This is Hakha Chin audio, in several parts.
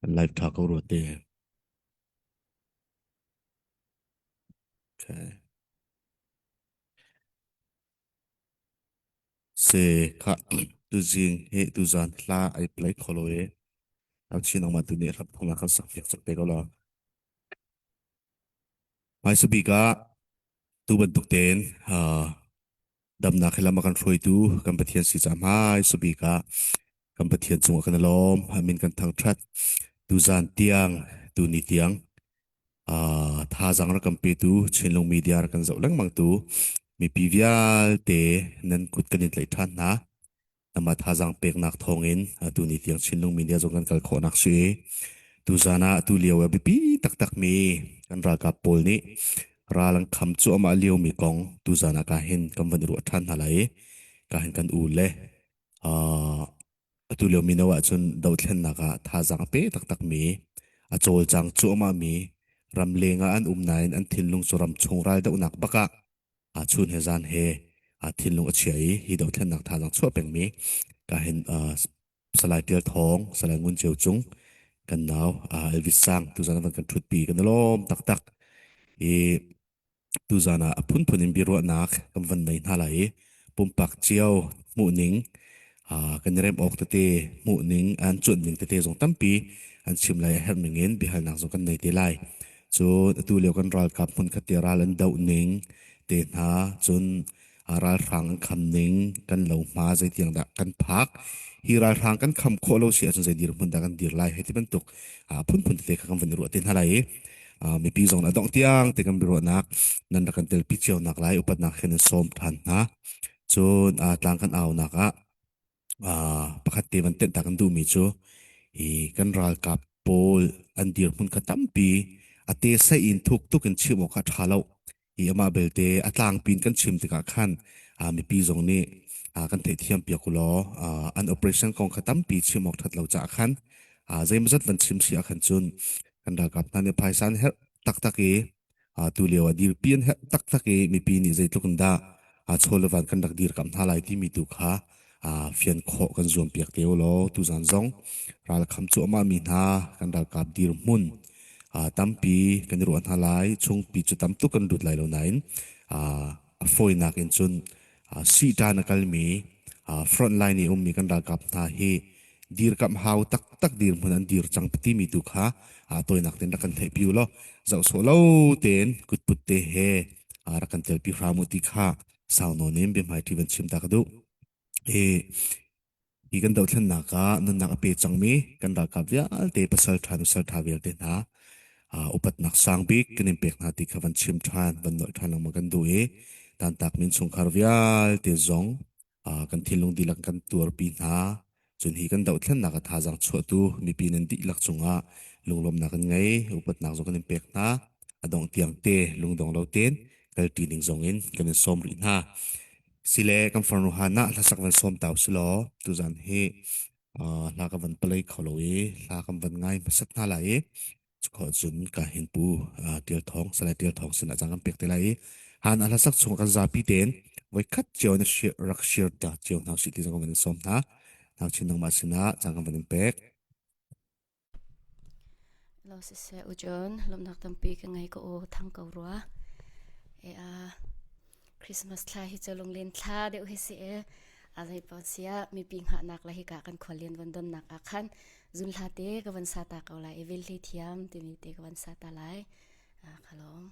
Kan live tha ko rua te. Okay. Se kha tuzing he tuzan hla ai play kholo e. Au chin ang ma tu ni rap thong kan sak fiak chak te ko la. Mai sabik ah tu bantuk ten damnak he lam a kan hruaitu kan Pathian si ca hmai sabik ah kan Pathian cungah kan i lawm amin kan thangṭhat tuzan tiang tuni tiang thazaang rak kan petu Chinlung media rak kan zoh lengmang tu mipi vialte nan kut kan in tlaih ṭhan hna Amah thazaang peknak thawngin atu ni tiang Chinlung media zong kan kal khawhnak si i tuzan ah atu lio ah biapi taktakmi kan ralkap pawl nih ral an kham cuahmah liomi kong tuzan ah ka hin kan van i ruah ṭhan hna lai i ka hin kan u le uh, atu lio mino ahcun dohthlennak ah thazaang a pe taktakmi a cawlcang cuahmahmi ramleng ah an um nain an thinlung cu ramchung ral dohnak bak ah chun he zan he thinlung a chia i hi dothlennak thazaang chuah pengmi ka hin Salai Tial Thawng, Salai Ngun Ceu Cung kan nau Elvis Sang tuzan van kan thutpi kan lawm taktak i tuzan ah a phunphun in biaruahnak kan van nei hna lai i pumpak cio hmuhning kan i rem awk tete hmuhning an cuanh ning tete zong tampi an chim lai a herh ning in biahalnak zong kan nei te lai Cun atu lio kan ralkap hmunkhat te ral an doh ning te hna, cun ralhrang an kham ning, kan lohma zeitiang dah kan phak, hi ralhrang kan kham khawh lo si ahcun zei dirhmun dah kan dir lai hei ti bantuk phunphun tete kha kan van i ruah te hna lai i mipi zong a dongh tiang te kan biaruahnak nan rak kan telpi cio nak lai upatnak he nan sawm ṭhan hna. Cun tlang kan aunak ah pakhat te van tenh ta kan duhmi cu hi kan ralkap pawl an dirhmun kha tampi a te sai in thuk tuk in chim awk a ṭha lo i amah belte a tlangpi in kan chim tikah khan mipi zong nih kan theihthiam piak u law an operation kong kha tampi chim awk ṭhat lo caah khan zeimawzat van chim si ah khan cun kan ralkap hna nih phaisa an herh taktak i tu lio ah dirpi an herh taktak i mipi nih zeitluk in dah chaw le van kan rak dirkamh hna lai timi tu kha fian khawh kan zuam piak te u law tuzan zong ralkham cuahmah mi hna kan ralkap dirhmun tampi kan i ruah hna lai chungpi cu tam tuk kan lut lai lo nain a fawinak in cun siṭan a kalmi front line i ummi kan ralkap hna hi dirkamh hau taktak dirhmun an dir cang timi tu kha tawinak ten rak kan theihpi u law zoh sawh lo tein kutput te he rak kan telpi hram u ti kha sau nawn in biahmaiṭhi van chim ta ka duh. I hi kan dohthlennak ah nunnak a pe cangmi kan ralkap vialte pasal ṭha nusal ṭha vialte hna upatnak sang bik kan in pek hna ti kha van chim ṭhan van nolh ṭhan lengmang kan duh i tantak min chungkhar vialte zong kan thinlung dihlak kan tuarpi hna cun hi kan dohthlennak a thazaang chuahtu mipi nan dihlak cungah lunglawmnak kan ngei upatnak zong kan in pek hna a dongh tiang te lungdong lo tein kalṭi ding zong in kan in sawm rih hna sile kan farnu han ah hlasak van sawm tau silaw tuzan hi hla ka van palei kho lo i hla kan van ngai hmasat hna lai i Cukhawh cun ka hin pu Tial Thawng Salai Tial Thawng sin ah cang kan pek te lai i han a hlasak chung kan zapi tein voikhat cio na rak share ta cio hna usih ti zong kan van in sawm hna. Nang chin nangmah sinah cang kan van in pek. Lo siseh ujon lomnak tampi ka ngei ko u thang ko rua. E a Christmas thla hi cu lunglen thla deuh hi si e. A zei paoh sia mipi hngahnak le hika kan khualian von donnak ah khan zun hla te ka van sa ta ko lai i vil hlei thiam timi te ka van sa ta lai. Ka lawm.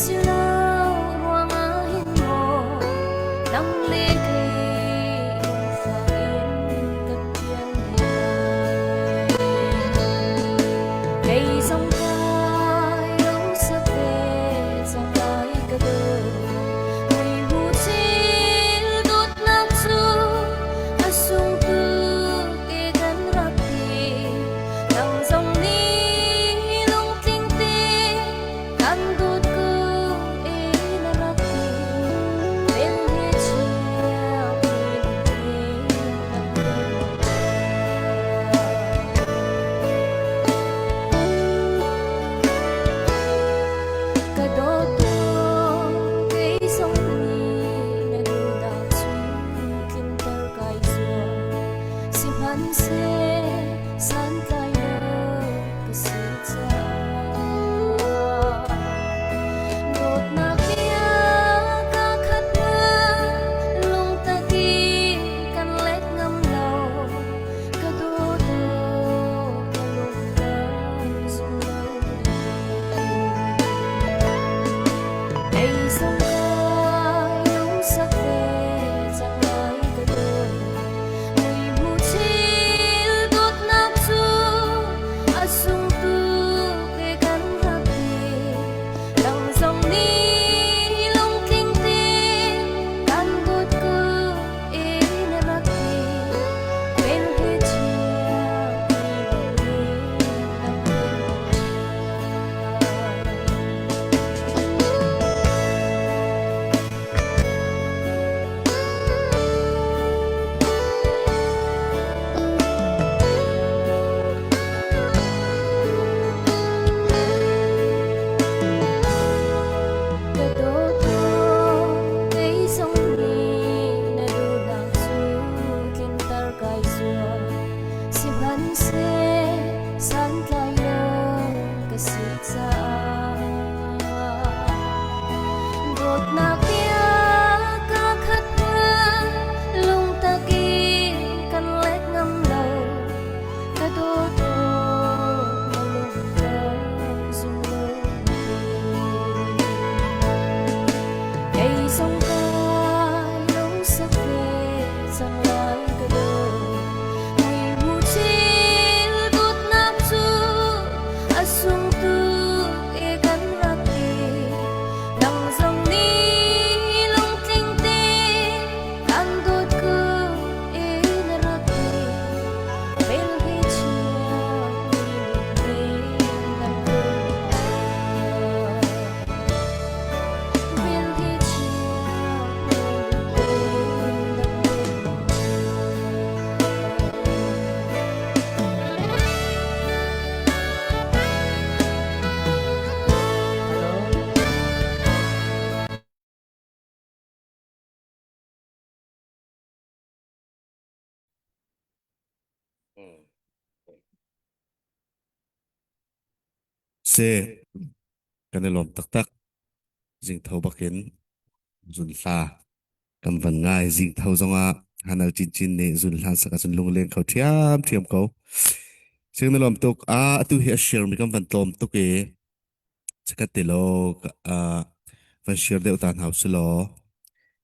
si lo ruangah hin maw nang le kei lungfak in kan ṭian lai. Kei zong kai lungsak ve cang lai ka dawt. Mui hmu thil dawtnak cu a sung tuk te kan rak ti. Nang zong nih lungtling te kan dawt ko e na rak ti. Vel he chia mi he nang Ka dawt kei zong nih na duhnak cu tlinter kai zuam. Sihmanhseh santlai lo ka si caah dawtnak bia ka khat na lungtak in kan let ngam lo. Ka dawt na lung ka zum lo Kei zong kai lungsak ve cang lai ka dawt. Mui hmu thil dawtnak cu a sung tuk e kan rak ti. Nang zong nih lungtling tein kan dawt ko e na rak ti. Vel he chia mi he nang Ka dawt kei zong nih na duhnak cu tlinter kai zuam. Sihmanhseh santlai lo ka si caah dawtnak bia ka khat hmanh lungtak in kan let ngam lo. Ka dawt na lung ka zum lo Kei zong kai lungsak ve cang lai ka dawt. Mui hmu thil dawtnak cu a sung tuk e kan rak ti. Nang zong nih lungtling tein kan dawt ko e na rak ti. Vel he chia mi lung dang ko. Vel he chia mi lung dang ko. Hello. Se kan i lawm taktak. Zingtho bakin zunhla kan van ngai. Zingtho zongah hanal chinchin nih zunhla sak ahcun lungleng kho ṭhiamṭhiam ko. Sing na lawm tuk. Ah, atu hi a share mi kan van tlawm tuk i Chikkhat te law van share deuh ta hna usih law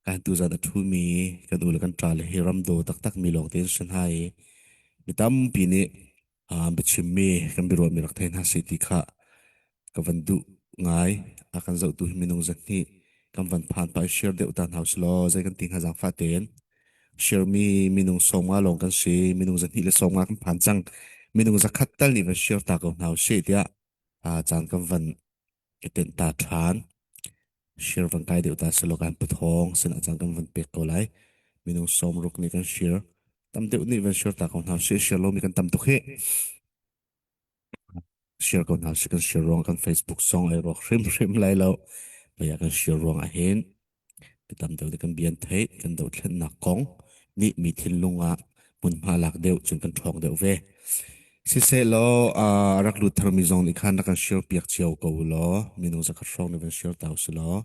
kan tuzan a ṭhumi kan u le kan ṭa le hi ramdaw taktak mi lawng te an si hna i mi tampi nih biachimmi kan biaruahmi rak thei hna seh ti kha ka van duh ngai. A kan zohtu hi minung zahnih kan van phan pah i share deuh ta hna usih law zei kan ti hnga zaangfah tein. Share mi minung 50 lawng kan si. Minung 250 kan phan cang. Minung 100 tal nih van share ta ko hna usih tiah caan kan van i tenh ta ṭhan. Share van kai deuh ta selaw kan pathawng sinah caan kan van pek ko lai. Minung 60 nih kan share. Tam deuh nih van share ta ko hna sih. Share lomi kan tam tuk hih. Share ko hna sih. Kan share ruang kan Facebook song ai ruak hrimhrim lai lo. Baya kan share ruang ah hin Tam deuh nih kan bia an theih, kan dothlennak kong nih mi thinlung ah hmunhma lak deuh cun kan ṭhawng deuh ve. Siseh law a rak lut tharmi zong nih khan rak kan share piak cio ko u law minung 100 hrawng nih van share ta usih law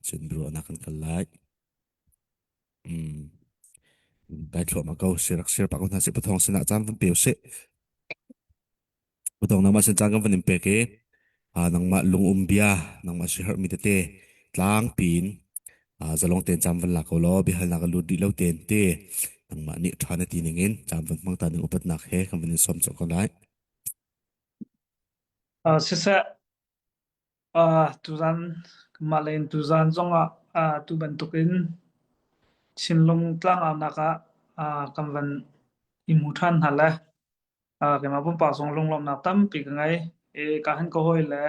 cun biaruahnak kan kal lai. Mm. Dai thluahmah ko si rak share pah ko hna sih pathawng sinah caan van pe usih. Pathawng nama sin caan kan van in pek i. Nangmah lungum bia, nangmah siaherhmi tete tlangpi in zalong tein caan van la ko law biahalnak a lut rih lo tein te nangmah nih ṭha na ti ning in caan van hmang ta ning upatnak he kan van in sawm cawk ko lai. Siseh, tuzan mah le in tuzan zongah tu bantukin Chinlung tlangaunak ah kan van i hmu ṭhan hna le keimah pumpak zong lunglawmhnak tampi ka ngei. I ka hin ka hawi le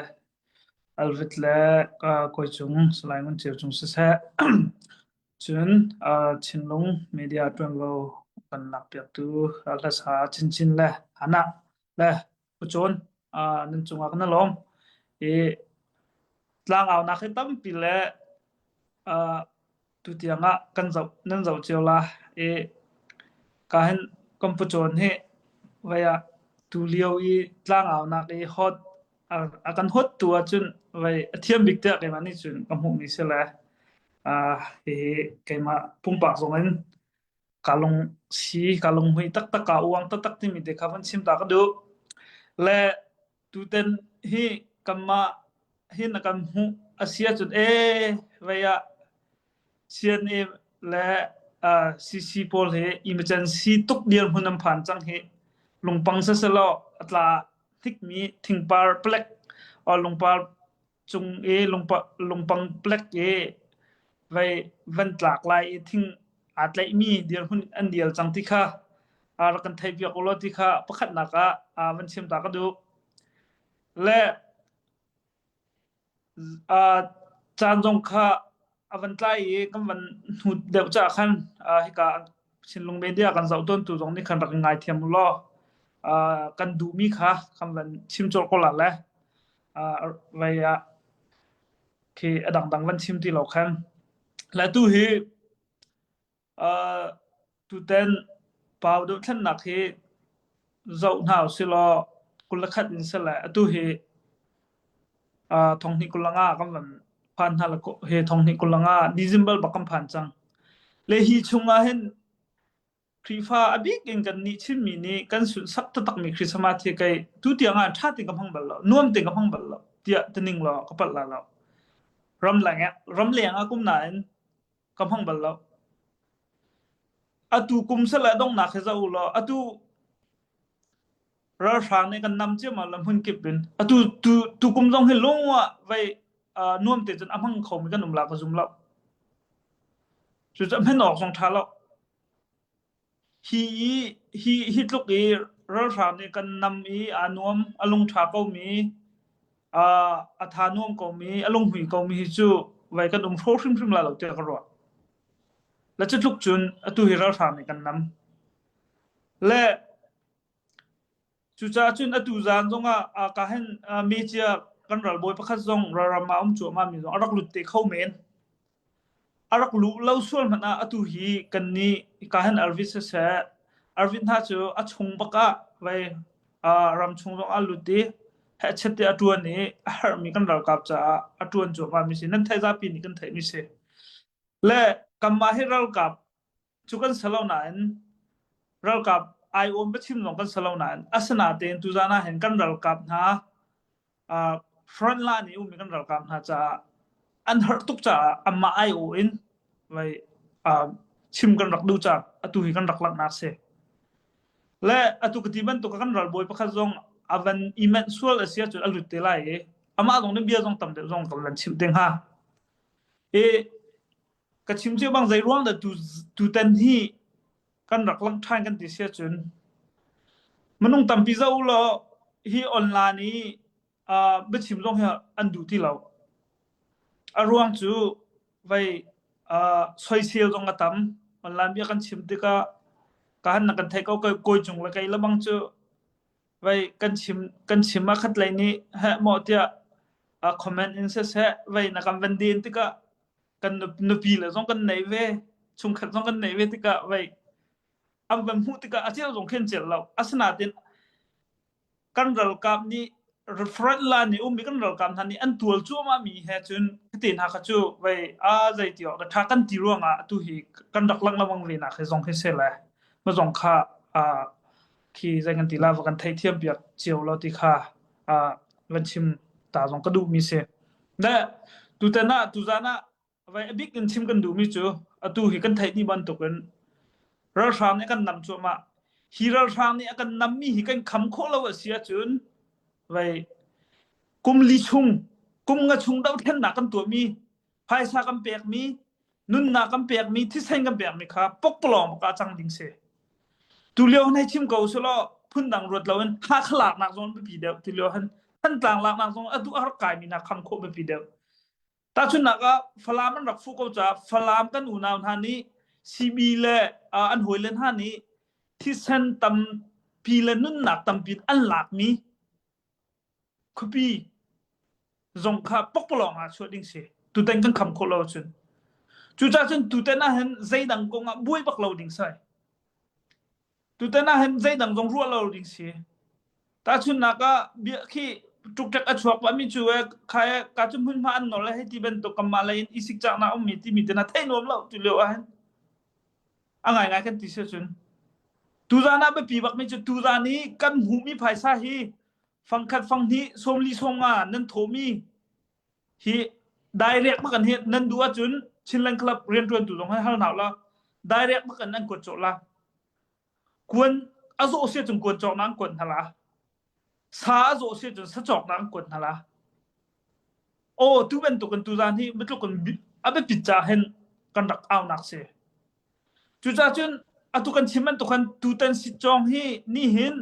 Alvit le Kawi Cung, Salai Ngun Ceu Cung siseh, cun Chinlung media ṭuanvo kan lakpiaktu hlasa chinchin le Hannah le Pucawn nan cungah kan i lawm. I tlangaunak hi tampi le tutiang ah kan zoh nan zoh cio la. I ka hin kan pucawn hi vei ah tulio i tlangaunak i hot a kan hot tu ahcun vei a thiam bik tiah keimah nih cun ka hmuhmi si le hihi keimah pumpak zong in ka lung si ka lunghmui taktak ka uang taktak timi te kha van chim ta ka duh. Le tuten hi kanmah hi na kan hmuh a si ahcun ee vei ah CNA le uh, CC pawl hi emergency tuk dirhmun an phan cang hi lungpang siselaw a tla hnikmi thingpar plek or lungpar cung i lungpang plek i vei van tlak lai i thing aa tlaihmi dirhmun an dial cang ti kha rak kan theihpiak u law ti kha pakhatnak ah van chim ta ka duh. Le caan zong kha a van tlai i kan van hnut deuh caah khan hika Chinlung media kan zoh tawntu zong nih khan rak in ngaithiam u law kan duhmi kha kan van chim colh ko la le vei ah khi a dangdang van chim ti lo khan. Le tu hi tuten pau dohthlennak hi zoh hna usilaw 21 in sile atu hi thonghnih 25 kan van phan hna he thonghnih 25 December bak kan phan cang. Le hi chung ah hin Khrihfa a bik in kannih Chinmi nih kan sunhsak taktakmi Christmas hi kei tutiang ah ṭha tein ka hmang bal lo, nuam tein ka hmang bal lo tiah tining law ka palh lai lo. Ramleng ah ramleng ah kum nain ka hmang bal lo. Atu kum sal ah donghnak hi zoh u law atu ralhrang nih kan nam ciammam le hmun kip in atu tu tu kum zong hi lung ah vei nuam te cun a hmang khomi kan um la ka zum lo. Cucaah hman awk zong ṭha lo. Hi i hi hi tluk i ralhrang nih kan nam i aa nuam, a lungṭha komi, a tha nuam komi, a lunghmui komi hi cu vai kan um hraw hrimhrim lai lo tiah ka ruah. Le cu tluk cun atu hi ralhrang nih kan nam. Le Cucaah cun atu zan zongah ka hin mecia kan ralbawi pakhat zong ralram ah um cuahmah mi zong a rak lut te kho men. A rak luh lo sual hmanh ah atu hi kan nih ka hin Arvid siseh Arvid hna cu a chung bak ah vei ram chung zong ah lut i hehchet te a ṭuan i a herhmi kan ralkap caah a ṭuan cuahmah mi si. Nan theih zapi nih kan theih mi si. Le kanmah hi ralkap cu kan si lo nain ralkap ai-awn biachim zong kan si lo nain asinatein tuzaan ah hin kan ralkap hna uh, front line i ummi kan ralkap hna caah an harh tuk caah anmah ai-aw in vai uh, chim kan rak duh caah atu hi kan rak langhnak si. Le atu ka ti bantuk kan ralbawi pakhat zong a van i manh sual a si ahcun a lut te lai i amah zong nih bia zong tam deuh zong kan lan chimh te hnga. I Ka chim cio bang zei ruang dah tu tutan hi kan rak langh ṭhan kan ti si ahcun minung tampi zoh u law hi online i uh, biachim zong hi an duh ti lo. A ruang cu vei uh, soisel zong a tam. Online bia kan chim tikah ka han na kan theih ko kawi cung le kei le bang cu vei kan chim kan chim a khat lei nih heh maw tiah a comment in siseh vei na kan van den tikah kan nupi le zong kan nei ve chungkhat zong kan nei ve tikah vei an van hmuh tikah a cel zong khin cel lo asinain kan ralkap nih front line nih ummi kan ralkap hna nih an tual cuahmah mi he cun te hna kha cu vei a zei ti awk tha kan ti ruangah atu hi kan rak lang lengmang ve nak hi zong hi se le ma zong kha khi zei kan ti la va kan theithiam piak cio lo ti kha van chim. Ta zong ka duhmi si. Le tutan ah tuzan ah vai a bik in chim kan duhmi cu atu hi kan theih dih bantukin ralhrang nih a kan nam cuahmah. Hi ralhrang nih a kan nammi hi kan kham khawh lo a si ahcun vai kum li chung kum nga chung dohthlennak kan tuahmi phaisa kan pekmi nunnak kan pekmi thisen kan pekmi kha pokpalawng bak ah cang ding si. Tulio han hei chim ko selaw phundang ruat loin Hakha laknak zong biapi deuh tulio han Thantlang laknak zong atu a rak kaimi hna kham khawh biapi deuh. Tahchunhnak ah Falam an rak fuh ko caah Falam kan unau hna nih CB le an hawile hna nih thisen tampi le nunnak tampi an lakmi khuapi zong kha pokpalawng ah chuah ding si. Tutan kan kham khawh lo ahcun. Cucaah cun tutan ah hin zeidang kong ah buai bak lo ding sai. Tutan ah hin zeidang zong ruah lo ding si. Tahchunhnak ah bia khi ṭukṭek a chuak pahmi cu e kha e ka cu hmunhma an nawl hei ti bantuk kanmah lei in i sikcaknak ummi timi te na theih nuam lo tu lio ah hin a ngaingai kan ti si ahcun tuzan ah biapi bakmi cu tuzan i kan hmuhmi phaisa hi fangkhat fanghnih sawmli sawmnga nan thawhmi hi direct bak an hi nan duh ahcun Chinland Club rianṭuantu zong hi hal hna la direct bak an an kuat cawh la Kuan a zawh si ahcun kuan cawknak an kuat hna la. Sa a zawh si ahcun sa cawknak an kuat hna la. Aw tu bantuk in tuzaan hi matluk in a biapit ca hin kan rak aunak si. Cucaah cun atu kan chim bantuk khan tutan sitcawng hi nihin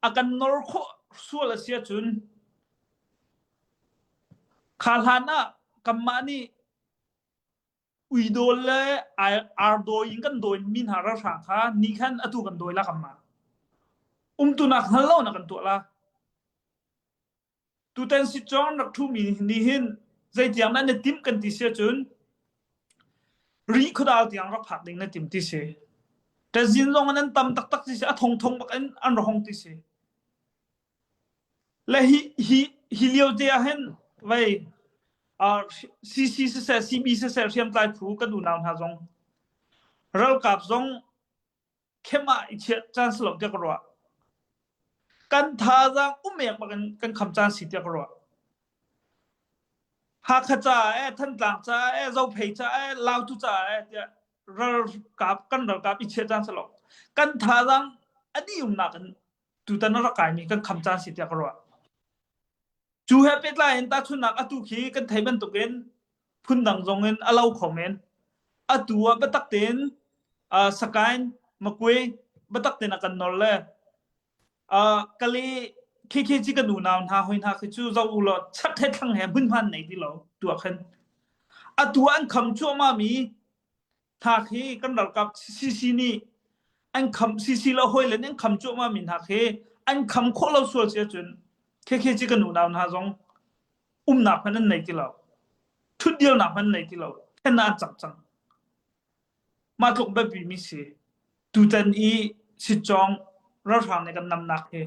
a kan nor khawh sual a si ahcun kha hlan ah kanmah nih Uidawl le ardawi in kan dawi mi hna ralhrang kha ni khan atu kan dawi la kanmah. Umtunak hngal lo na kan tuah la. Tutan sitcawng rak ṭhumi nih hin zeitiang dah na timh kan ti si ahcun ri khuadal tiang rak phak ding na tim ti si. Ṭazin zong in an tam taktak ti si, a thongthong bak in an ra hong ti si. Le hi hi hi lio te ah hin vei uh, CC siseh CB siseh hriamtlai phu kan unau hna zong ralkap zong khem ah i chiah caan si lo tiah ka ruah. Kan thazaang umek bak in kan kham caan si tiah ka ruah. Hakha caah eh, Thantlang caah eh, Zophei caah eh, Lautu caah eh tiah ralkap kan ralkap i chiah caan si lo. Kan thazaang a dih umnak in tutan a rak kaimi kan kham caan si tiah ka ruah. Cu he pehtlai in tahchunhnak atu khi kan thei bantukin phundang zong in a lo kho men. Atu ah biatak tein uh, Sakain, Makwe biatak tein a kan nor le uh, Kale KKG kan unau hna hoi hna khi cu zo u law chak he thlang he hmunhman nei ti lo tu ah khan atu ah an kham cuahmah mi Hna khi kan ralkap CC nih an kham CC le hawi len an kham cuahmah mi hna khi an kham khawh lo sual si ahcun KKG kan unau hna zong umnak hmanh an nei ti lo thutdirnak hmanh an nei ti lo then ah an cang cang mah tluk biapi mi si tutan i sitcawng ralhrang nih kan namnak hi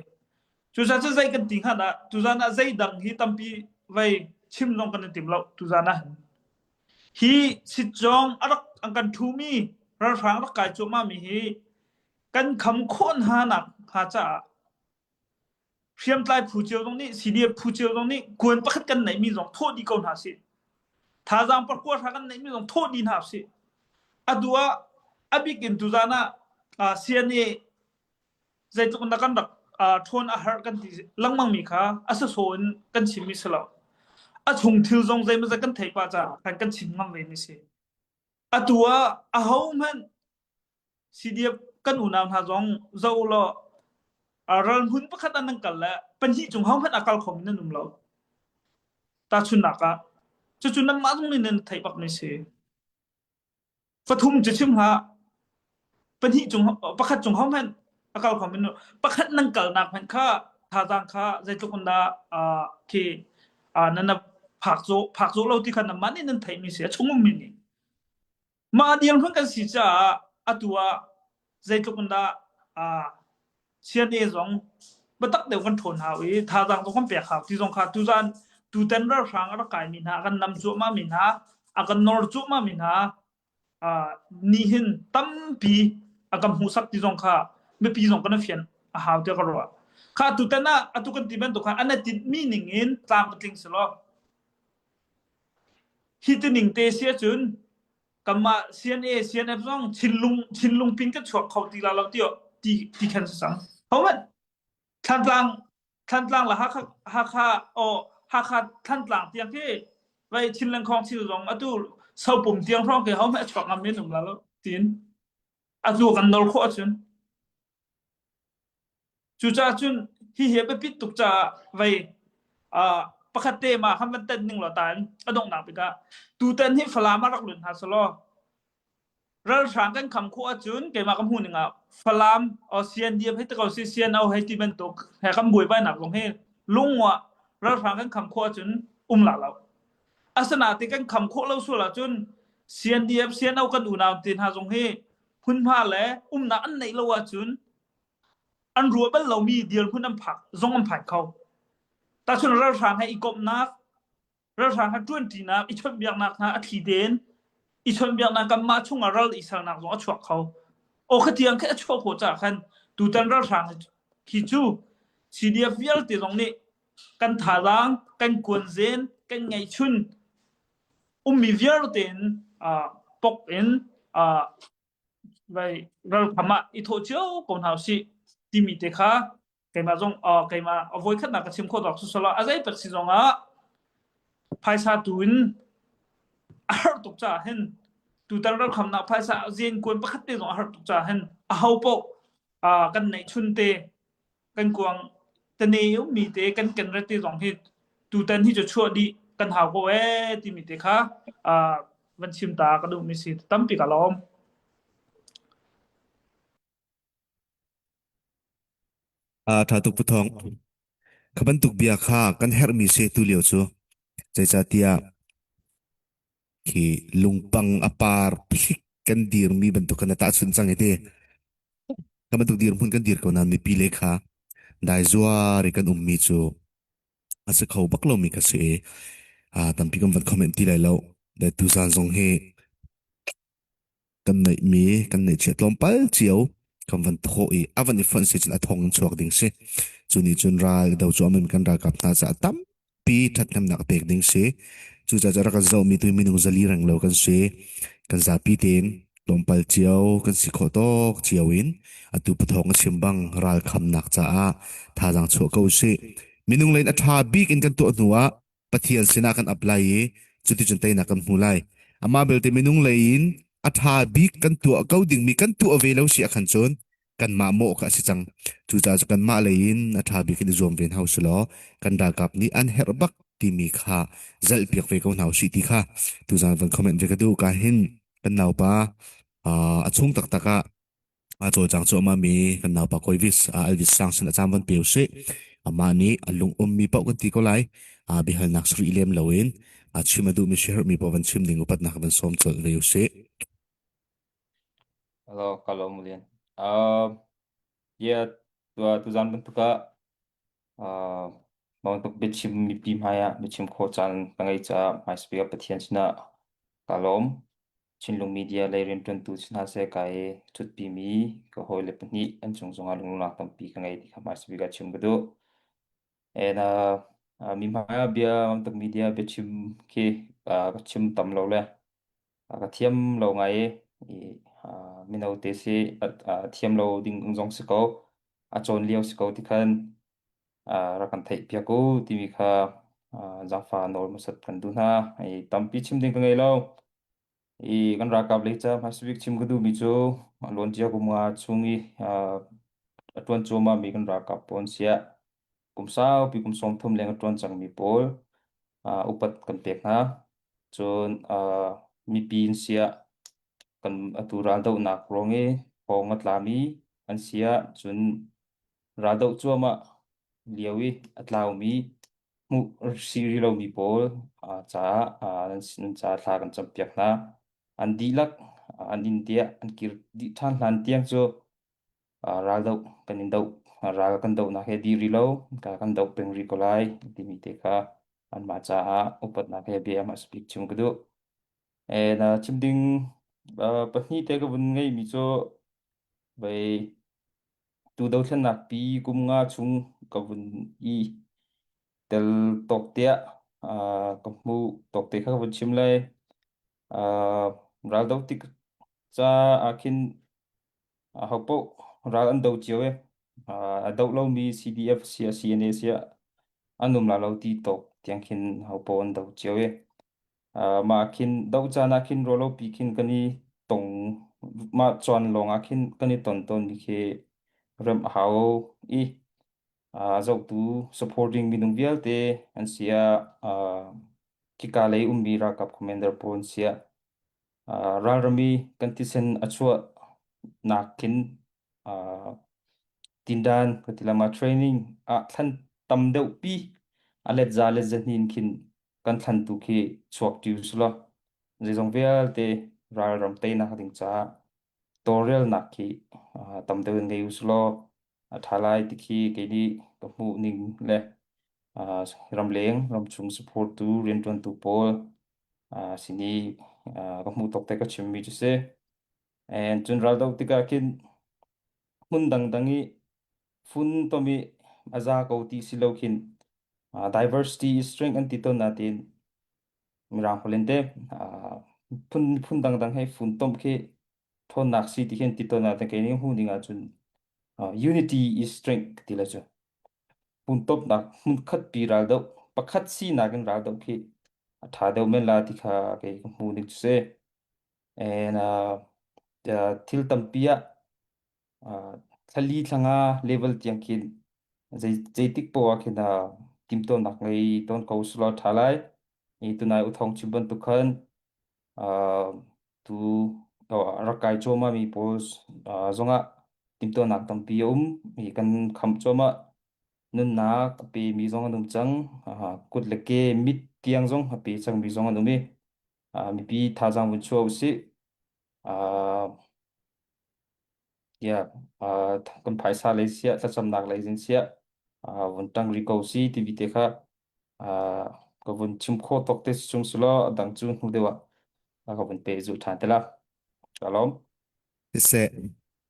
cucaah cu zei kan ti hnga dah tuzan ah zei dang hi tampi vei chim zong kan i tim lo tuzan ah hin Hi sitcawng a rak an kan ṭhumi ralhrang rak kai cuahmahmi hi kan kham khawh hna nak hnga caah hriamtlai phu cio zong nih CDF phu cio zong nih kuan pakhat kan neihmi zong thawh dih ko hna sih. Thazaang pakua hra kan neihmi zong thawh dih hna sih. Atu ah a bik in tuzaan ah CNA zeitluk na kan rak ṭhawn a har kan ti lengmang mi kha a sasaw in kan chimmi si lo. A chung thil zong zeimawzat kan theih pah caah khan kan chim ngam ve mi si. Atu ah ahohmanh CDF kan unau hna zong zoh law ral hmun pakhat ah nan kal le pahnih cung hohmanh a kal kho mi nan um lo. Tahchunhnak ah cucu nanmah zong nih nan theih bak mi si. Pathum cu chim hlah. Pahnih cung pakhat cung hohmanh a kal kho men pakhat nan kalnak hmanh kha thazaang kha zeitluk in dah uh, khi uh, nan phak zawh phak zawh lo ti kha nanmah nih nan theihmi si a chung ummi nih mah dirhmun kan si caah atu ah zeitluk in dah uh, CNA zong biatak deuh kan ṭhawn hau i thazaang zong kan pek hau ti zong kha tuzan tutan ralhrang a rak kaimi hna a kan nam cuahmah mi hna a kan nor cuahmah mi hna nih hin tampi a kan hmuhsak ti zong kha mipi zong kan fian a hau tiah ka ruah. Kha tutan ah atu kan ti bantuk khan an tinh mi ning in tlam a tling selaw hi ti ning te si ahcun kanmah CNA CNF zong chinlung chinlung pin kan chuak kho ti la lo ti ti ti khan si cang. Hohmanh Thantlang Thantlang le Hakha Hakha aw Hakha Thantlang tiang khi vai Chinland khong thil zong atu sopum tiang hrawng khi hohmanh a chuak ngam men um la lo tin atu kan nol khawh ahcun Cucaah cun hihi a biapit tuk caah vei pakhat te ma khan van tenh ning law ta in a donghnak bik ah tutan hi Falam ah rak lut hna selaw ralhrang kan kham khawh ahcun keimah ka hmuh ning ah Falam o CNDF hei ti ko si CNO hei ti bantuk he kan buaibainak zong hi lungwa ralhrang kan kham khawh ahcun um la lo. Asinain kan kham khawh lo sual ahcun CNDF CNO kan unau te hna zong hi hmunhma le umnak an neih lo ahcun an ruah bal lomi dirhmun an phak zong an phan kho. Tahchun ralhrang he i komhnak, ralhrang he ṭuanṭinak, i chawnhbiaknak hna a thli tein i chawnhbiaknak kanmah chungah ral i sernak zong a chuak kho. Aw khatiang khi a chuah khawh caah khan tutan ralhrang hi cu CDF vialte zong nih kan thazaang, kan kuanzen, kan ngeihchun ummi vialte in pok in vai ralkham ah i thawh cio ko hna usih timi te kha keimah zong keimah a voikhatnak ka chim khawh dawk sisala a zei tak si zong ah phaisa tu in a har tuk caah hin tutan ralkhamnak phaisa zian kuan pakhat te zong a har tuk caah hin a ho paoh kan neih chun te kan kuang tane ummi te kan ken ret te zong hi tutan hi cu chuah dih kan hau ko ee timi te kha van chim ta ka duhmi si tampi ka lawm. A tha tuk puthong. Kha bantuk bia kha kan herhmi se tu lio cu. Zeicahtiah khi lungpang a par phik kan dirmi bantuk kan tahchun cang i ti. Kha bantuk dirhmun kan dir ko nain mipi le kha dai zuar i kan ummi cu a si kho bak lomi ka si i tampi kan van comment ti lai lo. Le tuzaan zong hi kan neihmi kan neihchiah tlawmpal cio kan van thawh i a van i fonh si cun a thong in chuak ding si. Cu nih cun ral do cu amin kan ralkap hna caah tampi ṭhathnemnak a pek ding si. Cucaah cu rak kan zohmi tu minung zali reng lo kan si. Kan zapi tein tlawmpal cio kan si khawh tawk cio in atu pathawng a chim bang ral khamnak caah thazaang chuah ko usih. Minung lei in a ṭha bik in kan tuah hnu ah Pathian sinah kan ap lai i cuticun teinak kan hmu lai. Amah belte minung lei in a ṭha bik kan tuah ko dingmi kan tuah ve lo si ahkhan cun kanmah mawh kha a si cang. Cucaah cu kanmah lei in a ṭha bik in i zuam ve hna usih law kan ralkap nih an herh bak timi kha zalhpiak ve ko hna usih ti kha tuzaan van comment ve ka duh. Ka hin kan naupa a chung taktak ah A cawlcang cuahmah mi kan naupa Koivis Elvis Sang sin a cam van pe usih. Amah nih a lung ummi paoh kan ti ko lai. Biahalnak suri lem loin chim a duhmi siaherhmi paoh van chim ding upatnak van sawm colh ve usih. Hello, ka lawm Lian. Uh, yeah, tu tuzan bantuk ah uh, bantuk biachim mipi hmai ah biachim khawh caan ka ngei caah hmaisabik ah Pathian sinah ka lawm. Chinlung Media lei rianṭuantu si hna seh kai ṭhutpimi ka hawile pahnih an cung zongah lunglawmhnak tampi ka ngei ti kha hmaisabik ah chim ka duh. And uh, uh, mi hmai ah bia bantuk media biachim khi uh, ka chim tam lo le uh, ka thiam lo ngai i uh, mino te si uh, thiam lo ding zong si ko a cawn lio si ko ti khan uh, rak kan theih piak u timi kha uh, zaangfah nawl hmasat kan duh hna. I tampi chim ding ka ngei lo. I kan ralkap lei ca hmasabik chim ka duhmi cu luancia kum nga chung i uh, a ṭuan cuahmahmi kan ralkap pawl an si ah kum saupi kum 30 leng a ṭuan cangmi pawl uh, upat kan pek hna. Cun uh, mipi an si ah kan atu raldohnak ruang i thong a tlami an si ah cun Raldoh cuahmah lio i a tlaumi hmuh si rih lomi pawl caah nan caah thla kan campiak hna. An dihlak an inn tiah an kir dih ṭhan hlan tiang cu raldoh kan in doh ral kan dohnak he dih rih lo kan doh peng rih ko lai timi te kha anmah caah upatnak he bia hmasa bik chim ka duh. And chim ding pahnih te ka vun ngeimi cu vei Tu dothlennak pi kum nga chung ka vun i tel tawk tiah ka hmuh tawk te kha ka vun chim lai. Raldo tik caah khin ahopaoh ral an do cio i a doh lomi CDF siah CNA siah an um lai lo ti tawk tiang khin ahopaoh an do cio i mah khin doh caan ah khin ruahlopi khin kan i tong mah caan lawng ah khin kan i ton tawnmi khi remh a hau i zohtu supporting minung vialte an si ah khika lei ummi ralkap commander pawl an si ah ralram i kan thisen a chuahnak khin tindan ka ti lama training ah thlan tam deuh pi a let za let za hnin khin kan thlan tu khi chuak ṭi usulaw zeizong vialte ralram teinak ding caah tawlrelnak khi tam deuh in ngei usulaw a ṭha lai ti khi kei nih ka hmuh ning le ramleng ramchung support tu rianṭuantu pawl sin i ka hmuh tawk te ka chimmi cu si. And cun raldoh tikah khin hmun dangdang i funtom i a za ko ti si lo khin diversity is strength an ti tawn natin Mirang holh in te phun phun dangdang hei funtom khi ṭhawnnak si ti hin ti tawn natin kei ning hmuh ning ahcun unity is strength ti le cu funtomnak hmunkhat pi raldoh pakhat sinak in raldoh khi a ṭha deuh men la ti kha kei ka hmuh ning cu si. And thil tampi ah thlali thlanga level tiang khin zei zeitik poah ah khin timhtuahnak ngei tawn ko selaw ṭha lai. I tunai u thawng chim bantuk khan tu rak kai cuahmah mi pawl zongah timhtuahnak tampi a um i kan khamh cuahmah. Nunnak a pe mi zong an um cang. Kut le ke mit tiang zong a pe cang mi zong an um i mipi thazaang vun chuah usih. Yeah, kan phaisa lei siah thlacamnak lei zin siah vun ṭang rih ko si timi te kha ka vun chim khawh tawk te chung sulaw a dang cu hnu deuh ah ka vun pe zulh ṭhan te la. Ka lawm. Siseh,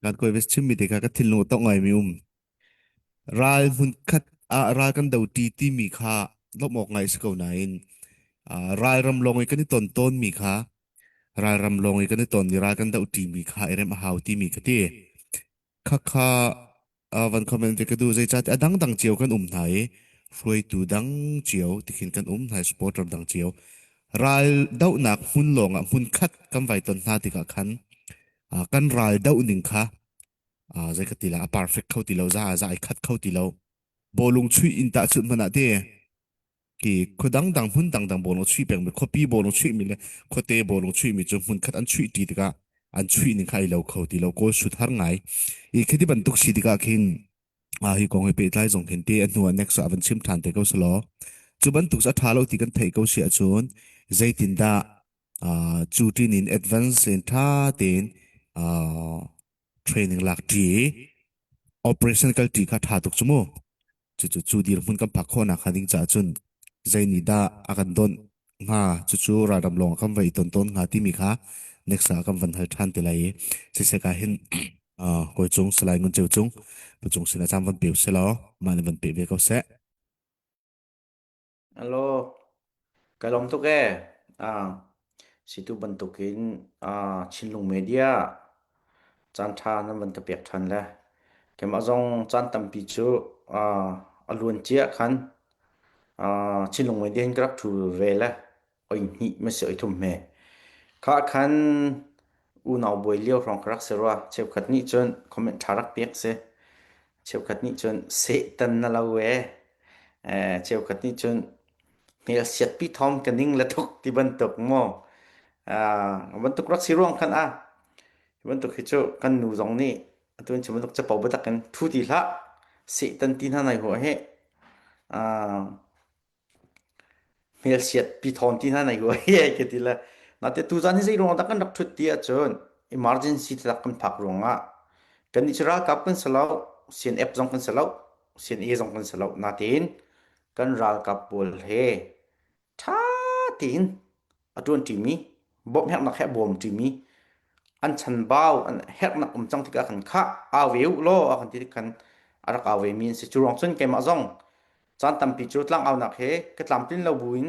kan kawi ves chimmi te kha ka thinlung a tongh ngaimi um. Ral hmunkhat ah ral kan do ṭi timi kha lawmh awk ngai a si ko nain ralram lawng i kan i ton tawnmi kha ralram lawng i kan i ton i ral kan doh ṭimi kha i rem a hau timi ka ti. Khakha van comment ve ka duh zeicahtiah a dangdang cio kan um hna i hruaitu dang cio tikhin kan um hna i supporter dang cio. Ral dohnak hmun lawngah hmunkhat kan vai ton hna tikah khan kan ral doh ning kha zei ka ti la a perfect kho ti lo za za ai khat kho ti lo bawlung chuih in tah chunh hmanh ah ti ki khua dangdang hmun dangdang bawlung chuih peng mi khuapi bawlung chuih mi le khuate bawlung chuih mi cu hmun khat an chuih ti tikah an chuih ning kha ai lo kho ti lo kawl sut har ngai i khiti bantuk si tikah khin a hi kong he pehtlai zong khin te a hnu ah next ah van chim than te ko selaw cu bantuk a tha lo ti kan theih ko si ahcun zeitindah cu tin in advance in tha tein training lak ṭi i operation kal ṭi kha ṭha tuk cu mu. Cucu cu dirhmun kan phak khawhnak hnga ding caah cun zei nih dah a kan donh hnga cucu ralram lawng ah kan va i ton tawn hnga timi kha next ah kan van hal ṭhan te lai i siseh ka hin kawi cung Salai Ngun Ceu Cung Pucung sinah caan van pe usih law mah nih van pe ve ko seh. Alo, ka lawm tuk ee. Ah, situ bantukin ah Chinlung Media caan ṭha nan van ka pek ṭhan le keimah zong caan tampi cu ah a luan cia khan ah Chinlung Media hin ka rak ṭhu ve le oi hnih ma si oi thum hme. Kha khan unau buai lio hrawng ka rak si rua. Cheukhat nih cun comment ṭha rak pek si. Cheukhat nih cun Satan na lo ee. Eh, cheukhat nih cun hmelsiatpi thawng ka ning le tuk ti bantuk maw. Ah, bantuk rak si ruang khan ah. Hi bantuk hi cu kan nu zong nih atu in chim bantuk capo biatak in thu ti hlah. Satan ti hna nai huah hi. Ah, Hmelsiat pithawn ti hna nei ko hei ka ti le nate tuzan hi zei ruang dah kan rak ṭhut ti ahcun emergency taktak kan phak ruangah kannih cu ralkap kan si lo CNF zong kan si lo CNA zong kan si lo natein kan ralkap pawl he ṭha tein a ṭuanṭimi bawmh herhnak he a bawmṭimi an chanbau an herhnak um cang tikah kan khah au ve u law a kan ti tik khan. a rak au ve mi an si. Cu ruang cun keimah zong caan tampi cu tlangaunak he ka tlamtlin lo buin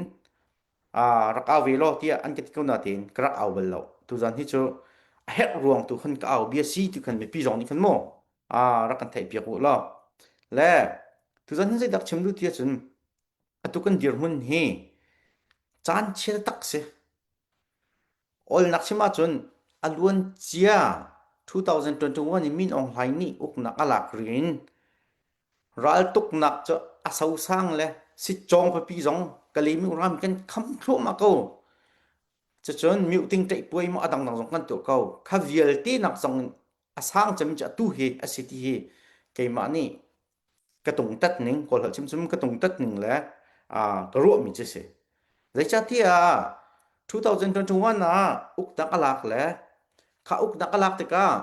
rak au ve law tiah an ka ti ko natein ka rak au bal lo. Tuzan hi cu a herh ruang tu khan ka au bia si ti khan mipi zong nih khan mu rak kan theih piak u law. Le tuzan hin zeidah chim duh ti ahcun atu kan dirhmun hi caan chia tak si. Olnak chim ahcun a luan cia 2021 in Min Aung Hlaing nih uknak a lak rin Raltuknak cu a sosang le sitcawng pipi zong Kalay ram kan kham thluahmah ko. Cucun mioting ṭaihpuai maw a dangdang zong kan tuah ko. Kha vialte nak zong in a sang cem cu atu hi a si ti hi keimah nih ka tungtat ning kawl holh chim cun ka tungtat ning le ka ruahmi cu si. Zeicahtiah 2021 ah uknak a lak le kha uknak a lak tikah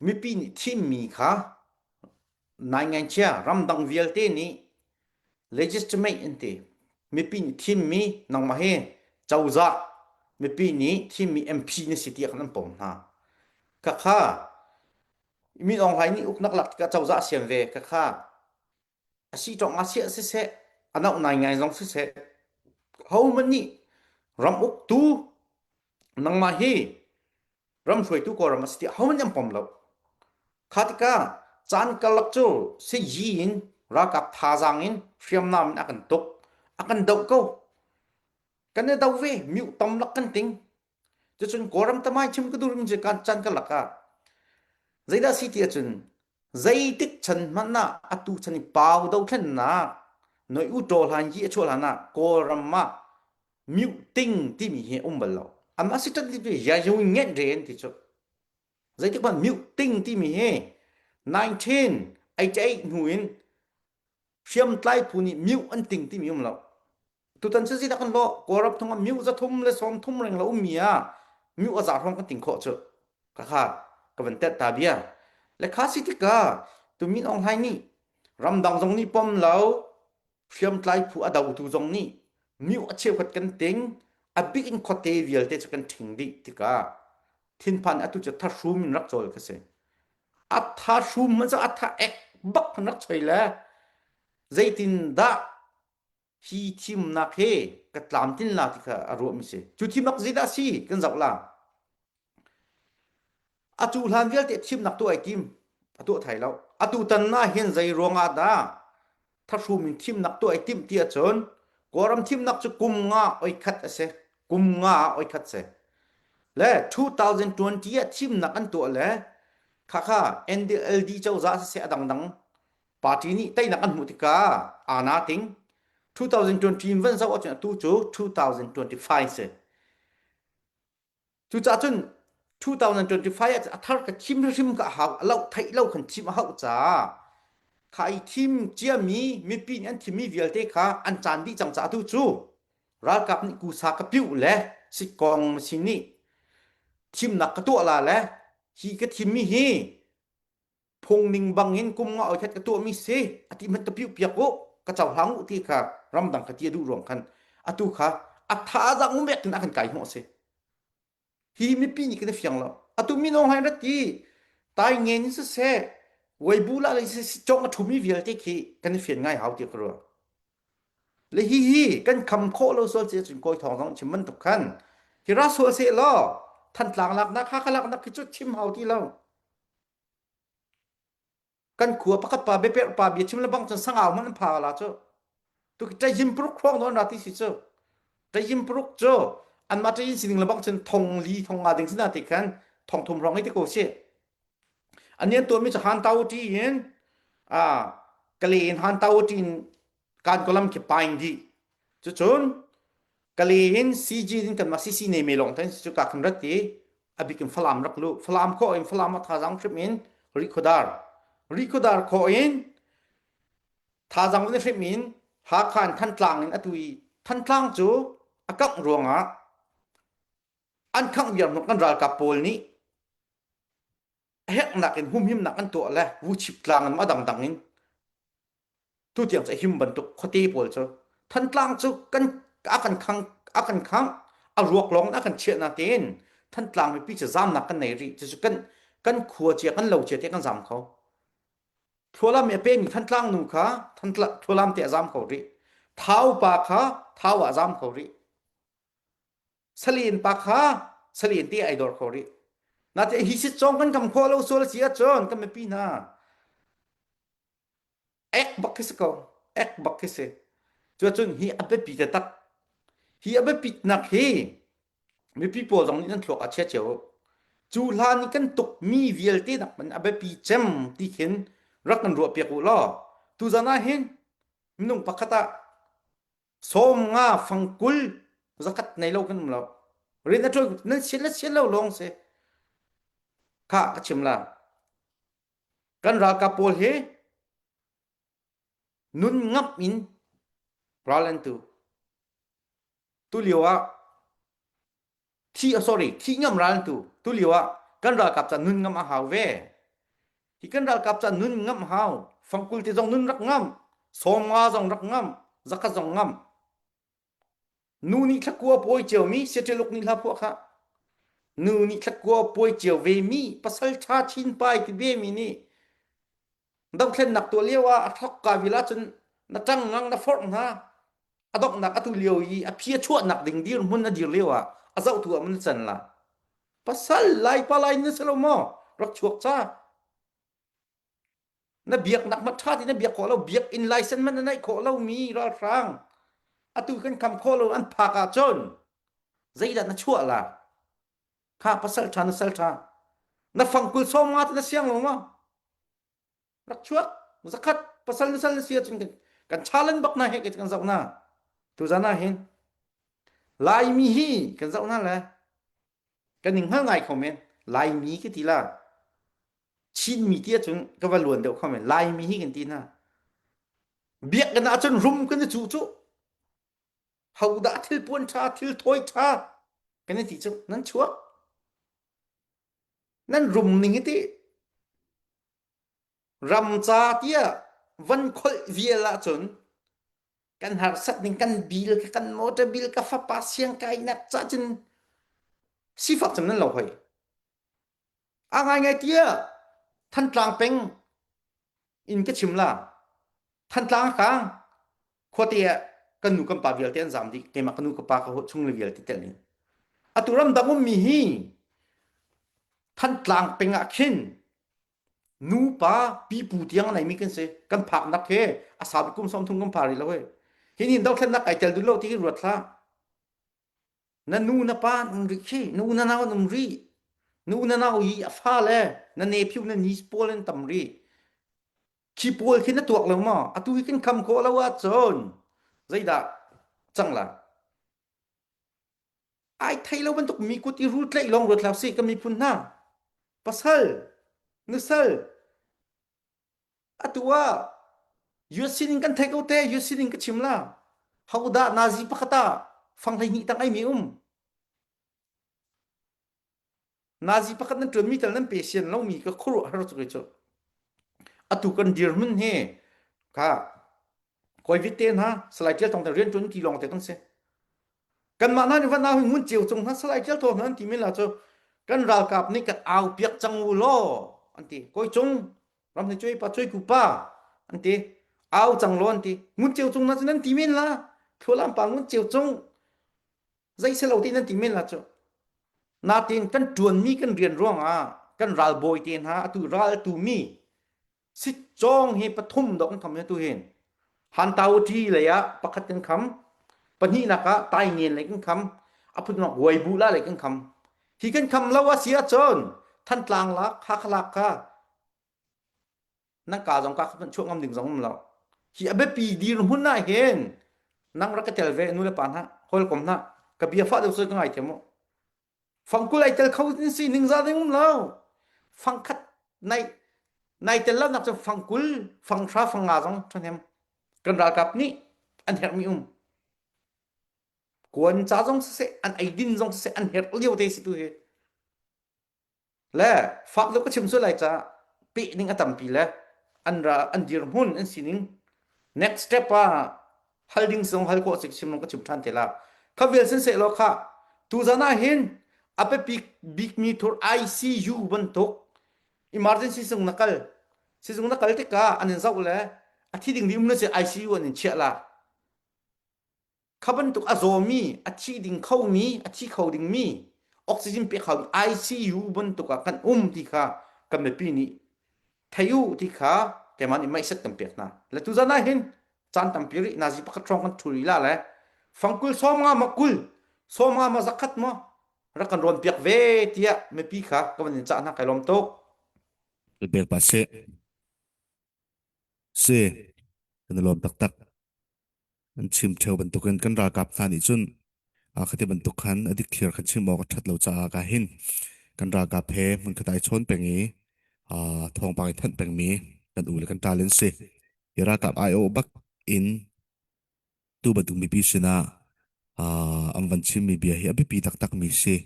Mipi nih thimmi kha naingainchia ramdang vialte nih legitimate an ti. Mipi nih thimmi nangmah hi cozah mipi nih thimmi MP na si tiah khan an pom hna. Khakha Min Aung Hlaing nih uknak lak tikah cozah a siam ve. Khakha a si ṭong ah siah siseh, a noh ngai ngai zong siseh, hohmanh nih ram uktu nangmah hi ram hruaitu Kawlram a si tiah hohmanh an pom lo. Kha tikah caan karlak cu sayi in ralkap thazaang in hriamnam in a kan tuk, a kan doh ko. Kan i do ve, miu tam lak kan ting. Cucun Kawlram tamai chim ka duh rim cu kan caan karlak ah zeidah si ti ahcun zeitik chan hmanh ah atu chan i pau dothlennak noi u ṭaw hlan yi a chuah hlan ah Kawlram ah mute timi hi um bal lo. Amah si ṭan ti ya yu nget ren ti cu. Zeitik hmanh mute timi hi 1988 hnu in hriamtlai phu nih mute an ting timi um lo. Tutan cu zeidah kan lawh Kawlram thung ah mute 330 reng lo ummi ah mute a za hrawng kan ting khawh cu. Khakha ka van tet ta bia. Le kha si tikah tu Min Aung Hlaing nih ramdang zong nih pom lo hriamtlai phu a dotu zong nih myu a cheukhat kan ting a bik in khuate vialte cu kan ṭhing dih tikah thinphan atu cu thahrum in rak cawl ka si a thahrum man cu a tha ek bak kan rak choi le zeitin dah hi thimnak he ka tlamtlin la ti kha a ruahmi si cu thimnak zeidah si kan zoh la Atu hlan vialte thimnak tuah ai tim. A tuah thai lo. Atu tan ah hin zei ruangah dah thahrum in thimnak tuah ai timh ti ahcun Kawlram thimnak cu kum nga oi khat a si. Kum nga ah oi khat si. Le 2020 ah thimnak an tuah le khakha NLD cozah siseh a dangdang party nih teinak an hmuh tikah aa ting 2020 in van zoh ahcun atu cu 2025 si. Cucaah cun 2025 ah a thar ka thim hrim ka hau a loh theih lo khan thim a hauh caah kha i thim ciami mipi nih an thimmi vialte kha an caan dih cang caah tu cu ralkap nih kusa ka piuh le sikkong machine nih thimnak ka tuah la le hi ka thimmi hi phungning bangin kum nga oi khat ka tuahmi si ati hmanh ka piuh piak u ka cohlang u ti kha ramdang ka ti a duh ruang khan atu kha a thazaang umek in a kan kai hnawh si hi mipi nih kan i fiang lo atu mino hai rat ti tai ngen in siseh weibu la le si chong a thumi vialte khi kan i fian ngai hau ti ka ruah le hi hi kan kham khawh lo sual che cun kawi thawng zong chim bantuk khan hi ra sual se law thantlang laknak hakha laknak khi cu chim hau ti lo Kan khua pakhat pa biaperh pa bia chim le bang cun sangau hmanh an pha la cu. Tu ṭahim paruk hrawng nawn ra ti si cu. Ṭahim paruk cu anmah ṭahim sining le bang cun thong li thong nga ding sina ti khan thong thum hrawng i ti ko si. Ani an tuahmi cu han tau ṭi in a kale in han tau ṭi in kan kolam khi paing dih. Cucun kale in CG in kanmah CC nei me lawng ten cu ka khan rat i a bik in Falam rak lu Falam khawh in Falam a thazaang hrim in Rikhodar Rikhodar khawh in thazaang in hrim in Hakha in Thantlang in atu i Thantlang cu a kangh ruangah an khangh viar hnuk kan ralkap pawl nih a herhnak in humhimnak an tuah le vuchip tlang in a dangdang in Tutiang cu a him bantuk khuate pawl cu Thantlang cu kan a kan khang a kan khang a ruak lawng in a kan chiah natein Thantlang mipi cu zamnak kan nei rih cucu kan kan khua cia kan lo cia te kan zam kho. Thlualam i a pemi Thantlang nu kha Thlualam te a zam kho rih. Thau pa kha Thau ah a zam kho rih. Salen pa kha Salen te ai dor kho rih. Nate hi sit cong kan kam khawh lo sual si ahcun kan mipi hna ek bak khi si ko. Ek bak khi si. Cuacun hi a biapi taktak. Hi a biapitnak hi mipi pawl zong nih nan thluak a chia cio. Cu hlan i kan tuk mi vialte nak man a biapi cem ti khin rak kan ruah piak u law tuzan ah hin minung pakhat ah sawm nga fangkul zakhat nei lo kan um lo. Rian a ṭuan nan sian le sian lo lawng si. Kha ka chim la. Kan ralkap pawl hi nun ngamh in ral an tu. Tulio ah thi sorry thi ngam ral tu tulio ah kan ralkap ca nun ngam a hau ve. Hi kan ralkap ca nun ngam hau. Fangkul te zong nun rak ngam. Sawmnga zong rak ngam. Zakhat zong ngam. Nu nih thlakua pawi ciomi Siaṭiluk nih hla phuah kha. Nu nih thlakua pawi cio ve mi pasal ṭha chin pai ti ve mi nih dothlennak tuah lio ah a thok ka vil ahcun na ṭang ngang na forh hna a donghnak atu lio i a phi a chuahnak ding dirhmun a dir lio ah a zohtu ah mun can la pasal lai pa lai na si lo maw rak chuak ca na biaknak ma ṭha ti na biak khawh lo biakinn license man na neih khawh lo mi ralhrang atu kan kham khawh lo an phak ahcun zeidah na chuah la kha pasal ṭha na sal ṭha na fangkul sawm nga na siang lo maw rak chuak zakhat pasal na sal na si ahcun kan challenge bak na he kan zoh na tuzan ah hin Laimi hi kan zoh na le kan ning hngal ngai kho men Laimi ka ti la Chinmi ti ahcun ka va luan deuh kho men Laimi hi kan ti hna biakinn ahcun rum kan i cuh cu hodah thil puan ṭha thil thawi ṭha kan i ti cu nan chuak nan rum ning hi ti ram ca tiah van kholh vial ahcun kan harsat ning kan bil kan motor bill ka fapa siang kainak ca cun sifak cun nan lo hoi A ngaingai tiah Thantlang peng in ka chim la. Thantlang a kang. Khuate ah kan nu kan pa vialte an zaam dih. Keimah ka nu ka pa ka chung le vialte tel in. Atu ramdang ummi hi Thantlang peng ah khin nupa pipu tiang a neimi kan si. Kan phaknak he a sau kum 30 kan pha rih lo he. Hi nin dothlennak kai tel duh lo ti hi ruat hlah. Na nu na pa an um rih khi nu na nau an um rih nu na nau i a fa le na nephew na niece pawl an tam rih khi pawl khi na tuak lo maw atu hi kan kham khawh lo ahcun zeidah cang la ai thei lo bantuk mi kut i rul tlaih lawng ruat hlah sih kan miphun hna pasal nusal Atu ah US sining kan thei ko te, US sining ka chim la. Hodah Nazi pakhat ah fang 12 tang ai mi um. Nazi pakhat nan ṭuan mi tal nan pe sian lo mi ka khuaruah har cu cu. Atu kan dirhmun hi kha koi vit te hna salai tial tong te rian ṭuan ti lawng te kan si. Kanmah hna nih van au hi ngun ceu cung hna salai tial thaw hna an ti men la cu kan ralkap nih kan au piak cang u law an ti. Koi cung ram ni cuai pa cuai ku pa an ti au cang law an ti ngun ceu cung na cu nan ti men la thlualam pa ngun ceu cung zei se lo ti nan ti men la cu natin kan tuan mi kan rian ruang ah kan ralbawi te hna atu ral tu mi sit cong hi pathum dok kan kham tu hin han tau ti lei ah pakhat kan kham pahnihnak ah tai ngen lei kan kham aphun nak huai bu la lei kan kham hi kan kham lo a si ahcun Thantlang lak Hakha lak kha nan ka zong ka khat chuah ngam ding zong um lo hi a biapi dirhmun ah hin nang rak ka tel ve nu le pa hna hawikom hna ka bia fah deuh cu ka ngai thiam mu fangkul ai tel kho in si ning za ding um lo fangkhat nai nai tel lo nak cu fangkul fanghra fangnga zong ṭhahnem kan ralkap nih an herhmi um kuan ca zong siseh an eidin zong siseh an herh lio te si tu hi Le fak deuh ka chim sual lai caah peh ning a tampi le an ra an dirhmun an sining next step ah hal ding zong hal khawh si chim ka chim ṭhan te la. Kha vial sin seh law kha tuzan ah hin a biapi bikmi thur ICU bantuk emergency sung na kal. Sizung na kal tikah an in zoh le a thi ding mi um na si ICU an in chiah la. Kha bantuk a zawmi, a thi ding khomi, a thi kho dingmi oxygen pek hau ICU bantuk ah kan um ti kha kan mipi nih thei u ti kha keimah nih meiset kan pek hna. Le tuzan ah hin caan tampi rih nazi pakhat hrawng kan thu rih la le fangkul 50 ma 20 50 ma zakhat maw rak kan rawn piak ve tiah mipi kha ka van in cah hna kai lawm tuk. Pek pa seh. Si. Kan i lawm taktak. An chim theo bantukin kan ralkap hna nih cun khati bantuk khan a dikthliar khan chim awk a ṭhat lo caah ka hin kan ralkap he hmunkhat ai chawn peng i thawngpang i thanh pengmi kan u le kan ṭal in si. Hi ralkap aiawh bak in tu bantuk mipi sinah an van chimmi bia hi a biapi taktakmi si.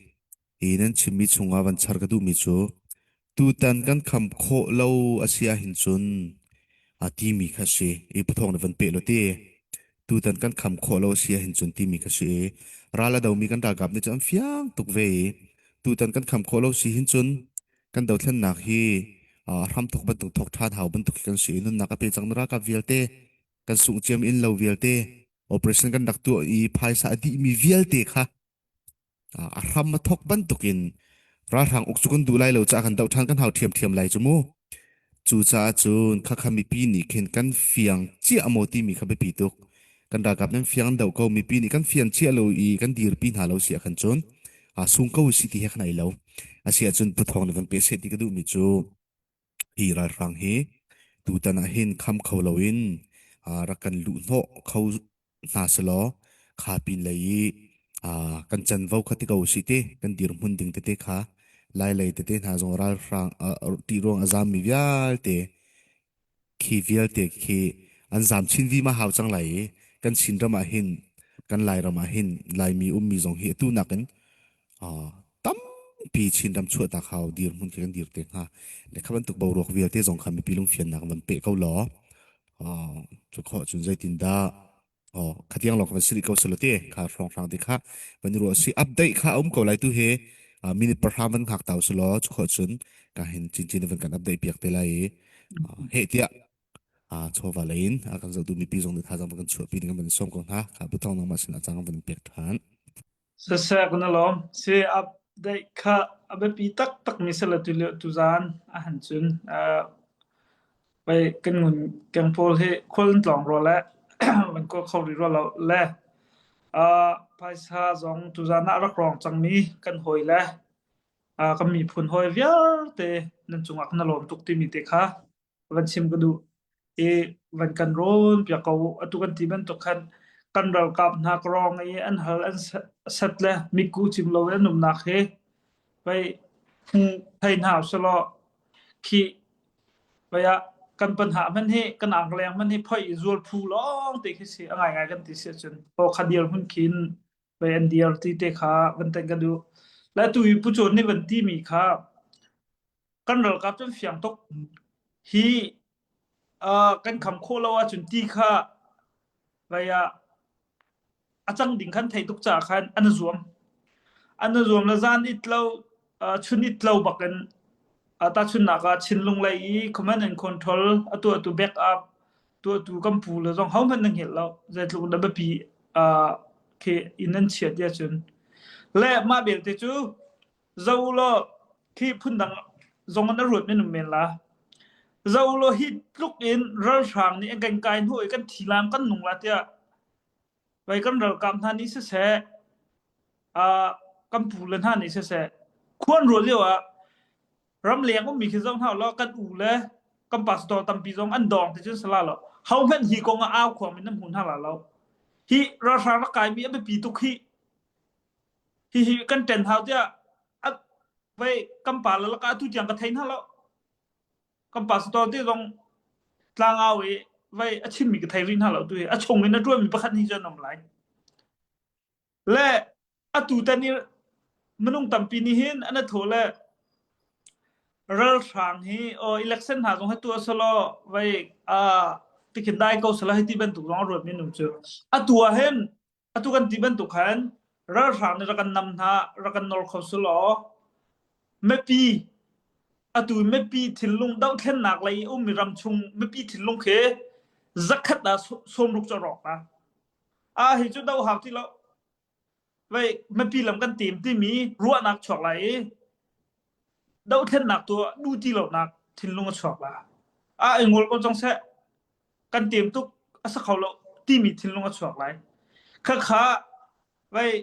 Hi nan chimmi chungah van char ka duhmi cu tutan kan kham khawh lo a si ahhin cun a timi kha si. I pathawng na van peh lo ti. Tutan kan kham khawh lo a si ahhin cun timi kha si i ral a domi kan ralkap nih cun an fiang tuk ve i tutan kan kham khawh lo si hin cun kan dothlennak hi hramthok bantuk thok ṭhan hau bantuk khi kan si i nunnak a pe cang mi ralkap vialte kan sungh ciam inn lo vialte operation kan rak tuah i phaisa a dihmi vialte kha a hram a thok bantukin ralhrang uk cu kan duh lai lo caah kan doh ṭhan kan hau ṭhiamṭhiam lai cu mu. Cucaah cun khakha mipi nih khin kan fiang ciah maw timi kha biapi tuk. Kan ralkap nan fiang an doh ko mipi nih kan fian ciah lo i kan dirpi hna lo si ah khan cun sung ko si ti he khan ai lo. Asi ahcun Pu Thawng nih van pe seh ti ka duhmi cu hi ralhrang hi tutan ah hin kham kho loin rak kan luhhnawh kho hna selaw kha pin lei i kan canvo kha ti ko usih ti kan dirhmun ding tete kha lai lei tete hna zong ralhrang ti ruang a zammi vialte khi vialte khi an zam chin vima hau cang lai i kan Chin ram ah hin kan Lairam ah hin Laimi ummi zong hi atu nakin tampi Chinram chuahtak hau dirhmun khi kan dir te hnga. Le kha bantuk boruak vialte zong kha mipi lungfiannak van pe ko law cu khawh cun zeitindah oh khatiang lawng kan si ko selo te kha hrawng hrang te kha van ruah si update kha um ko lai tu he minute pahra van hngak tau selo cu khawh cun ka hin chinchin van kan update piak te lai i he tiah chawva lei in a kan zohtu mipi zong nih thazang van kan chuahpi ding van sawm ko hna kha buthong nangmah sin a cang van pek than Siseh kan i lawm. Si update kha a biapi taktak mi si le tu lio tuzaan ahhin cun pei kan ngun keng pawl hi khual an tlawng rua le van kawl kho rih rua lo le phaisa zong tuzaan ah a rak rawng cangmi kan hawi le kan miphun hawi vialte nan cungah kan i lawm tuk timi te kha van chim ka duh i van kan rawn piak ko atu kan ti bantuk khan kan ralkap hna ka rawng i an hal an set le miku cim lo an umnak hi pei thei hna usalaw khi pei ah kan panha hman hi kan angleng hman hi phoi i zual phu lawng te khi si a ngai ngai kan ti si ahcun ho kha dir hun khin pei an dir ti te kha van ten ka duh le tu i pu cawn nih van ti mi kha Kan ralkap cu an fiang tuk. Hi uh, kan kham khawh lo ahcun ti kha vai ah a cang ding khan thei tuk caah khan an i zuam. An i zuam le zan it lo, uh, chun it lo bakin uh, tahchunhnak ah Chinlung lei i command and control a tuahtu backup tuahtu kan pu le zong hohmanh nan hngilh lo. Zeitluk na biapi uh, khi inn an chiat ti ahcun. Le mah belte cu Zo law khi phundang zong in a ruat men um men la. Zo law hi tluk in ralhrang nih an kan kai hnu i kan thi lam kan nung la tiah vai kan ralkap hna nih siseh uh, kan pu le hna nih siseh khuan rual lio ah ramleng ummi khi zoh hna law kan u le kan pastor tampi zong an dawng ti cun sala lo ho hmanh hi kong ah au khuang in nan hmu hna la lo hi ralhrang rak kaimi a biapi tuk hi Hihi kan ṭen hau tiah vei kan pa le lakah atu tiang ka thei hna lo. Kan pastor te zong tlangau i vei a chimmi ka thei rih hna lo tu hi. A chung in a ṭuanmi pakhat hi cu an um lai. Le atu tan i minung tampi nih hin an a thaw le ralhrang hi o election hna zong hi tuah selaw vei tikhin dai ko selaw hiti bantuk zong a ruatmi nung cu atu ah hin Atu kan ti bantuk khan ralhrang nih rak kan nam hna, rak kan nor kho sulaw mipi Atu mipi thinlung dohthlennak lei i ummi ramchung mipi thinlung khi zakhat ah sawmruk cu a rawk la. Ah hi cu doh hau ti lo. Vei mipi lam kan tim timi ruahnak chuak lai i dohthlennak tuah duh ti lonak thinlung a chuak la. Ah i ngol ko cang seh. Kan tem tuk a sa kho lo timi thinlung a chuak lai. Khakha vai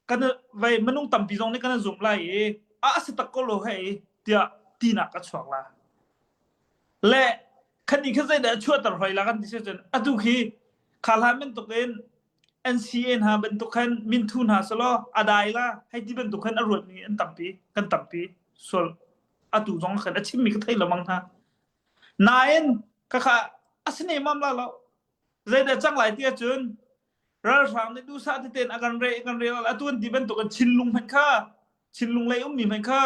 kan vai minung tampi zong nih kan zumh lai i a a si tak ko lo hei tiah tinak a chuak la. Le khani kha zeidah a chuahter hoi la kan ti si cun atu khi kha hlan bantuk in NCA hna bantuk khan minthu hna selaw a dai la hei ti bantuk khan a ruatmi an tampi kan tampi sual atu zong khan a chimmi ka thei lengmang hna. Nain khakha a si nemam la lo. Zeidah cang lai ti ahcun ralhrang nih duhsah teten a kan re kan rel atu an ti bantuk in Chinlung hmanh kha Chinlung lei ummi hmanh kha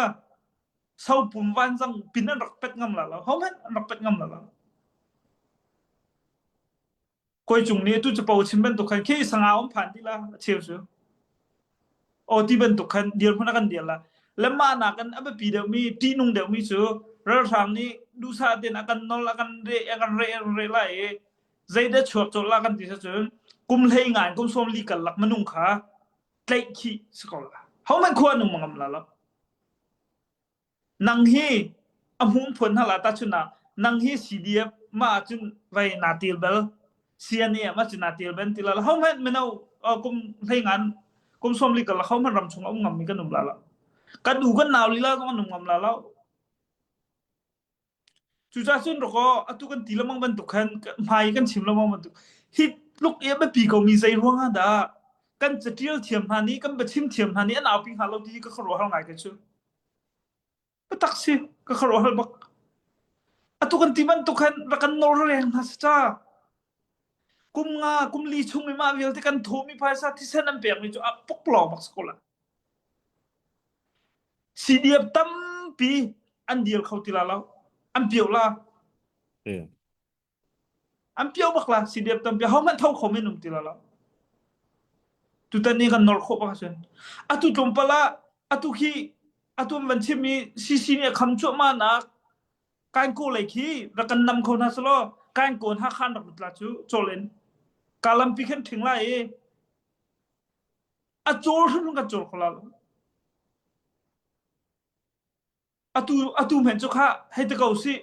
sopum vanzang pin an rak pet ngam la lo. Ho hmanh an rak pet ngam la lo. Koi cung nih tu capo chim bantuk khan khi sanga um phan ti la a cheu cu. Aw ti bantuk khan dirhmun a kan dir la. Le mah nakin a biapi deuhmi ṭihnung deuhmi cu ralhrang nih duhsah tein a kan nol a kan re a kan re a kan re lai i zeidah chuak colh la kan ti cun kum hlei nga in kum 40 karlak minung kha tlaih khih si ko la. Hohmanh khua an um ngam la lo. Nang hi a hmum phuan hna la tahchun ah nang hi CDF mah ahcun vai naa tel bal CNA ah mah cu naa tel bal ti la ho hmanh mino kum hlei ngan kum 40 kal ho hmanh ram chung a um ngam mi kan um la lo kan u kan nau lila zong an um ngam la lo Cucaah cun rakaw atu kan ti lengmang bantuk khan hmai kan chim lengmang bantuk hi tluk i a biapi komi zei ruang ah dah kan catial thiam hna nih kan biachim thiam hna nih an aupi hnga lo ti hi ka khuaruahhar ngai ka cu. Biatak si ka khuaruahhar bak. Atu kan ti bantuk khan rak kan nawl reng hna si ca. Kum nga kum li chung i mah vialte kan thawhmi phaisa thisen an pekmi cu a puklawng bak si ko la. CDF tampi an dir kho ti la lo. An pio la. An pio bak la CDF tampi ho hmanh tho kho men um ti la lo. Tutan ni kan nor khawh bak cun. Atu tlawmpal ah atu khi atu van chim i CC nih a kham cuahmah nak kain ko lei khi rak kan nam kho hna selaw kain kawn ha khan rak lut la cu chawl in kalampi khan ṭhing lai i A cawl hrimhrim kan cawl kho la lo. Atu atu men cu kha hei ti ko sih.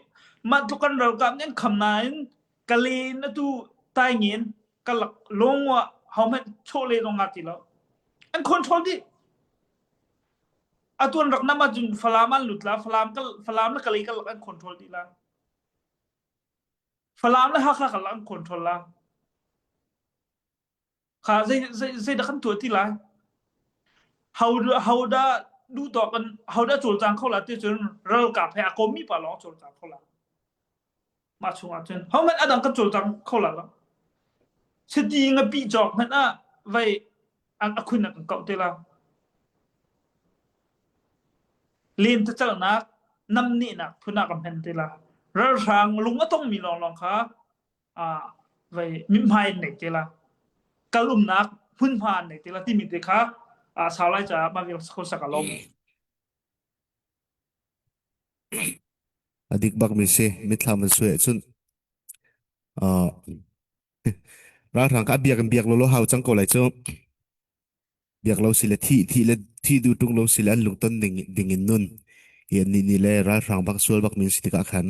Mah tluk kan ralkap nih an kham nain ka len atu taingin ka lak lawngwa ho hmanh chawleh zong nga ti lo. An control dih. Atu an rak nam ahcun Falam an lut la, Falam ka Falam le Kalay ka lak an control dih la. Falam le Hakha ka lak an control la. Kha zei zei zeidah kan tuah ti lai? Ho ho dah duh tawk in ho dah cawlcang kho la ti cun ralkap he a kommi pa lawng cawlcang kho la. Mah chungah cun ho hmanh a dang kan cawlcang kho la lo. Chiti ngapi cawk hmanh ah vei a khun a kan kauh te la. Len tacalnak namnehnak phun ah kan hman te la. Ralhrang lung a tongmi lawnglawng kha vei mithmai an nei te la kal umnak hmunhma an nei te la timi te kha sau lai caah mah vial kho sak a lawm. A dik bak mi si mithlam an suai ahcun ralhrang ka biak in biak lo lo hau cang ko lai cu biak lo si le thih thih le thih duh ṭung lo si le an lungton ding ding in nun hi an nih nih le ralhrang bak sual bak min si tikah khan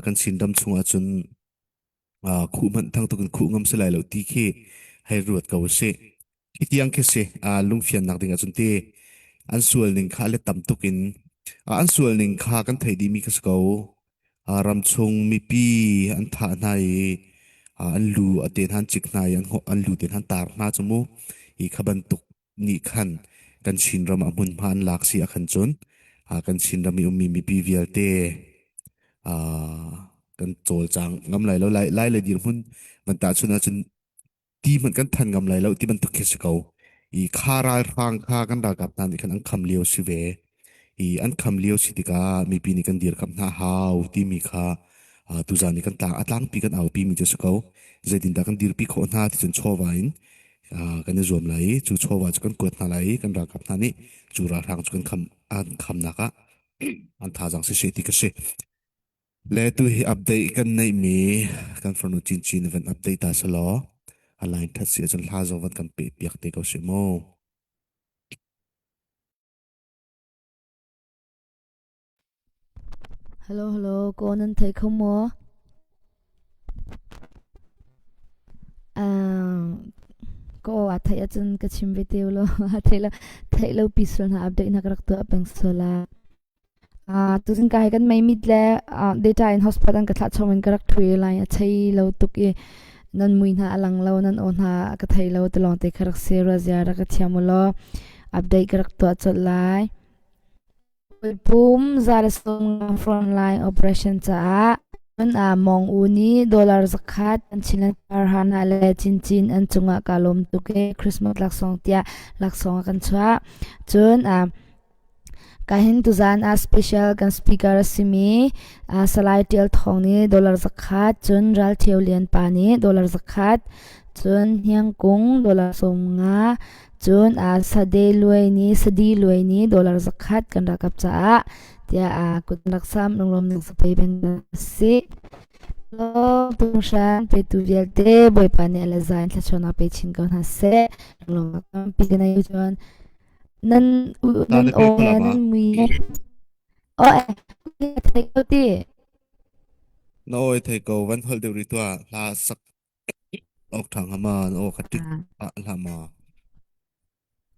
kan Chinram chungah cun khuh hmanh thang tuk in khuh ngam si lai lo ti khi hei ruat ko si hi tiang khi si lungfiannak ding ahcun ti an sual ning kha le tam tuk in an sual ning kha kan thei dih mi kha si ko Ramchung mipi an thah hna i an lu a te hna an cik hna i an lu te hna an tar hna cu mu. Hi kha bantuk nih khan kan Chinram ah hmunhma an lak si ahkhan cun kan Chinram i ummi mipi vialte kan cawlcang ngam lai lo. Lai, lai le dirhmun van tahchun ahcun ti hmanh kan than ngam lai lo ti bantuk khi si ko. I kha ralhrang kha kan ralkap hna nih khan an kham lio si ve. I an kham lio si tikah mipi nih kan dirkamh hna hau timi kha uh, tuzan i kan tlang a tlangpi kan aupi mi cu si ko. Zeitindah kan dirpi khawh hna ti cun chawva in uh, kan i zuam lai i cu chawva cu kan kuat hna lai i kan ralkap hna nih cu ralhrang cu kan kham an khamnak ah. An thazaang si ti ka si. Le tu hi update kan neih mi kan farnu chinchin van update ta selaw a line that si ahcun hla zong van kan pe piak te ko si mu. Hello hello ko nan thei kho maw? Ka aw aa theih ahcun ka chim ve te ulaw aa theih lo theih lo pi sual hna update na ka rak tuah peng sual ah. Tuzing ka hi kan meimit le data in hotspot an ka thlah chom in ka rak ṭhu i lai a chei lo tuk i nan mui hna a lang lo nan aw hna ka thei lo ti lawng te kha rak si rua zia rak ka thiam ulaw update ka rak tuah colh lai. Pum 150 frontline operation caah Mong U nih dollar 100 an chin Hana le Cincin an cungah ka lawm tuk i Christmas laksawng tiah laksawng a kan chuah. Cun kahin tuzaan ah special kan speaker a simi Salai Tial Thawng nih dollar 100 cun Ral Thio Lian pa nih dollar 100 cun Hniang Kung dollar 50 Cun Sade Luai nih Sadi Luai nih dollar 100 kan ralkap caah tiah kut rak sam lunglawm ning sapei beng si. Tunghran petu vialte Bawipa nih a le zain thlachuahnak pe chin ko hna seh. Lunglawm tampi ka nei cun nan nan aw nan mui aw eh thei ko ti. Na oi thei ko van hol deuh ri tua hla sak Awk ṭha hnga ma? Na aw kha ṭik pah hlah ma?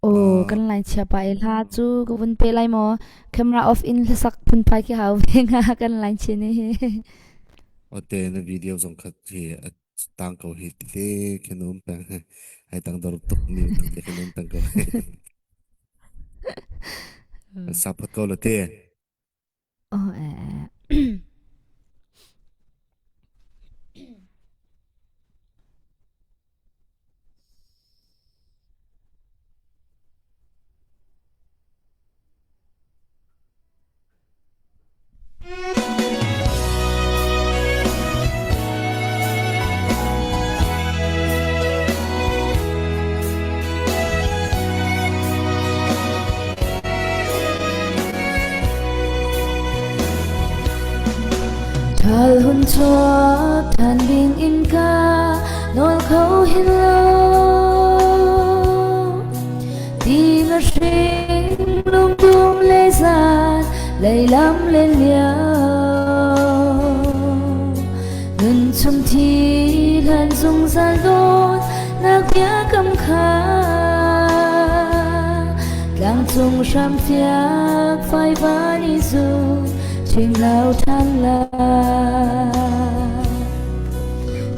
Aw, kan line chia pa i hla cu ka vun pe lai maw? Camera off in hlasak phunphai khi hau ve nga kan line chia ni hi. Ote na video zong kha hi a tang ko hi tete khin um peng ai tang dor tuk mi tuk te khin um peng ko. An sa phat ko lo te. Oh eh. Ṭhal hun chuak ṭhan ding in ka nawl kho hin lo. Ti na hring lungtum le zan leilam le lio. Nun chung thi hlan zungzal dawt nak biakam kha tlangcung hram fiak faivan i zu chim lo ṭhan la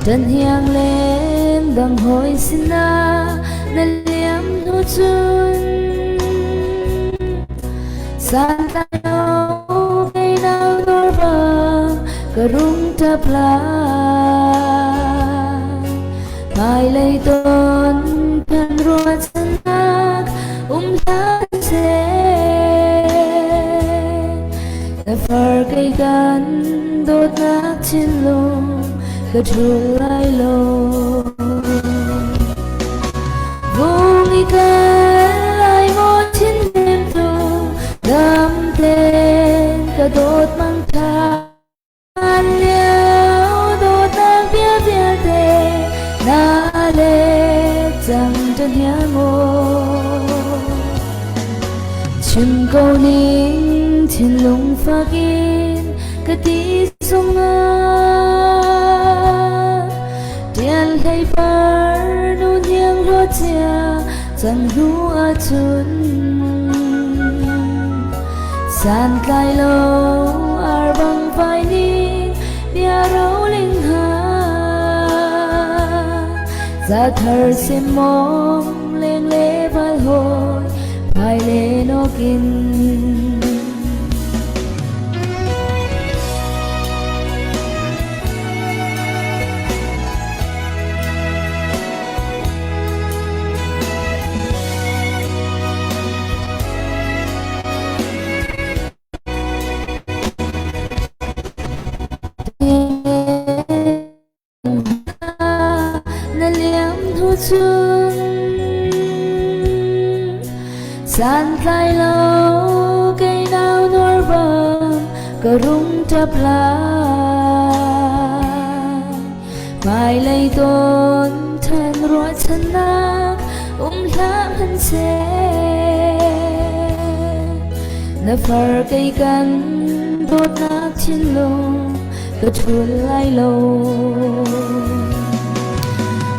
Tan hiang len dang hoi sinah na liam hnu cun santlai lo kei nau nor bang ka rung ṭap lai Hmailei ton kan ruahchannak um hlah seh. Na far kei kan dawtnak thinlung ka ṭhul lai lo. Vung i kal lai maw thinhnem tu dam ten ka dawt mang ṭha. An lio dawtnak bia vialte na le cang ta hniang aw. Chim ko ning thinlung fak in ka ti zungah Tial hlei par nu hniang hlawt cia cang hnu ahcun Santlai lo ar bang vai ning bia roling ha Za thar sim mong leng le val hoi phai le nokin Na liam hnu cun santlai lo kei nau nuar bang. Ka rung ṭap lai. Hmailei tawn ṭhan ruahchannak um hlah hmanhseh. Na far kei kan dawtnak thinlung ka ṭhul lai lo.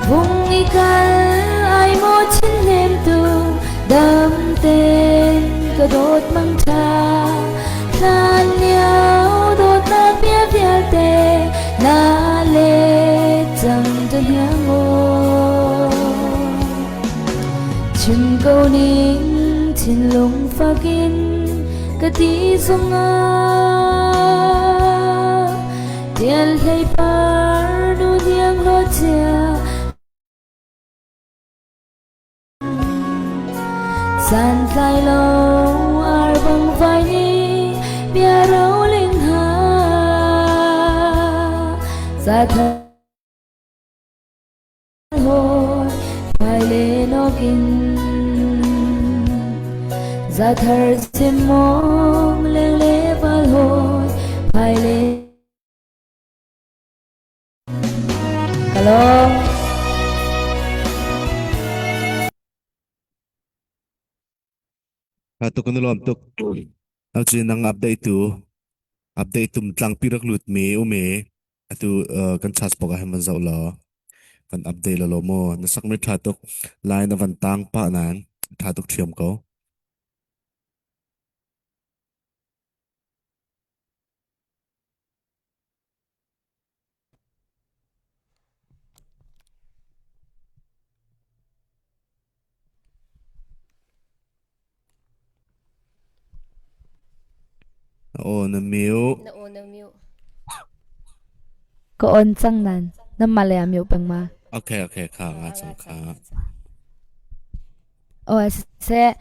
Vung i kal ai maw chin hnemtu dam ten ka dawt mangṭha hlan lio dawtnak bia vialte na let cang ta hniang aw. Chim ko ning thinlung fakin ka ti zongah Tial hlei par nu hniang lo cia Santlai lo ar bang vai ni bia ro ling ha Za thar hoi phai le nokin Za thar sim mong leng le val hoi phai le Ka lawm. Tuk kan lawm tuk. Alci nang update tu update tum tlangpi rak lut mi ume atu kan chat bok ah man zau lo kan update lo lo mo na sak mi tha tuk line avan tang pa nan tha tuk thiam ko. Aw na mute. Na aw na mute. Ka on cang nan. Nan mah le a mute peng ma. Okay okay kha nga cang kha. Oh seh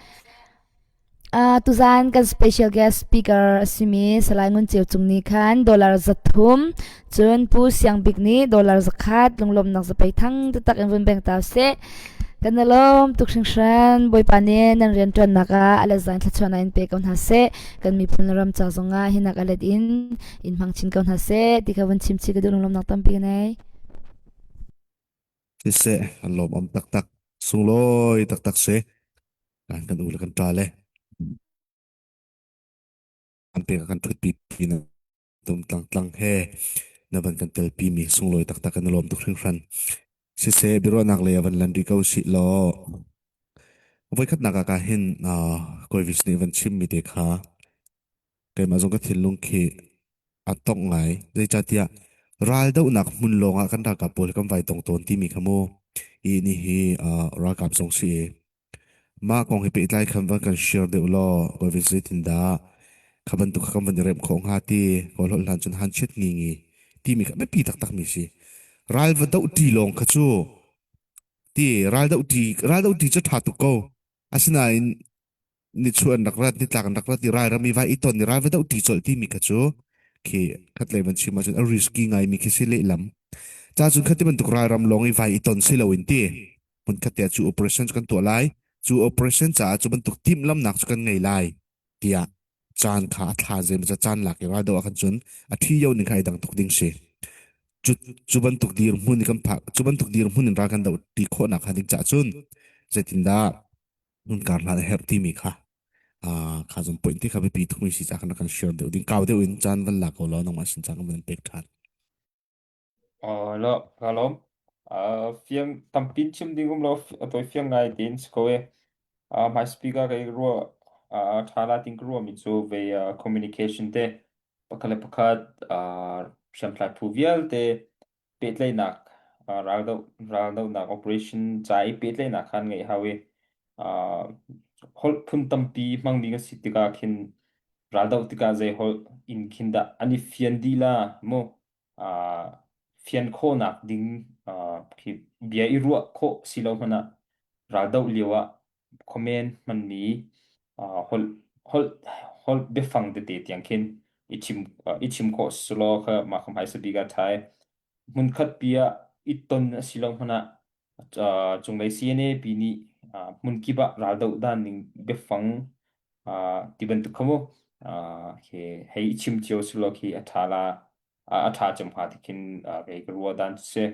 Uh, tuzan kan special guest speaker a simi Salai Ngun Ceu Cung nih khan dollar 300 cun Pu Siang Bik nih dollar 100 lunglawmnak zapei thang taktak in vun beng ta seh. Kan i lawm tuk hringhran Bawipa nih nan rianṭuannak ah a let zain thluachuahnak in pe ko hna seh. Kan miphun le ram ca zongah hinak a let in in hmang chin ko hna seh ti kha vun chim chih ka duh lunglawmnak tampi ka nei. Siseh an lawmawm taktak sunglawi taktak si. Kan kan u le kan ṭa le an pek kan ṭhutpi pi na tum tlang tlang he na van kan telpi mi sunglawi taktak kan i lawm tuk hringhran. Siseh biaruahnak lei ah van lan rih ko sih law voikhatnak ah ka hin Kawi nih van chim mi te kha Keimah zong ka thinlung khi a tongh ngai. Zeicahtiah raldohnak hmun lawngah kan ralkap pawl kan vai tong tawn timi kha mu. I ni hi uh, ralkap zong si i mah kong hi pehtlai khan van kan share deuh law kawi zeitindah kha bantuk kha kan van i remh khawh hnga ti kawl holh hlan cun han chiat ngi ngi timi kha biapi taktak mi si. Ral va doh ṭi lawng kha cu ti ral doh ṭi ral doh ṭi cu ṭha tuk ko. Asinain nichuah an rak rat nitlak an rak rat i ralram i vai i ton i ral va doh ti colh timi kha cu khi khatlei van chim ahcun a risky ngaimi khi si lehlam ca cun khati bantuk ralram lawng i vai i ton si loin ti hmun khat te ah cu operation cu kan tuah lai cu operation caah cu bantuk timhlamnak cu kan ngei lai tiah caan kha a thla zeimaw caan lak i raldoh ah khan cun a thi yo ning kha ai dang tuk ding si cu cu bantuk dirhmun i kan phak cu bantuk dirhmun in ral kan doh ti khawhnak kha ding cah cun zeitindah hmunkar hlan a herh timi kha uh, kha zon point te kha biapi tukmi si ca kan kan share deuh ding kau deuh in caan van la ko law nangmah sin caan kan van pek ṭhan. Uh, lo, ka lawm. Uh, fiang tampin chim ding um lo a toi fiang ngai tein si ko e. Uh, my speaker kai ruah uh, ṭha la ting ka ruah mi cu ve uh, communication te pakhat le pakhat uh, hriamtlai phu vialte pehtlaihnak raldoh raldohnak operation ca i pehtlaihnak kha an ngeih hau i holh phun tampi hmang ding a si tikah khin raldoh tikah zei holh in khin dah an i fian dih la mu fian khawhnak ding khi bia i ruah khawh si lo hmanh ah raldoh lio ah comment hmanmi holh holh holh biafang tete tiang khin i chim i chim khawh sulaw kha mah kha hmaisa bik ah ṭha i hmunkhat pi ah i ton a si lo hmanh ah cunglei CNA pi nih hmun kip ah raldoh dan ning biafang ti bantuk kha mu. Khi hei i chim cio sulaw khi a ṭha la a ṭha cem hnga ti khin kei ka ruah dan cu si.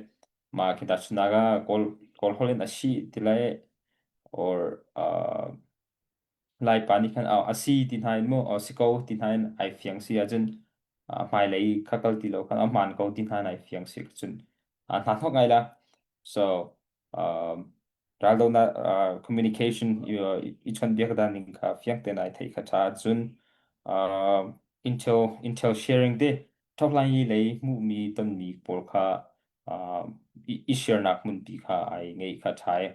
Mah khi tahchunhnak ah Kawl Kawl holh in a si ti lai or Laipa nih khan a si ti hna in mu si ko ti hna in ai fiang si ahcun hmailei kha kal ti lo khan a hmaan ko ti hna in ai fiang si cun hna hnok ngai la. So raldohnak communication i chawnhbiak dan ning kha fiang tein ai theih kha ṭha cun intel intel sharing te thohlan i lei hmuhmi tonmi pawl kha i share nak hmunpi kha ai ngeih kha ṭha i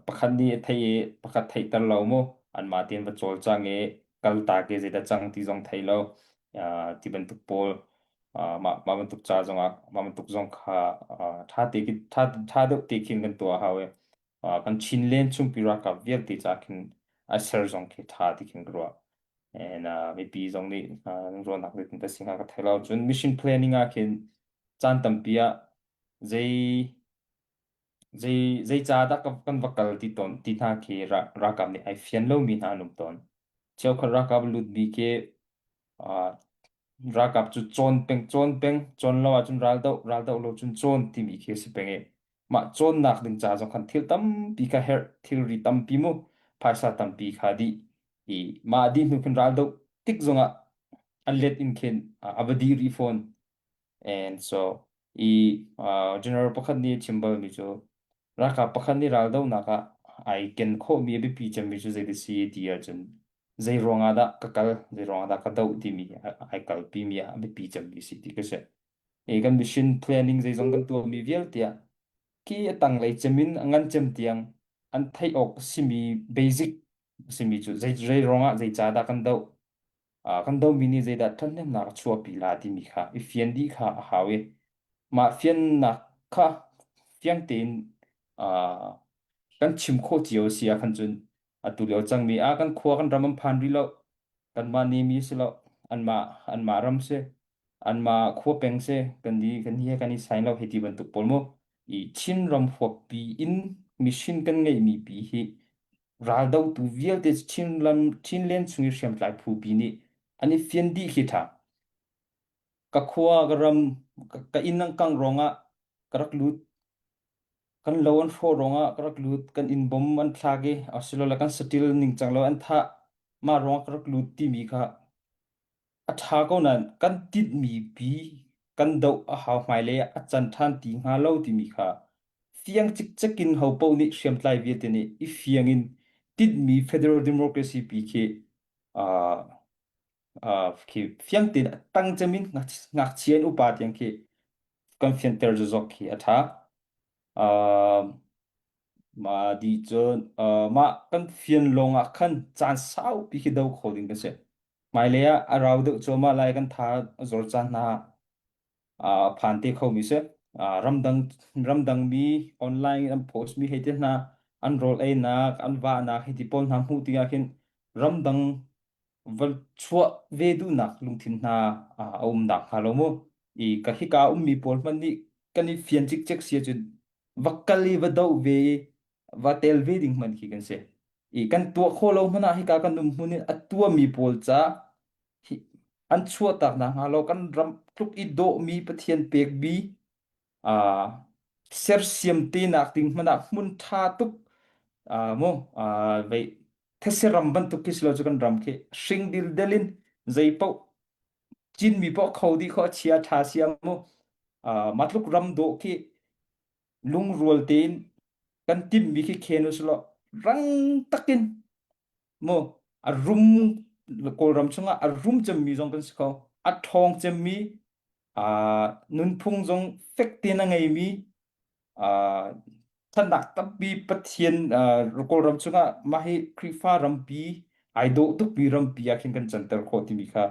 pakhat nih a theih i pakhat theihter lo mu anmah tein va cawlcang i kal ta ke zeidah cang ti zong thei lo ti bantuk pawl mah mah bantuk ca zongah mah bantuk zong kha ṭha te ṭha ṭha deuh te khin kan tuah hau i kan Chinland chungpi ralkap vialte ca khin a ser zong khi ṭha ti khin ka ruah. And mipi zong nih ruahnak zeitin ta si hnga ka thei lo. Cun mission planning ah khin caan tampi ah zei zei zei ca dah kan va kal ti tawn ti hna khi ralkap nih ai fian lomi hna an um tawn. Cheukhat ralkap lut mi khi Ralkap cu cawn peng cawn peng cawn lo ahcun raldoh raldoh lo cun cawn timi khi a si peng i mah cawnnak ding ca zong khan thil tampi kha herh thilri tampi mu phaisa tampi kha dih i mah dih hnu khin raldoh tik zongah an let in khin a va dih rih fawn and so i general pakhat nih a chim balmi cu ralkap pakhat nih raldohnak ah ai ken khawhmi a biapi cemmi cu zei si ti ahcun zei ruangah dah ka kal zei ruangah dah ka doh timi ai kalpi mi ah a biapi cemmi si ti ka si i kan mission planning zeizong kan tuahmi vialte ah khi a tanglei cem in a ngan cem tiang an theih awk simi basic simi cu zei zei ruangah zei ca dah kan doh kan dohmi nih zeidah ṭhathnemnak a chuahpi la timi kha i fian dih kha a hau i mah fiannak kha fiang tein kan chim khawh cio si ah khan cun atu lio cangmi ah kan khua kan ram an phan rih lo kanmah nemi si lo anmah anmah ram si anmah khua peng si kan di kan hi kan i sain lo hei ti bantuk pawl mu i Chin ram huappi in mission kan ngeihmi pi hi raldotu vialte Chin lam Chinland chung i hriamtlai phu pi nih an i fian dih khi ṭha ka khua ka ram ka inn an kang ruangah ka rak lut Kan lo an hrawh ruangah ka rak lut, kan inn bom an thlak i asilole kan saṭil ningcang lo an thah. Mah ruangah ka rak lut timi kha a ṭha ko nain kan tinhmi pi kan doh a hau hmailei ah a can ṭhan ti hnga lo timi kha fiang cikcek in hopaoh nih hriamtlai vialte nih i fiang in tinhmi federal democracy pi khi uh, uh, khi fiang tein a tang cem in ngakchia in upa tiang khi kan fianter zozok khi a ṭha. Uh, mah dih cun uh, mah kan fian lawng ah khan caan saupi khi do kho ding kan si. Hmailei ah a rau deuh cuahmah lai kan tha a zor caan hna ah phan te kho mi si. Uh, ramdang ramdang mi online an post mi hei te hna an rawl einak an vahnak hei ti pawl hna hmuh tikah khin ramdang va chuah ve duhnak lungthin hna a um nakhnga lo mu i ka hika ummi pawl hmanh nih kan i fian cikcek si ahcun va kal i va doh ve i va tel ve ding hmanh khi kan si i kan tuah khawh lo hmanh ah hika kan um hmun in a tuahmi pawl ca hi an chuahtak nakhnga lo kan ram tluk i dawhmi Pathian pekmi uh, sersiam te nak ding hmanh ah hmun ṭha tuk uh, mu uh, vei these ram bantuk khi silo cu kan ram khi hring dildel in zei paoh cinmi paoh kho dih kho chia ṭha sia mu uh, matluk ram dawh khi lungrual tein kan timmi khi khen usilo rang takin mu a rum kawlram chungah a rum cemmi zong kan si kho a ṭhawng cemmi uh, nunphung zong fek tein a ngeimi uh, thannak tampi Pathian uh, Kawlram chungah mah hi Khrihfa rampi ai dawh tukmi rampi ah khin kan canter khawh timi kha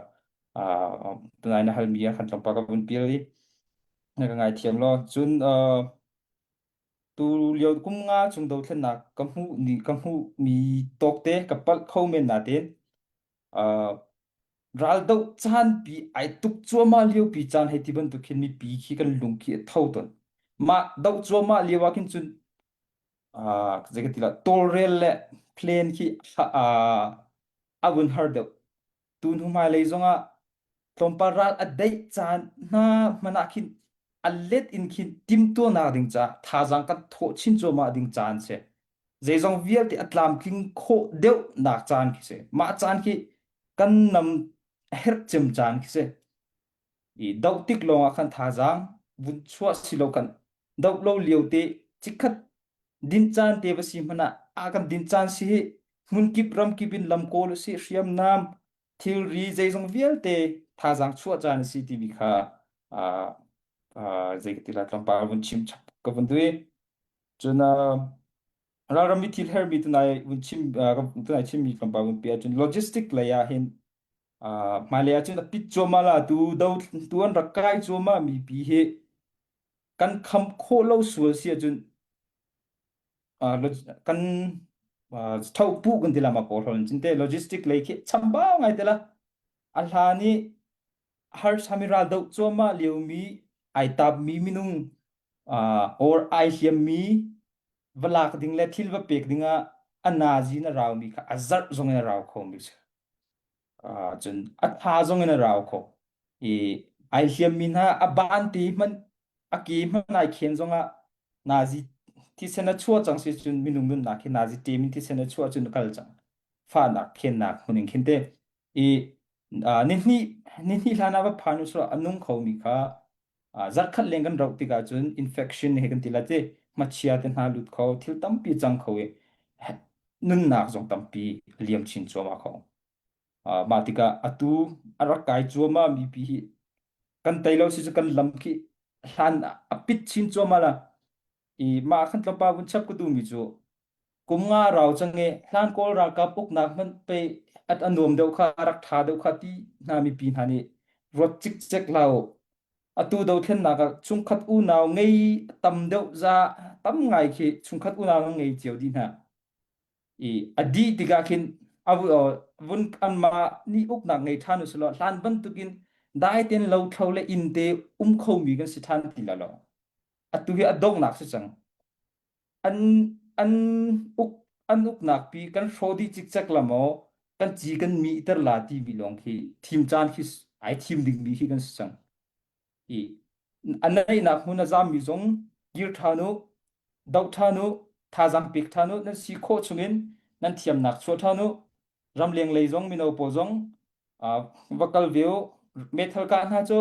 uh, tunai na halmi ah khan tlawmpal ka vun pial i na ka ngaithiam law cun uh, tu lio kum nga chung dothlennak ka hmuh ni ka hmuh mi tawkte ka palh kho men natein uh, raldoh caanpi ai tuk cuahmah liopi caan hei ti bantuk khin mipi khi kan lung khi a tho tawn. Mah doh cuahmah lio ah khin cun uh, zei ka ti la tawlrel le plan khi uh, a vun har deuh. Tu hnu hmailei zongah tlawmpal ral a daih caan hna hmanh ah khin a let in khin timhtuahnak ding caah thazaang kan thawh chin cuahmah ding caan si. Zeizong vialte a tlamtling khawh deuhnak caan khi si. Mah caan khi kan nam a herh cem caan khi si. I doh tik lawng ah khan thazaang vun chuah si lo kan doh lo lio te chikkhat din caan te va si hmanh ah a kan din caan si hi hmunkip ramkip in lam kawl usih hriamnam thilri zeizong vialte thazaang chuah caan a si timi kha uh, uh, zei ka ti la tlawmpal vun chim chap ka vun duh i cun uh, ralram i thil hermi tunai vun chim uh, tunai chimmi tlawmpal vun pe ahcun logistic lei ah hin uh, hmailei ahcun a pit cuahmah la tu do tu an rak kai cuahmah mi pi hi kan kham khawh lo sual si ahcun kan thopu kan ti la ma ko hlon cinte logistic lei khi chambau ngai te la a hlan i harsami ral do chuama liomi ai tap mi minung or ai hliam mi va lak ding le thil va pek ding ah a nazi na rau mi kha a zarh zong in a rau kho mi cun a tha zong in a rau kho i ai hliam mi hna a ban te hmanh a ke hmanh ai khen zong ah nazi thisen a chuah cang si cun minung nunnak hi nazi team in thisen a chuah cun a kal cang fahnak khennak hmun in khin te i ni hnih hlan ah va phan usulaw a nung kho mi kha zarkhat leng kan rauh tikah cun infection he kan ti la ti hmachia te hna lut kho thil tampi cang kho i nunnak zong tampi liam chin cuahmah kho. Mah tikah atu a rak kai cuahmah mi pi hi kan tei lo si cu kan lam khi hlan a pit chin cuahmah la i mah khan tlawmpal vun chap ka duhmi cu kum nga rau cang i hlan kawl ralkap uknak hmanh pe at a nuam deuh kha rak ṭha deuh kha ti hna mipi hna nih ruat cikcek hlah u. Atu dothlennak ah chungkhat unau ngei tam deuh za tam ngai khi chungkhat unau ngei cio dih hna. I a dih tikah khin a vun anmah nih uknak ngei ṭhan usulaw hlan bantukin dai tein lothlo le inn te um khomi kan si ṭhan ti la lo. Atu hi a donghnak si cang. An an uk an uknak pi kan hrawh dih cikcek la maw kan ci kan mihter la timi lawng khi thim caan khi ai thim dingmi khi kan si cang. I a neihnak hmun a zammi zong kir ṭhan u, doh ṭhan u, thazaang pek ṭhan u, nan si khawh chungin nan thiamnak chuah ṭhan u. Ramleng lei zong mino pawl zong va kal ve u. Meithal kah hna cu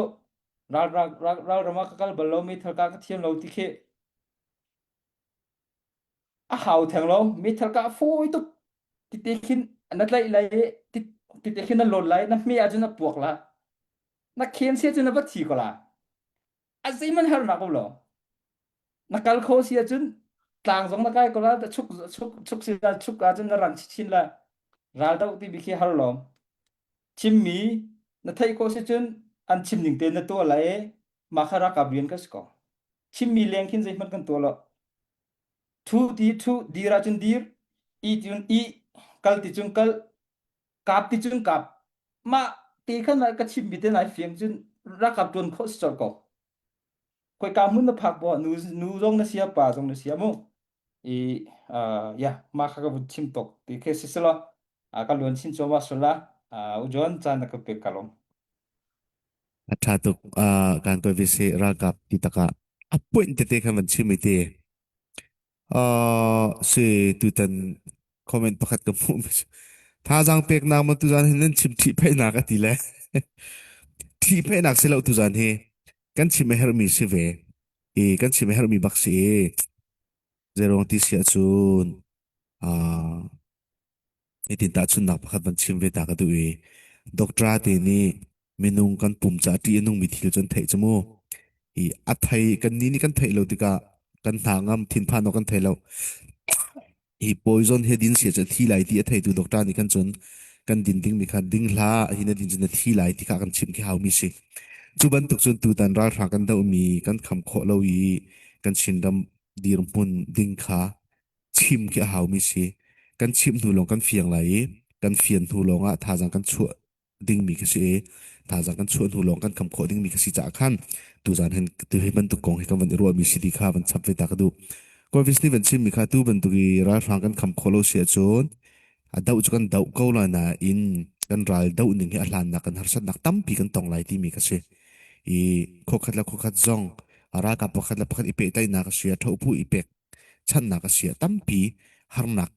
ral ral ral ram ah ka kal bal lo meithal kah ka thiam lo ti khi a hau theng lo meithal kah fawi tuk tite khin na tlaih lai tite khin na lawn lai na hme ahcun na puak la na khen sia cun na va thi ko la a zeihmanh harnak um lo na kal kho si ahcun tlang zong na kai ko la chuk chuk chuk si la chuk ahcun na rang chin la ral doh ti bi khi har lo chimmi na theih ko si cun an chim ning te na tuah lai mah kha ralkap rian ka si ko chimmi leng khin zeihmanh kan tuah lo thu ti thu dir ahcun dir i cun i kal ti cun kal kap ti cun kap mah te khan ka chimmi te nai fiang cun ralkap tuan khawh si colh ko koi ka hmun na phak bo nu nu zong na sia pa zong na sia mu i ya ma kha ka vun chim tok ti khe si selo ka luan chin choma sula u jon chan na ka pe kalom A ṭha tuk. Uh, kan koi vi si ralkap ti takah a point tete khan van chim i ti. Uh, si tutan comment pakhat ka hmuh mi cu thazaang peknak ma tuzan hin nan chim ṭhihphaihnak a ti le ṭhihphaihnak si lo tuzan hi kan chim a herhmi si ve i kan chim a herhmi bak si i zeiruang ti si ahcun uh, Hitin tahchunhnak pakhat van chim ve ta ka duh i doctor te nih minung kan pum caah ṭih a nungmi thil cu an theih cu mu. I a thei kan nih nih kan theih lo tikah kan hna ngam thinphan awk kan thei lo. Hi poison hi din sia cu a thi lai ti a theitu doctor nih kan cun kan din dingmi kha ding hlah hi na din cun na thi lai ti kha kan chimh khi haumi si. Cu bantuk cun tutan ralhrang kan dohmi kan kham khawh lo i kan Chinram dirhmun ding kha chim khi a haumi si. Kan chimh hnu lawng kan fiang lai i kan fian hnu lawng ah thazaang kan chuah dingmi khi si i thazaang kan chuah hnu lawng kan kham khawh dingmi khi si caah khan tuzan hin tu hi bantuk kong hi kan van i ruahmi si ti kha van chap ve ta ka duh. Corvus nih van chimmi kha tu bantuk i ralhrang kan kham khawh lo si ahcun a doh cu kan doh ko lai nain. Kan ral doh ning hi a hlannak kan harsatnak tampi kan tong lai timi ka si. I khuakhat le khuakhat zong ralkap pakhat le pakhat i pehtlaihnak a si a thopu i pek channak a si a tampi harnak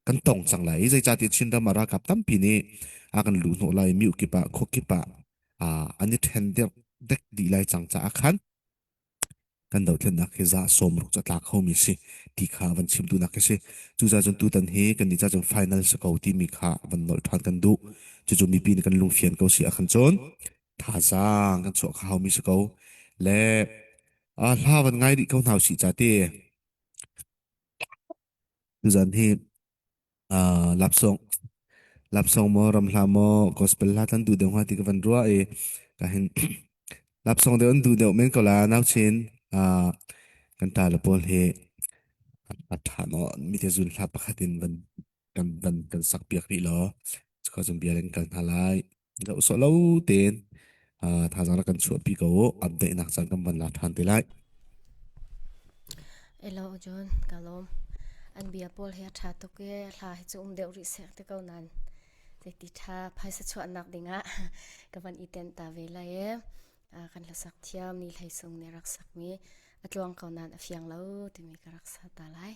kan tong cang lai i zeicahtiah Chinram ah ralkap tampi nih a kan luh hnawh lai miu kip ah khua kip ah an i ṭhen dek dih lai cang caah khan kan dothlennak hi za 60 ca tla khomi si ti kha van chim duhnak khi si. Cucaah cun tutan hi kan nih ca cun final si ko timi kha van nolh ṭhan kan duh. Cucu mipi nih kan lungfian ko si ahkhan cun thazaang kan chuah kha haumi si ko. Le hla van ngai rih ko hna usih ca ti. Tuzan hi lapsong lapsong maw ram hla maw gospel hla kan duh deuh hnga ti ka van ruah i ka hin lapsong deuh an duh deuh men ko la nau chin kan ta le pawl hi a ṭha no mi te zun hla pakhat in van kan van kan sak piak rih law cuka cun bia kan kal hna lai zoh sawh lo tein thazaang rak kan chuahpi ko u update nak caan kan van la ṭhan te lai. Elo John ka lawm. An bia pawl hi a ṭha tuk i hla hi cu um deuh rih sek te ko nan zeiti ṭha phaisa chuahnak dingah ka van i ten ta ve lai e. Kan hlasak thiam ni hlei sung nih rak sakmi a tluang ko nan a fiang lo timi ka rak sa ta lai.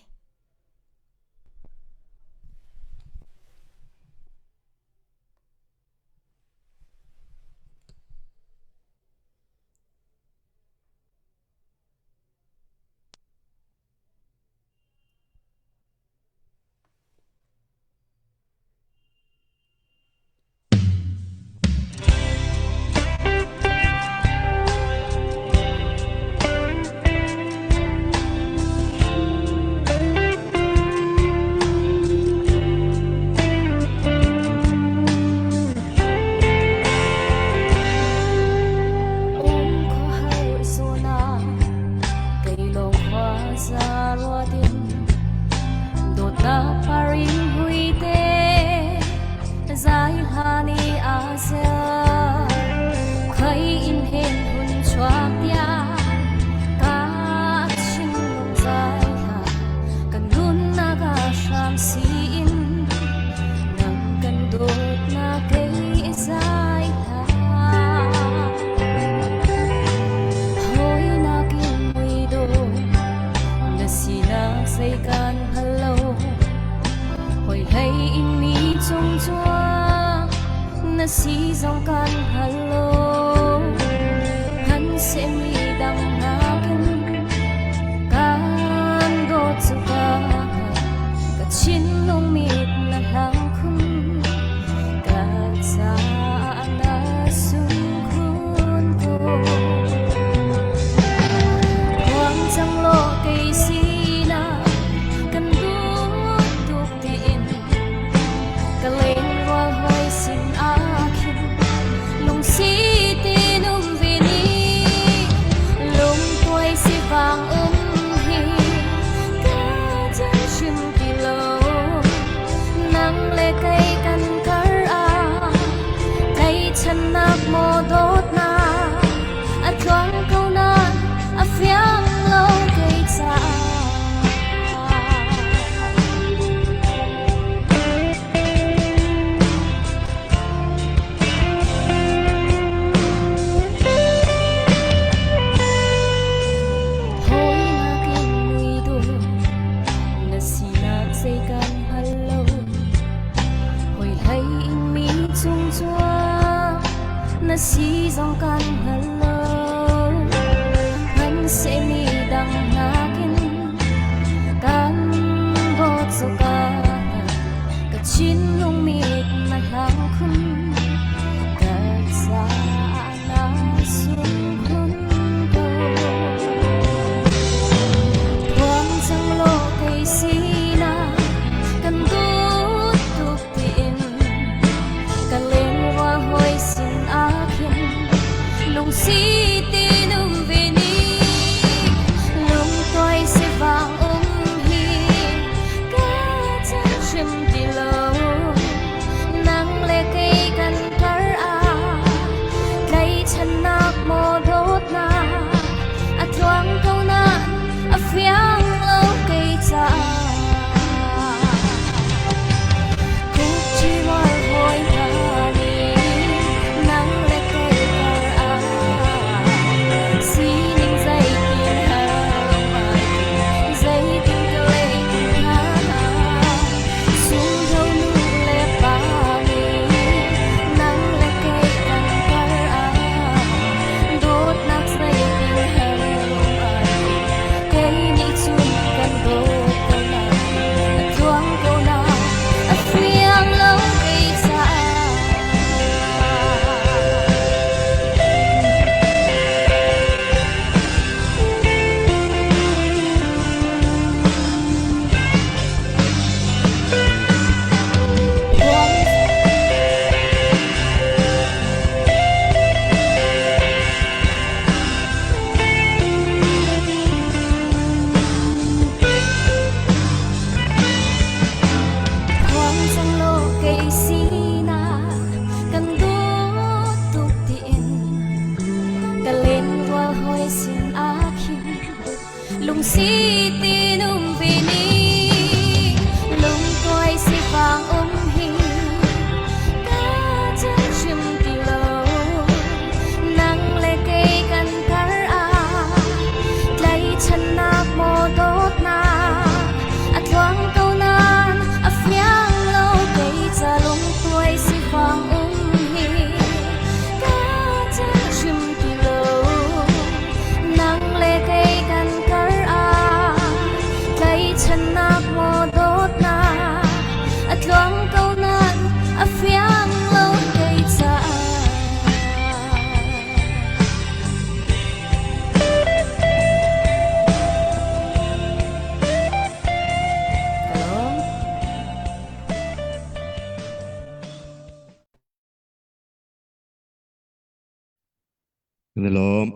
Kan i lawm.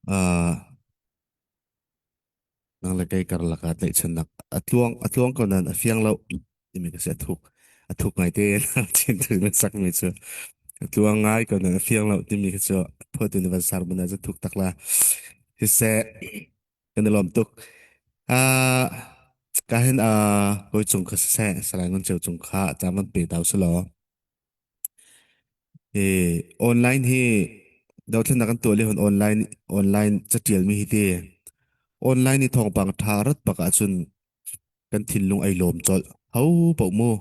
Uh, nang le kei karlak ah tlaihchannak a tluang a tluang ko nain a fiang lo timi ka si a thuk a thuk ngai te chin tu na sak mi cu a tluang ngai ko nain a fiang lo timi khi cu phuatu ni van sar bana cu thuk tak la siseh kan i lawm tuk uh, ka hin uh, koi cung kha siseh salai ngun ceu cung kha cam van pe tau selaw I online hi dothlennak kan tuah lio hin online online catial mi hi ti online i thawngpang ṭha rat bak ahcun kan thinlung ai lawm colh. Ho paoh mu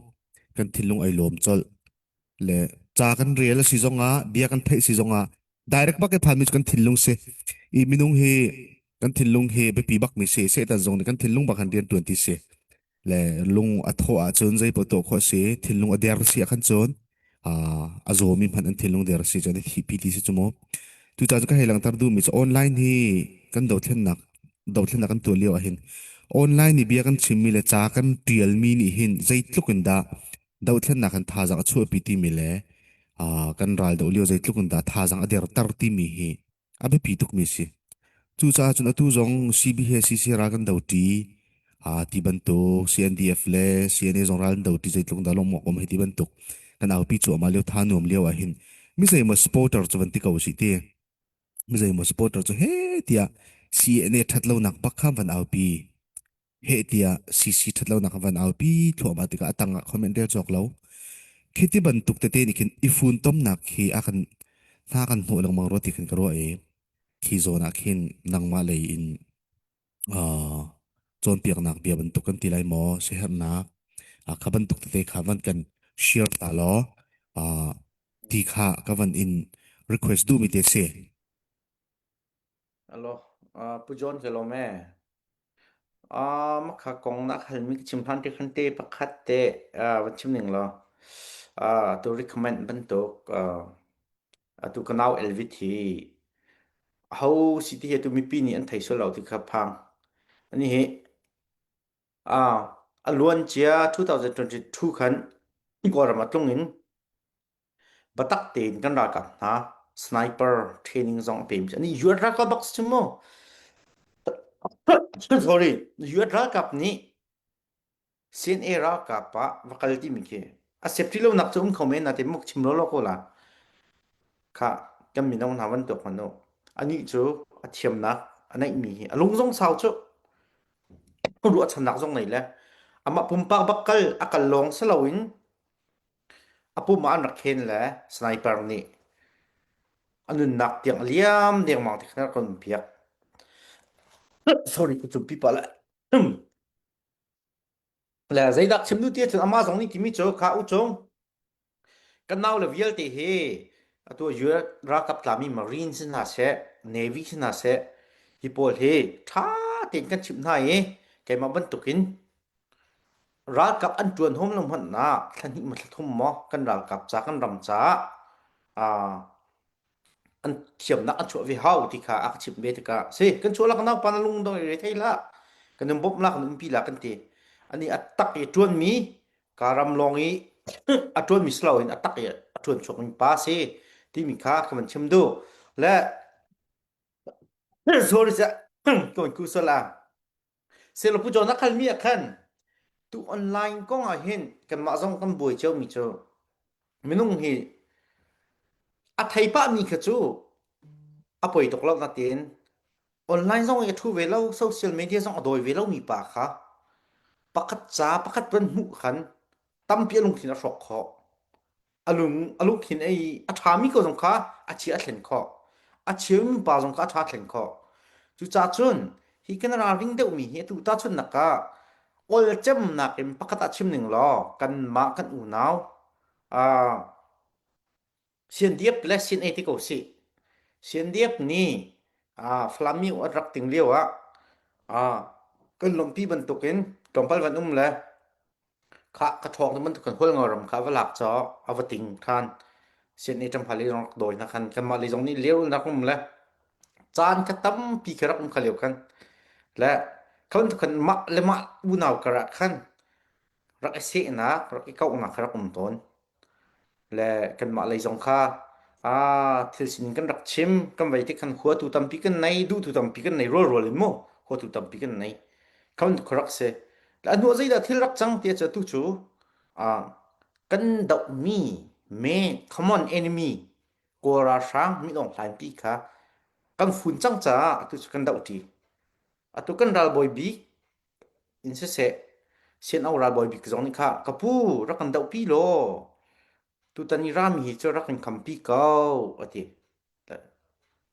kan thinlung ai lawm colh. Le ca kan rel a si zongah bia kan theih si zongah direct bak i phanmi cu kan thinlung si. I minung hi kan thinlung hi biapi bak mi si. Satan zong nih kan thinlung bak han rian ṭuan ti si. Le lung a thawh ahcun zei paoh tuah khawh a si thinlung a der si ah khan cun a zawmi hmanh an thinlung der si cun a thihpi ti si cu mu tucaan cu ka hei langhter duhmi cu online hi kan dothlennak dothlennak kan tuah lio ah hin online i bia kan chimmi le ca kan tialmi nih hin zeitluk in dah dothlennak kan thazaang a chuahpi timi le kan ral doh lio zeitluk in dah thazaang a derter timi hi a biapi tukmi a si. Cucaah cun atu zong CB he CC ral kan doṭi aa ti bantuk CNDF le CNA zong ral an doṭi zeitluk dah lawmh awk um hei ti bantuk kan aupi cuahmah lio tha nuam lio ah hin mi zeimaw supporter cu van ti ko usih ti. Mi zeimaw supporter cu he tiah CNA ṭhat lonak bak kha van aupi. Heh tiah CC ṭhatlonak a van aupi thluahmah tikah a tangah comment rel cawk lo. Khi ti bantuk tete nih khin i funtomnak khi a kan hna kan hnawh lengmang rua ti khin ka ruah i khi zawn ah khin nangmah lei in uh, cawnpiaknak bia bantuk kan ti lai maw siaherhnak uh, kha bantuk tete kha van kan share ta law uh, ti kha ka van in request duhmi te si. Alo, uh, Pu John ka lawm ee. Ah, makha kong na halmi ka chim hlan te khan te pakhat te ah van chim ning law. Ah, tu recommend bantuk ah atu ka nau Elvit hi ho si ti hi tu mipi nih an thei sual lo ti kha phang. Ani hi ah a luan cia 2022 khan Kawlram ah tlung in Biatak tein kan ralkap hna sniper training zong a pemi ani US ralkap bak si mu. Sorry, US ralkap nih CNA ralkap ah va kal timi khi a safety lo nak cu um kho men na te muk chim lo lo ko la. Kha kan mino hna van tuak hmanh u. Anih cu a thiamnak a neihmi hi a lung zong sau cu ruahchannak zong nei le amah pumpak bak kal a kal lawng si loin A pum ah an rak khen le sniper nih a nunnak tiang a liam dengmang ti khan a rak kan piak. Sorry, ka cumpi pah le. Le zeidah chim duh ti ahcun amah zong nih timi cu kha u cung kan nau le vialte hi atu US ralkap tlami Marine si hna seh, Navy si hna seh, hi pawl hi ṭha tein kan chimh hna i keimah bantukin Ralkap an ṭuan huam lo hmanh ah thla hnih maw thla thum maw kan ralkap ca kan ram caah aa an thiamnak an chuah ve hau ti kha a ka chimh ve tikah si kan chuah la ka naupa na lung dong i re thei hlah kan in bawmh la kan umpi la kan ti ani a tak i ṭuanmi ka ram lawng i a ṭuanmi si loin a tak i a ṭuan chuakmi pa si timi kha ka van chim duh le sorry sah ka ku sala Selapu cawn a khalmi ah khan tu online kong ah hin kanmah zong kan buai ciomi cu minung hi a thei pahmi kha cu a poi tuk lo natin online zong i a ṭhu ve lo social media zong a dawi ve lomi pa kha pakhat ca pakhat van hmuh khan tampi a lungthin a hrawk khawh. A lung a lungthin ei a ṭhami ko zong kha a chia a thlen khawh. A chiami pa zong kha a ṭha thlen khawh. Cucaah cun hi kan ralring deuhmi hi atu tahchunhnak ah ol cemnak in pakhat ah chim ning law kanmah kan unau uh, Siandiap le sin ei ti ko sih. Siandiap nih uh, Falam mi an rak ting lio ah uh, kan lawmhpi bantukin tlawmpal van um le Khah ka ṭhawng tu bantuk khan Hualngoram kha a va lak caw a va ting ṭhan. Sian i ṭamphal i rak dawi hna khan kanmah lei zong nih lehrulnak um le caan kha tampi kha rak um kha lio khan le kha bantuk khan mah le mah unau karah khan rak i sehnak rak i kauhnak kha rak um tawn. Le kanmah lei zong kha. Ah thil sining kan rak chim kan vei tik khan huatu tampi kan nei duhtu tampi kan nei rual rual in mu huatu tampi kan nei khan rak si a hnu zeidah thil rak cang ti cu tu cu ah kan dohmi me common enemy Kawl ralhrang Min Aung Hlaing pi kha kan fun cang caah atu cu kan doh ṭi. Atu kan ralbawi bik in siseh CNO ralbawi bik zong nih kha ka pu rak kan dohpi law tutan i rami hi cu rak kan khampi ko a ti.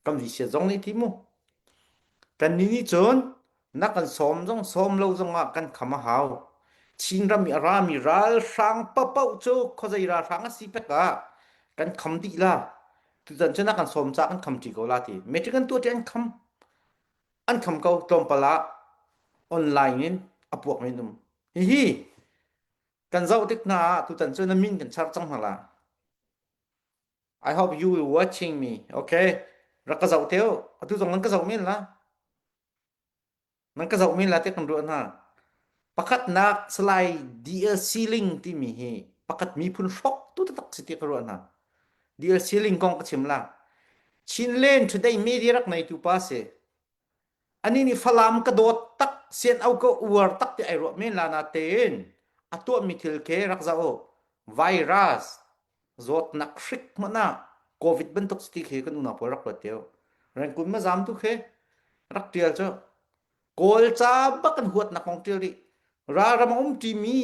Kan VC zong nih ti mu. Kannih nih cun na kan sawm zong sawm lo zongah kan kham a hau. Chinram i a rami ralhrang paohpaoh cu khuazei ralhrang a si pek ah kan kham dih la. Tutan cu na kan sawm caah kan kham ṭi ko la ti. Metric an tuah ṭi an kham. An kham ko tlawmpal ah online in a puak men um. Hihi kan zoh tik hna ah tutan cu na min kan char cang hna la. I hope you will watching me. Okay. Rak ka zoh te u. Atu zong nan ka zoh men la. Nan ka zoh men la te kan ruah hna. Pakhatnak Salai DLC Ling timi hi pakhat miphun hrok tu taktak si ti ka ruah hna. DLC Ling kong ka chim la. Chinland Today media rak nei tu pa si. Ani nih Falam ka dawt tak sian au ka uar tak ti ai ruah men la na tein a tuahmi thil ke rak zoh u. Virus zawtnak hrik hmanh ah covid bantuk si ti khi kan unau pawl rak ruat teo rengkun ma zam tu khi rak tial cu kawl ca bak kan huatnak kong tial rih ralram a um ṭi mi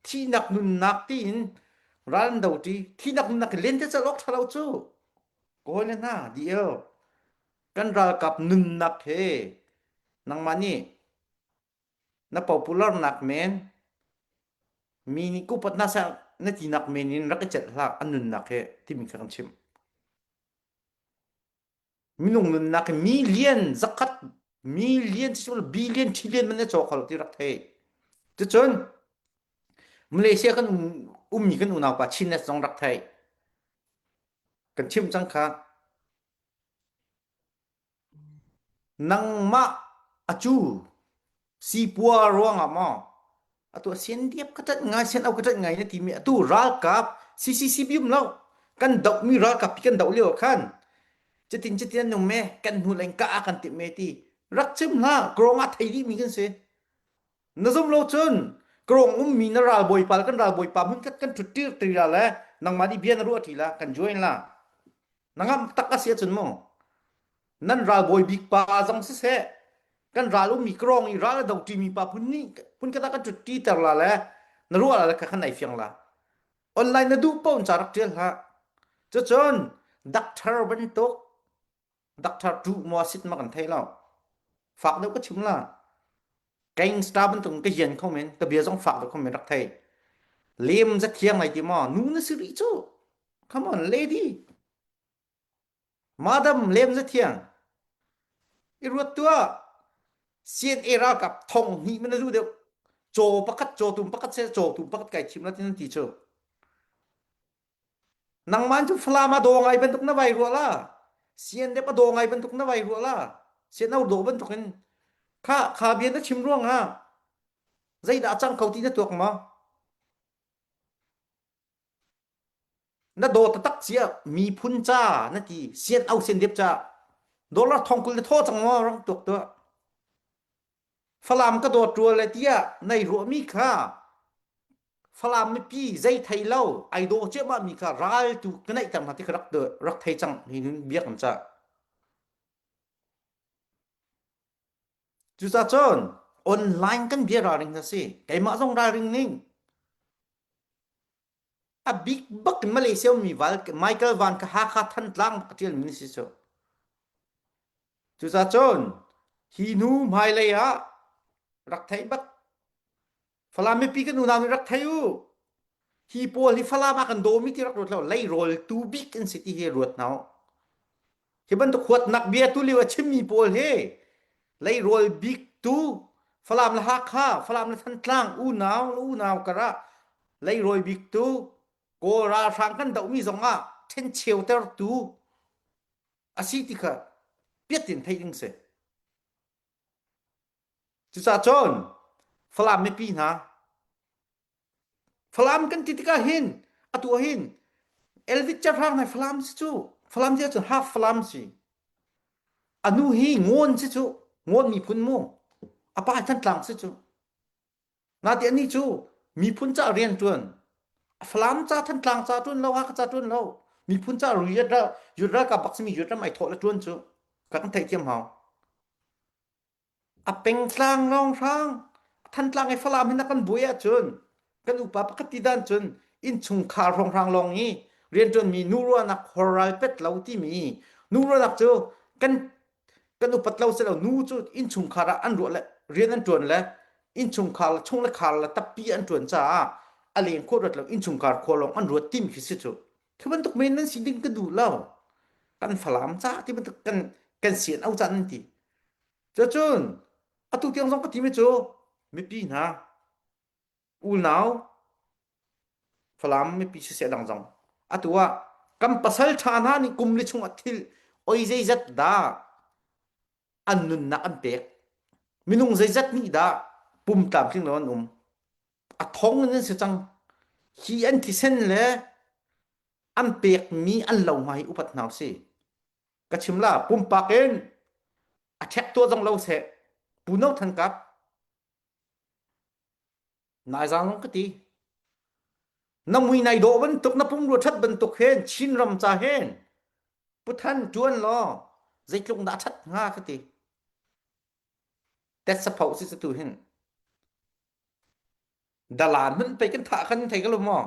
thihnak nunnak tiin ral an do ṭi thihnak nunnak in lente cal awk ṭha lo cu kawl le hna DL kan ralkap nunnak he nangmah nih na popularnak men mi nih kupat na sa na tinak men in rak i celh hlah an nunnak he timi kha kan chim minung nunnak hi million zakhat million billion trillion man na caw kho ti rak thei cucun Malaysia kan ummi kan unau pa Chinnet zong rak thei kan chim cang kha Nangmah a cu sipua ruangah maw atu siandiap ka ṭanh ngai sian au ka ṭanh ngai na timi atu ralkap CCC um lo kan dohmi ralkap pi kan doh lio ah khan cutin cutin an nung me kan hnu leng ka ah kan timh me ti rak chim hlah krawng ah thei dih mi kan si na zum lo cun krawng ummi na ralbawi pal kan ralbawi pa hmun khat kan ṭhut tir ti la le nangmah nih bia na ruah ṭi la kan join la na ngamh tak a si ahcun mu nan ralbawi bik pa zong siseh kan ral ummi krawng i ral a do ṭimi pa phun nih phun khat ah kan ṭut ṭiter la le na ruah la le kha khan ai fiang la online na duh paoh in ca rak ṭial hlah cucun doctor bantuk doctor tu maw sit ma kan thei lo fak deuh ka chim la gangster bantuk ka hian kho men ka bia zong fak deuh kho men rak thei lem za thiang lai ti maw nu na si rih cu come on lady Madam lem za thiang. I ruat tuah. CNA ralkap thong hnih man na duh deuh. Caw pakhat caw tum pakhat se caw tum pakhat kai thim la tin ti chu. Nangman cu Falam a daw ngai bantuk na vai rua la. CNDF a daw ngai bantuk na vai rua la. CNO daw bantuk in kha kha bia na chim ruang ah zeidah a cang kho ti na tuak ma? Na daw taktak cia miphun ca na ti sian au sian dep ca dollar thong 20 na thaw cang maw rang tuak tuah Falam ka dawt rual le tiah nei ruahmi kha Falam mipi zei thei lo ai daw ciahmah mi kha ral tu ka neih ter hna ti kha rak rak thei cang hi nun biak an ca cucaah cun online kan bia ralring na si keimah zong ralring ning A bik bak in Malaysia ummi val Michael Van kha Hakha Thantlang bak a ṭialmi na si cu. Cucaah cun hi hnu hmailei ah rak thei bak. Falam mipi kan unau nih rak thei u. Hi pawl hi Falam ah kan dawmi ti rak ruat lo. Leirawl tu bik an si ti hi ruat hna u. Hi bantuk huatnak bia tu lio a chimmi pawl hi leirawl bik tu Falam le Hakha, Falam le Thantlang unau le unau karah leirawi bik tu Kawl ralhrang kan dohmi zongah ṭhencheutertu a si ti kha piat in theih ding si. Cucaah cun Falam mipi hna Falam kan ti tikah hin atu ah hin Elvis Cahrang hna Falam si cu. Falam ti ahcun half Falam si. A nu hi Ngawn si cu, Ngawn miphun mu. A pa hi Thantlang si cu. Nati anih cu miphun ca rian ṭuan. Falam ca Thantlang ca ṭuan lo, Hakha ca ṭuan lo. Miphun ca rian ralkap bak simi rian ram ai thawh le ṭuan cu ka kan theihthiam hau. A pengtlang lawnghrang Thantlang i Falam hin a kan buai ahcun kan upa pakhat ti dan cun innchungkhar hrawnghrang lawng i rianṭuanmi nu ruahnak horral pet lo timi nu ruahnak cu kan kan upat lo si lo nu cu innchungkhar ah an ruah le rian an ṭuan le innchungkhar le chung le khar le tappi an ṭuan caah a leng khua ruat lo innchungkhar khua lawng an ruat timi khi si cu khi bantuk men nan si ding ka duh lo kan Falam ca ti bantuk kan kan sian au ca nan ti Cucun atu tiang zong ka timi cu mipi hna unau Falam mipi siseh dang zong atu ah kan pasal ṭha hna nih kum li chung ah thil oi zeizat dah an nunnak an pek minung zeizat nih dah pum tlamtling lo an um a thong in an si cang hi an thisen le an pekmi an lo hma hi upat hna usih ka chim la pumpak in a ṭhek tuah zong lo seh Pu No Than Kap nai zang zong ka ti na mui nai dawh bantuk na pumrua ṭhat bantuk hen Chin ram ca hen Puthan ṭuan law zeitluk dah ṭhat hnga ka ti tet sapho si tu hin dalan hmanh pei kan thah khan thei ka lo maw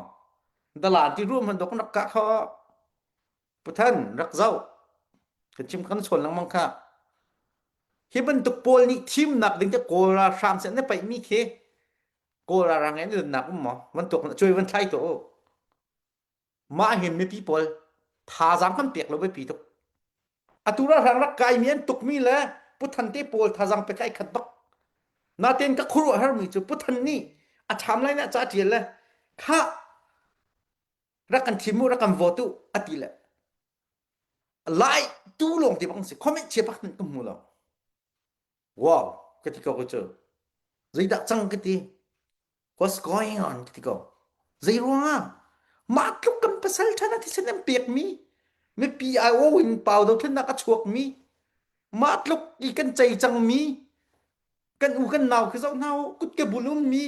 dalan ti ruam hman dok rak kah kho Puthan rak zoh kan chim kan chawn lengmang kha hi bantuk pawl nih thimnak ding te kawl ralhrang sin na paih mi khi kawl ralhrang in nak um maw van tuak cuai van thlai to mah hin mipi pawl thazaang kan pek lo biapi tuk atu ralhrang rak kai mi an tuk mi le puthan te pawl thazaang pek ai khat bak naten ka khuaruah har mi cu puthan nih a ṭham lai na ca ṭial le kha rak kan thim u rak kan vote u ati le lai tu lawng ti bang si comment chia pak ka hmu lo wow ka ti ko ko cu zeidah cang ka ti what's going on ka ti ko zei ruangah mah tluk kan pasal ṭhan a thisen an pek mi mipi ai o in pau do thlennak a chuak mi mah tluk i kan cei cang mi kan u kan nau khi zoh hna u kut ke bul um mi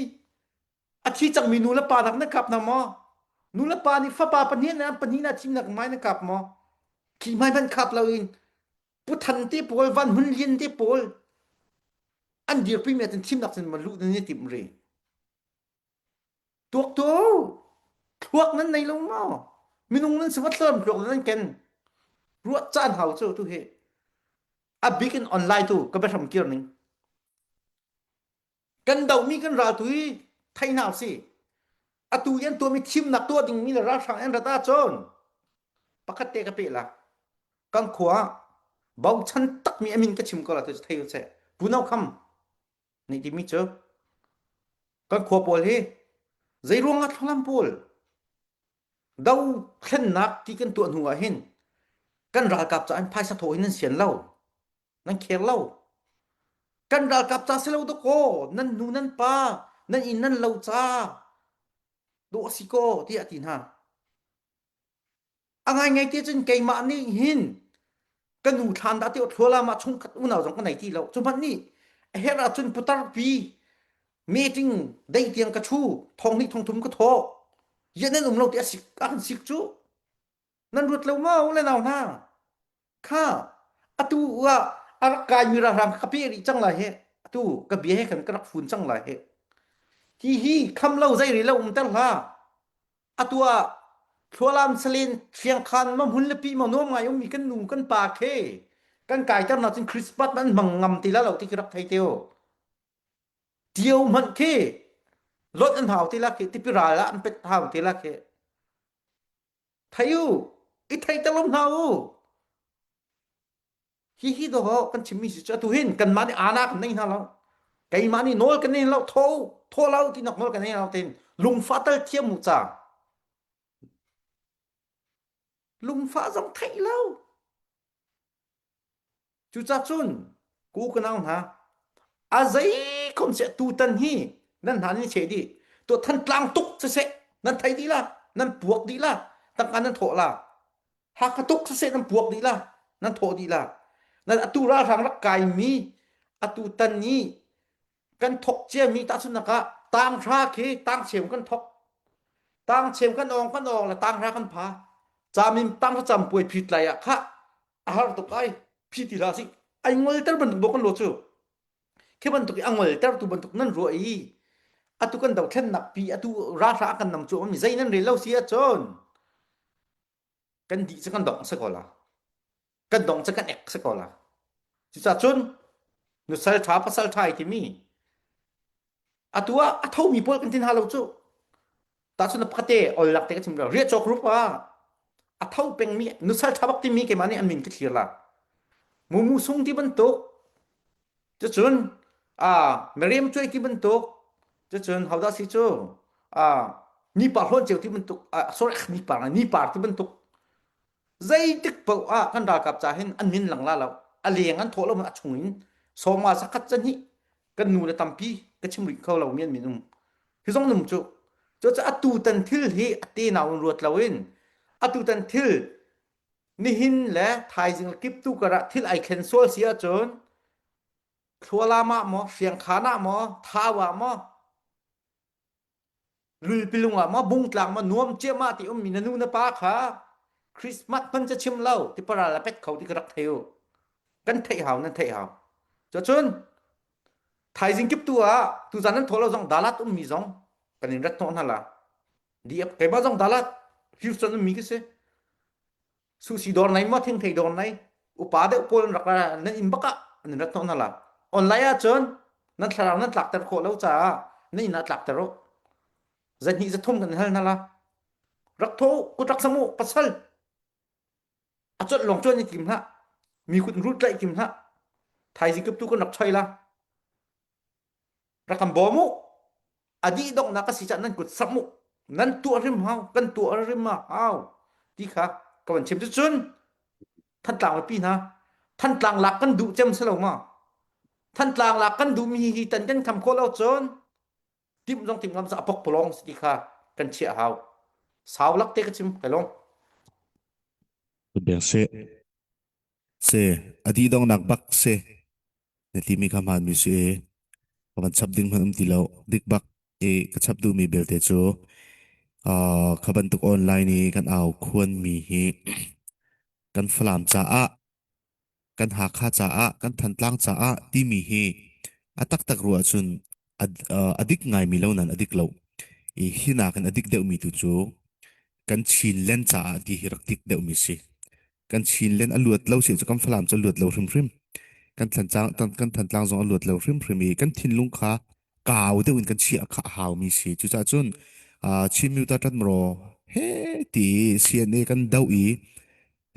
A thi cangmi nu le pa nak na kap hna maw? Nu le pa nih fapa pahnih na pahnih na thimnak mai na kap maw? Khi hmai hmanh kap loin Puthan te pawl Van Hmun Lian te pawl an dirpi mi ahcun thimnak cun ma luh nan i timh ri. Tuak tu thluak nan nei lo maw? Minung nan si va thlam thluak nan ken. Ruah caan hau cu tu hi. A bik in online tu ka biahram kir ning. Kan dohmi kan ral tu hi thei hna usih. Atu i an tuahmi thimnak tuah dingmi le ralhrang an rat ahcun pakhat te ka peh la. Kan khua ah bochan takmi a min ka chim ko la tu thei usih. Pu No Kham nih timi cu kan khua pawl hi zei ruangah thlualam pawl dothlennak ti kan tuah hnu ah hin kan ralkap ca in phaisa thawh hin nan sian lo. Nan kher lo. Kan ralkap ca si lo dakaw, nan nu nan pa, nan inn nan lo ca dawh a si ko tiah a ti hna. A ngaingai te cun keimah nih hin ka nu thlan dah ti thluala ma chungkhat unau zong ka nei ti lo. Cu hmanh nih a herh ahcun putar pi meeting dei tiang ka thu thong hnih thong thum ka thawh. Yan nan um lo ti a sik a kan sik cu. Nan ruat lo maw le nau hna? Kha atu ah a rak kaimi ralhrang ka pe rih cang lai he atu ka bia he khan ka rak fun cang lai he hi hi kham lo zei ri lo umter hlah atu ah thlualam salen fiangkhan ma hmun le pi ma nuam ngai ummi kan nu kan pa khe kan kaiter na cun Christmas man hmang ngam ti la lo ti khi rak thei teo tio hmanh khi lot an hau ti la khi tipi ral ah an pet hau ti la khi Thei u, i theiter lo hna u. Hihi dawh kan chimmi si cu atu hin kanmah nih ana kan nei hna lo. Keimah nih nawl kan nei lo, tho tho lo tinak nawl kan nei lo tin lungfah tal thiam mu ca. Lungfah zong theih lo. Cucacun ku ka nau hna, a zei khom seh tutan hi nan hna nan i cheh dih. Tuah Thantlang tuk siseh nan thei dih la, nan puak dih la, tangka nan thawh la. Hakha tuk siseh nan puak dih la, nan thawh dih la. Nan atu ralhrang rak kaimi atu tan i kan thok ciami tahchunhnak ah tanghra khi tangchem kan thok. Tangchem kan awng kan awng le tanghra kan pha. Camin tanghra campuai phit lai ah khah a har tuk ai phi ti hlah sih. Ai ngolter bantuk bawk kan lo cu. Khi bantuk i a ngoltertu bantuk nan ruah i atu kan dothlennak pi atu ralhrang a kan nam cu mi zei nan rel lo si ahcun kan dih cu kan dong si ko la kan dong cu kan ek si ko la cucaah cun nusal ṭha pasal ṭha i timi atu ah a thomi pawl kan tin hna lo cu tahchun pakate ol lak te ka chim lo riah cawk rup ah a tho pengmi nusal ṭha bak timi keimah nih an min ka thlir la mumu sung ti bantuk cucun a miriam cuai ti bantuk cucun hodah si cu a ni par hlawn ceu ti bantuk sorry ni par ni par ti bantuk Zeitik paoh ah kan ralkap ca hin an min lang la lo. A leng an thawh lo a chung in sawma zakhat zahnih kan nu le tampi ka chim rih kho lo mi an min um. Hi zong num cu. Cucaah atu tan thil hi a te nau in ruat lo in atu tan thil nihin le thaizing le kip tu karah thil ai thlen sual si ahcun thlualam ah maw hriangkhan ah maw thau ah maw Lulpilung ah maw bungtlang maw nuam ciahmah ti ummi na nu na pa kha Christmas hman ca chim lo ti paral a pet kho ti ka rak thei u. Kan theih hau nan theih hau. Cucun thaizing kip tu ah tuzan nan thawh lo zong Dalat ummi zong kan in rat hnawh hna la. Di keimah zong Dalat Houston ummi ka si. Sushi dawr nei maw thingthei dawr nei upa deuh pawl an rak ra nan inn bak ah an rat hnawh hna la. Online ahcun nan thlarau nan tlakter khawh lo caah nan inn ah tlakter u. Zahnih zathum kan hal hna la. Rak tho kut rak sam u pasal. A chawnh lawng chuan i tim hlah. Mi kut rut tlaih tim hlah. Thaizing kip tu kan rak choi la. Rak kan bawm u. A dih donghnak a si cah nan kut samh u. Nan tuah hrim hau, kan tuah hrim a hau ti kha ka van chim. Cucun Thantlang mipi hna, Thantlang lak kan duh cem si lo ma? Thantlang lak kan duhmi hi tan kan kham khawh lo cun timh zong timh ngam sa a pokpalawng si ti kha kan chiah hau. Sau lak te ka chim kai long. Beng se se adi dongnak bak se Na timi kha hmaanmi si i ka van chap ding hmanh um ti lo. Dik bak i ka chap duhmi belte cu uh, kha bantuk online i kan au khuanmi hi kan Falam caah, kan Hakha caah, kan Thantlang caah timi hi a taktak ruah ahcun a, uh, a dik ngaimi lo nain a dik lo. I hi nakin a dik deuhmi tu cu kan Chinland caah ti hi rak dik deuhmi si. Kan Chinland a luat lo si cu kan Falam cu a luat lo hrimhrim. Kan Thantlang kan Thantlang zong a luat lo hrimhrim i kan thinlung kha kau deuh in kan chiah kha a haumi si. Cucaah cun uh, Chin Myuta Ṭanmaraw he ti CNA kan doh i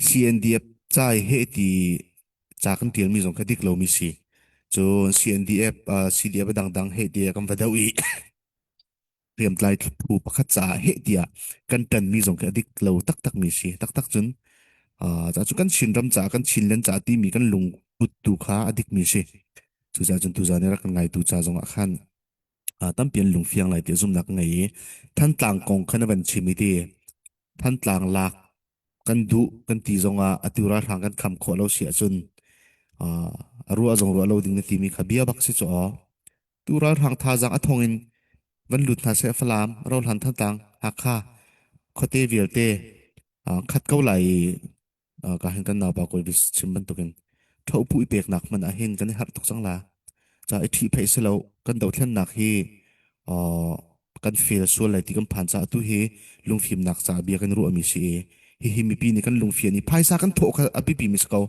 CNDF cai he ti ca kan ṭialmi zong kha dik lomi si. Cun CNDF, uh, CDF a dangdang he ti kan va doh i hriamtlai phu pakhat caah heh tiah kan ṭanmi zong khi a dik lo taktakmi si. Taktak cun uh, cu kan Chinram caah kan Chinland caah timi kan lungput tu kha a dikmi si. Cucaah cun tuzaan i rak kan ngaitu ca zong ah khan uh, tampi an lungfiang lai tiah zumhnak ka ngei i Thantlang kong kha na van chim i ti Thantlang lak kan duh kan ti zongah atu ralhrang kan kham khawh lo si ahcun uh, a ruah zong ruah lo ding na timi kha bia bak si cu aw. Tu ralhrang thazaang a thong in van lut hna seh Falam, Rohlan Thantlang, Hakha khuate vialte uh, khat ko lai i uh, ka hin kan naupa kawi bis chim bantukin thopu i peknak hman ah hin kan i harh tuk cang la. Ca i ṭhih pheih si lo kan dothlennak hi uh, kan fail sual lai ti kan phan caah tu hi lungfimnak caah bia kan ruahmi si i hihi mipi nih kan lungfian i phaisa kan thawh kha a biapi mi si ko.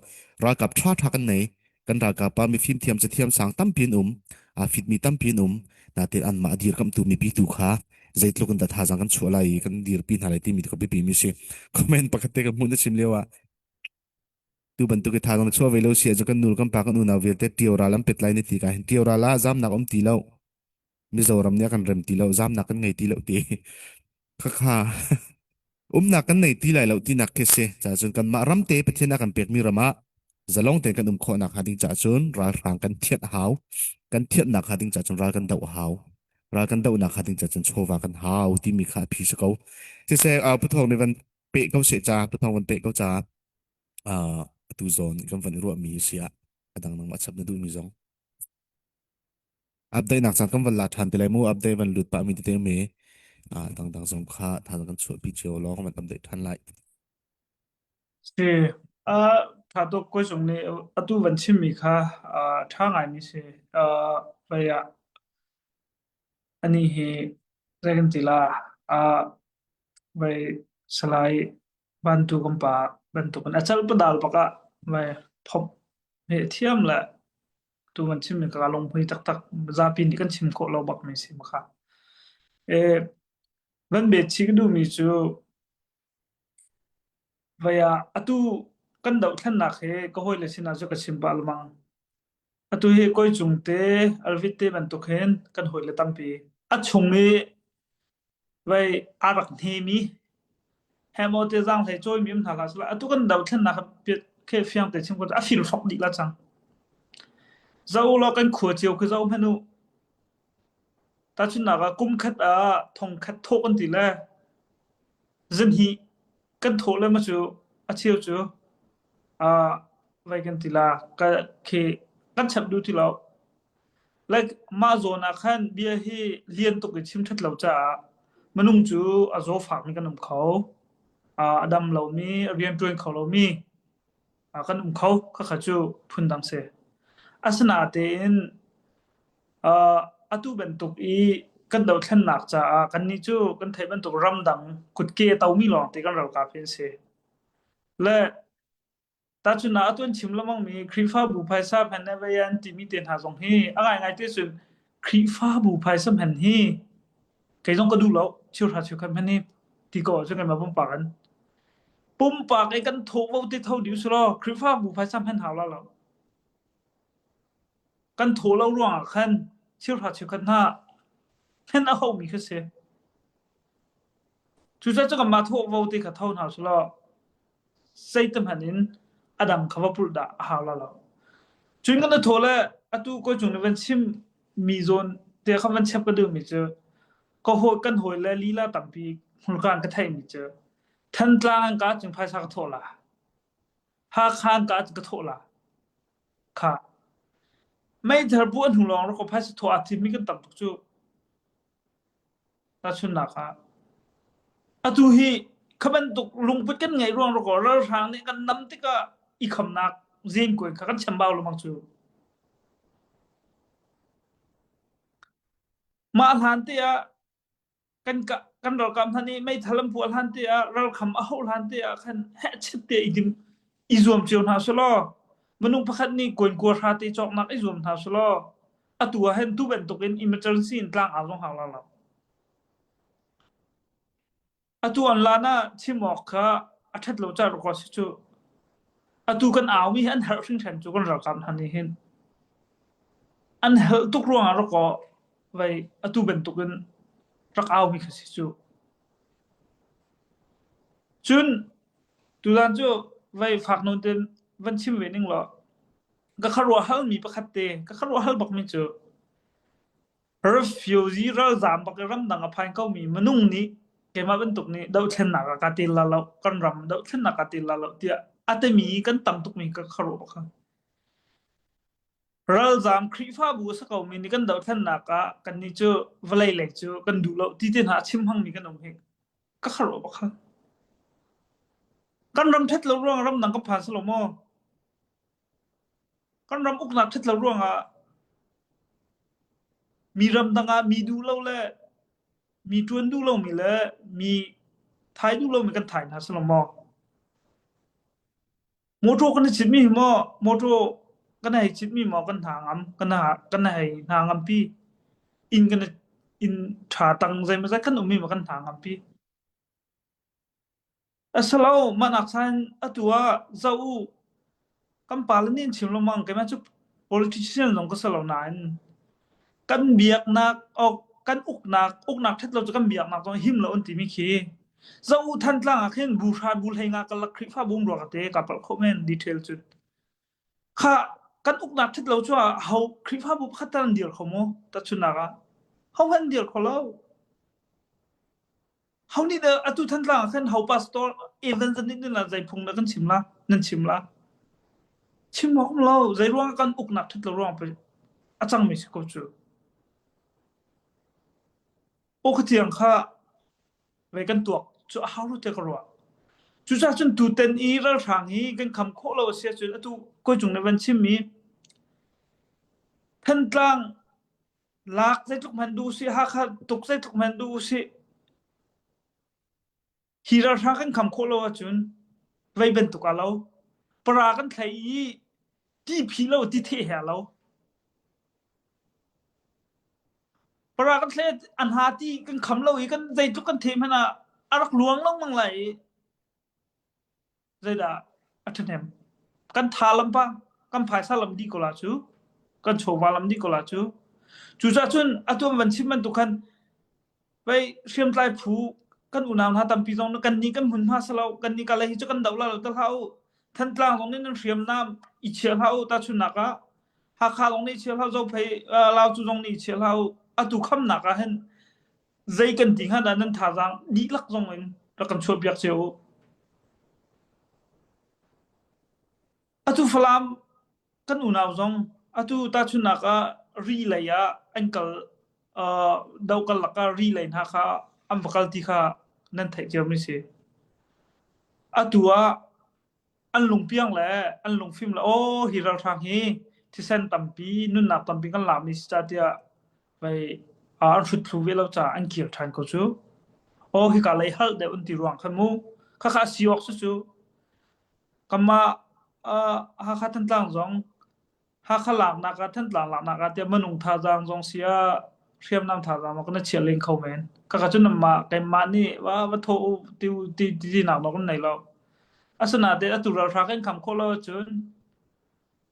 Ralkap ṭha ṭha kan nei kan ralkap ah mifim thiam cathiam sang tampi an um aa fitmi tampi an um natin anmah a dirkamhtu mipi tu kha zeitluk in dah thazaang kan chuah lai i kan dirpi hna lai timi ka biapi mi si comment pakhat te ka hmuh na chim lio ah tu bantuk i thazaang na chuah ve lo si ahcun kan nu kan pa kan unau vialte tio ral an pet lai na ti ka hin tio ral ah zamnak um ti lo Mizoram nih a kan rem ti lo zamnak kan ngei ti lo ti khakha umnak kan nei ti lai lo tinak khi si ca cun kanmah ram te Pathian a kan pekmi ram ah zalong tein kan um khawhnak hnga ding caah cun ralhrang kan thianh a hau kan thianhnak hnga ding caah cun ral kan doh a hau ral kan dohnak hnga ding caah cun chawva kan hau timi kha a phi si ko siseh uh, Pu Thawng nih van. Pe ko seh ca tu thong van pe ko ca uh, atu zawn kan van i ruahmi si ah a dang nang chap na duhmi zong. Update nak caan kan van la ṭhan te lai mu update van lut pah mi tete me ah dangdang zong kha tha kan chuahpi cio law kan van update ṭhan lai. Si uh, tha tuk koi sung nih atu van chimmi kha uh, ṭha ngaimi si uh, vai ah ani hi zei kan ti la uh, vai salai bantu kan pa bantukin a cal padal bak ah vai phomh he thiam le tu kan chim mi ka lunghmui taktak zapi nih kan chim khawh lo bak mi si makha. E van be chi ka duh mi cu vai ah atu kan dohthlennak hi ka hawile sinah cu ka chim pah lengmang. Atu hi kawi cung te Alvit te bantuk hin kan hawile tampi a chung i Vei aa rak hnemi hemaw te zaanghlei cawimi um hna hlah sehla atu kan dothlennak khi fiang te chim ko a firfok dih la cang. Zoh law kan khua cio khi zoh hmanh u. Tahchunhnak ah kum khat ah thong khat thawh kan ti le zinhi kan thawh le ma cu a cheu cu ah vai kan ti la ka khi kan chap duh ti lo. Like mah zawn ah khan bia hi lian tuk in chim ṭhat lo caah minung cu a zaw fakmi kan um kho. Uh, a dam lomi, a rianṭuan kho lomi uh, kan um kho. Khakha cu phundang si. Asinain uh, atu bantuk i kan dothlennak caah kannih cu kan theih bantuk ramdang kutke a tomi lawngte kan ralkap hi an si. Le Tahchunhnak ah atu an chim lengmangmi Khrihfabu phaisa hman le vei an timi te hna zong hi a ngaingai te cun Khrihfabu phaisa hman hi kei zong ka duh lo cheuhra cheukhat hman hi ti ko ahcun keimah pumpak in pumpak i kan thawh vo te tho dih usih law Khrihfabu phaisa hman hau la lo. Kan thawh lo ruangah khan cheuhra cheukhat hna hman a haumi kha si. Cucaah cu kanmah thawh vo te kha tho hna usih law zeiti hmanh in a dang kha va pulh dah a hau la lo. Cun kan thaw le atu ko cung na van chim mi zawn te kha van chep ka duh mi cu ka hawi kan hawi le lila tampi hmurka an ka theih mi cu Thantlang an ka cun phaisa ka thawh la. Hakha an ka cun ka thawh la. Kha meithal bu an hnu lawng rak ko phaisa thawh aa thim mi kan tam tuk cu. Tahchunhnak ah, atu hi kha bantuk lungput kan ngeih ruang rakaw ralhrang nih kan nam tikah i khamnak zenkuai kha kan chambau lengmang cu. Mah hlan te ah kan kan ralkap hna nih meithal an puah hlan te ah ralkham a hauh hlan te ah khan hehchet te i dim i zuam cio hna selaw minung pakhat nih kuan hra te cawknak i zuam hna selaw atu ah hin tu bantuk in emergency in tlang au zong hau la lo. Atu an lan ah chim awk kha a ṭhat lo ca rua si cu. Atu kan au mi hi an herh hringhran cu kan ralkap hna nih hin. An helh tuk ruangah rak aw vai atu bantuk in rak au mi kha si cu. Cun tuzan cu vai fak nawn ten van chim ve ning law ka khuaruah halmi pakhat te ka khuaruah hal bakmi cu refugee ralzaam bak i ramdang a phan komi minung nih keimah bantuk nih dohthlennak ah kaa tel la lo kan ram dohthlennak kaa tel la lo tiah a timi kan tam tukmi ka khuaruah bak. Ralzaam Khrihfabu a si komi nih kan dohthlennak ah kannih cu vawlei lei cu kan duh lo ti te hna a chim hmangmi kan um hi ka khuaruah bak. Kan ram ṭhat lo ruang ramdang kan phan si lo maw? Kan ram uknak ṭhat lo ruangah mi ramdang ah mi duh lo le mi ṭuan duh lomi le mi thai duh lomi kan thai hna si lo maw? Mawṭaw kan i citmi hi maw mawṭaw kan hei citmi maw kan hna ngam kan kan hei hna ngampi inn kan inn ṭha tang zeimawzat kan ummi maw kan hna ngampi. Asilo, mah nak khan atu ah zoh u. Kan pale nih an chim lengmang keimah cu politician zong ka si lo nain kan biaknak ok kan uknak uknak ṭhat lo cu kan biaknak zong him lo an timi khi zoh u Thantlang ah khin bu hra bu hlei nga kalak Khrihfabu um rua ka te ka palh khawh men detail cu kha kan uknak ṭhat lo cu ah ho Khrihfabu pakhat tal an dir kho maw tahchunhnak ah ho hmanh an dir kho lo. Ho nih dah atu Thantlang ah khan ho pastor evangelist nih nan zei phung dah kan chim la nan chim la chim awk um lo zei ruang kan uknak ṭhat lo ruang pei a cangmi si ko cu aw ka tiang kha ve kan tuak cu a hau lo tiah ka ruah cucaah cun tutan i ralhrang hi kan kham khawh lo a si ahcun atu koi cung nih van chimmi Thantlang Lak zeitluk hmanh duh usih, Hakha tuk zeitluk hmanh duh usih, hi ralhrang kan kham khawh lo ahcun vei bantuk aa lo. Para kan thlei i ti phi lo ti theh he aa lo. Para kan thlei an ha ti kan kham lo i kan zeitluk kan theh hmanh ah a rak luang lengmang lai i zeidah a ṭhahnem? Kan tha lam pa, kan phaisa lam dih ko la cu, kan chawva lam dih ko la cu. Cucaah cun atu an van chim bantuk khan vei hriamtlai phu kan unau hna tampi zong kan nih kan hmunhma si lo, kan nih kalay hi cu kan doh la lo te hlah u. Thantlang zong nih nan hriamnam i chia hlah u tahchunhnak ah Hakha zong nih chia hlah Zophei Laucu zong nih chia hlah u. Atu khamnak ah hin zei kan ti hnga dah nan thazaang dihlak zong in rak kan chuahpiak cio u. Atu Falam kan unau zong atu tahchunhnak ah ri lei ah an kal uh, do kal lak ah ri lei hna kha an va kal ti kha nan theih cio mi si. Atu ah an lungpiang le an lungfim le aw hi ralhrang hi thisen tampi nunnak tampi kan lak mi si ca tiah vei an hrut thlu ve lo ca an kir ṭhan ko cu. Aw hika lei halh deuh an ti ruang khan mu. Khakha si awk si cu. Kanmah Hakha Thantlang zong Hakha laknak ah Thantlang laknak ah tiah minung thazaang zong si ah hriamnam thazaang zong kan chiah len kho men. Khakha cu nanmah keimah nih va va thawh u ti ti ti nak nawl kan nei lo. Asinain atu ralhrang kan kham khawh lo ahcun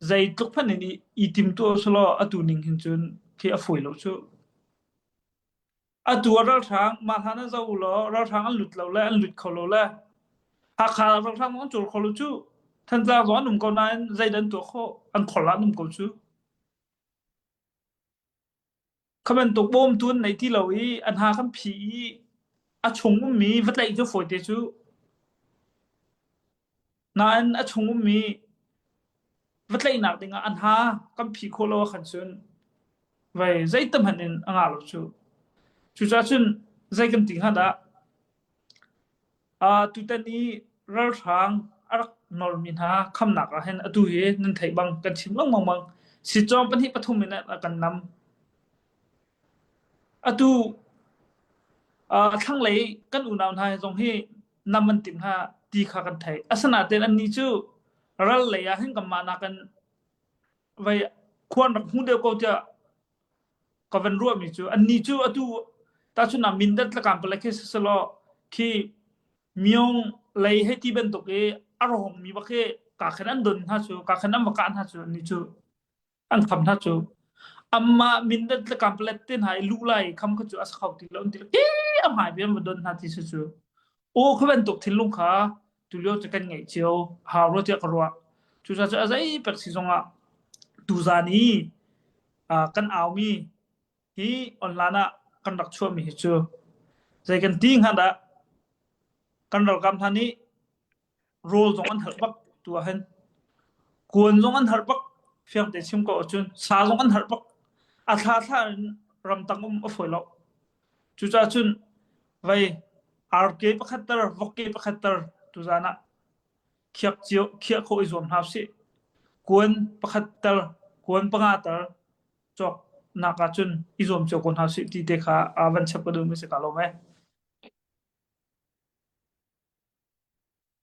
zeitluk hmanh in i timtuah usulaw atu ning hin cun khi a fawi lo cu. Atu ah ralhrang mah hlan ah zoh u law ralhrang an lut lo le an lut kho lo le Hakha ralhrang zong an cawl kho lo cu. Thantlang zong an um ko nain zeidah an tuah khawh? An khor ah an um ko cu. Kha bantuk bawmtu an nei ti lo i an ha kan phih i a chung ummi va tlaih cu fawite cu. Nain a chung ummi va tlaihnak dingah an ha kan phih khawh lo ahkhan cun vei zeitam hmanh in a ngah lo cu. Cucaah cun zei kan ti hnga dah? Tutan i ralhrang a rak nawlmi hna khamnak ah hin atu hi nan theih bang kan chim lengmang bang sitcawng pahnih pathum in a kan nam. Atu thlanglei kan unau hna zong hi nam an timh hna ti kha kan theih. Asinain annih cu ral lei ah hin kanmah nakin vei khua an rak hmu deuh ko tiah ka van ruahmi cu annih cu atu tahchun ah Mindat le Kanpalet khi siselaw khi Myong lei hei ti bantuk i a rawngmi bak hi ka khan an don hna cu ka khan an va kah hna cu annih cu an kham hna cu amah Mindat le Kanpalet te hna i luh lai kham kha cu a sa kho ti lo an ti ke a hmai bi an va don hna ti si cu aw kha bantuk thinlung kha tulio cu kan ngeih cio hau rua tiah ka ruah cucaah cu a zei pek si zongah tuzan i kan aumi hi online ah kan rak chuahmi hi cu zei kan ti hnga dah kan ralkap hna nih rawl zong an harh bak tu ah hin kuan zong an harh bak fiang te chim ko ahcun sa zong an harh bak a thla thla in ramtang um a fawi lo cucaah cun vei arke pakhat tar vokke pakhat tar tuzan ah khiak cio khiah khawh i zuam hna usih. Kuan pakhat tal kuan panga tal cawk nak ahcun i zuam cio ko hna usih ti te kha van chap ka duhmi si ka lawm e.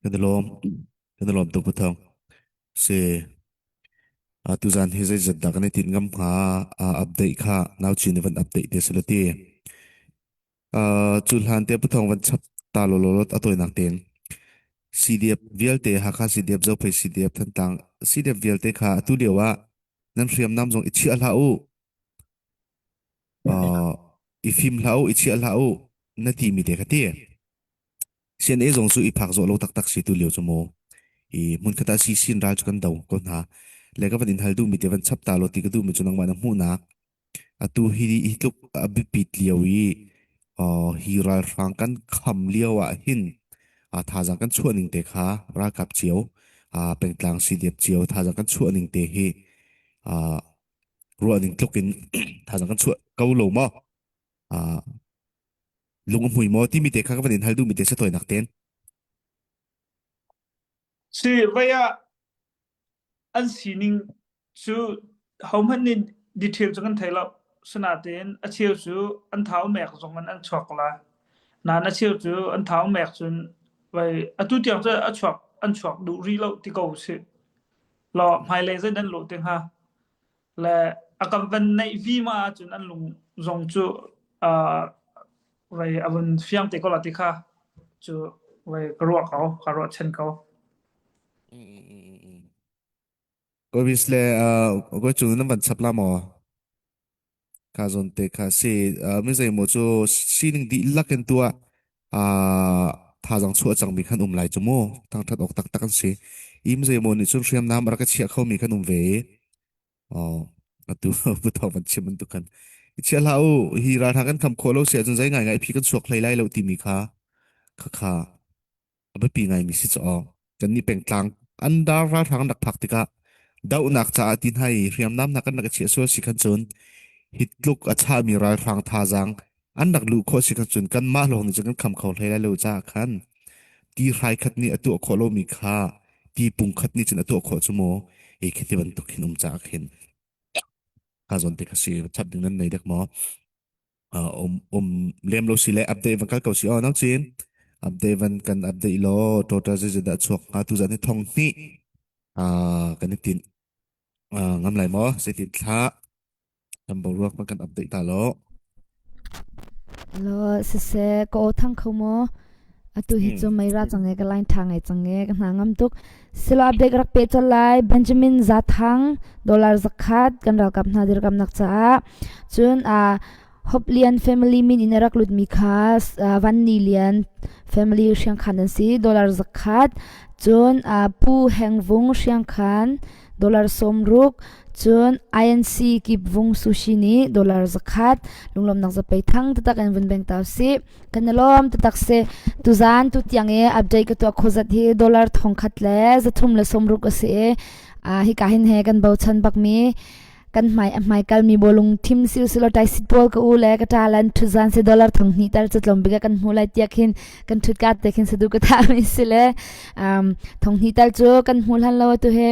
Kan i lawm. Kan i lawm tuk Pathang. Si tuzan hi zeizat dah kan i tinh ngam hnga update kha nau chin i van update te sila ti. Cu hlan te Puthong van chap ta lawlaw a tawinak tein CDF vialte Hakha CDF Zophei CDF Thantlang CDF vialte kha atu lio ah nan hriamnam zong i chiah hlah u uh, i fim hlah u i chiah hlah u na ti mi te kha ti CNA zong cu i phak zawh lo taktak si tu lio cu mu i hmunkhat ah si sin ral cu kan do ko hna le ka van in hal duh mi te van chap ta lo ti ka duh mi cu nangmah na hmuhnak Atu hi hi tluk a biapit lio i Hi ralhrang kan kham lio ah hin thazaang kan chuah ning te kha ralkap cio pengtlang CDF cio thazaang kan chuah ning te hi ruah ning tluk in thazaang kan chuah ko lo maw? Lung a hmui maw timi te kha ka van in hal duhmi te si tawinak ten. Si vai ah an sining cu hohmanh nih detail cu kan thei lo. Sinain a cheu cu an thau mek zong in an chuak la. Nain a cheu cu an thau mek cun vai atu tiang cu a chuak an chuak duh rih lo ti ko si. Law hmailei zei dan lawh te hnga. Le a kan van neih vima ahcun an lung zong cu uh, vai a vun fiang te ko la ti kha cu vai ka ruah ko, ka ruah chen ko. Kawis le koi cu nan van chap la maw? Kha zawn te kha si mi zeimaw cu sining dihlak in tuah thazaang chuah cangmi khan um lai cu mu. Thangṭhat awk taktak an si. Im zeimaw nih cun hriamnam a rak i chiah khomi khan um ve i atu pu thawng van chim bantuk khan i chia hlah u hi ralhrang kan kham khawh lo si ahcun zei ngaingai phi kan chuak hlei lai lo timi kha khakha a biapi ngaimi si caw kannih pengtlang an dar ralhrang an rak phak tikah dohnak caah ti hna i hriamnam hna kan rak i chiah sual si khan cun hi tluk a chahmi ralhrang thazaang an rak luh khawh si khan cun kanmah lawng nih cun kan kham kho hlei lai lo caah khan ti hrai khat nih a tuah khawh lomi kha ti pung khat nih cun a tuah khawh cu mu e khi ti bantuk hin um caah khin kha zawn te kha si chap ding nan nei dek maw um um lem lo si le update van kal ko si aw nau cin update van kan update lo total zei dah chuak hnga tu zan hi thong hnih kan i tin ngam lai maw zeitin thla kan boruak van kan update ta lo Lo siseh ka aw thang kho maw? Atu hi cu mei ra cang e ka line ṭha ngai cang e ka hna ngam tuk. Silo update rak pe colh lai Benjamin Zathang dollar zakhat kan ralkap hna dirkamnak caah cun a Hop Lian family min in a rak lutmi kha Van Ni Lian family hriangkhan an si dollar zakhat cun Pu Heng Vung hriangkhan dollar 60 cun INC Kip Vung Sushi nih dollar zakhat lunglawmnak zapei thang tatak in vun beng tau si kan i lawm tatak si tuzan tu tiang i update ka tuah khozat hi dollar thong khat le zathum le sawmruk a si i hi ka hin he kan bochan bakmi kan hmai a hmai kalmi bawlung thim sil silo tai sit pawl ka u le ka ta lan thuzan se dollar thong hnih tal chatlom bika kan hmu lai tiak hin kan thut ka te khin sadu ka tha mi si le um thong hnih tal chu kan hmu hlan lo tu he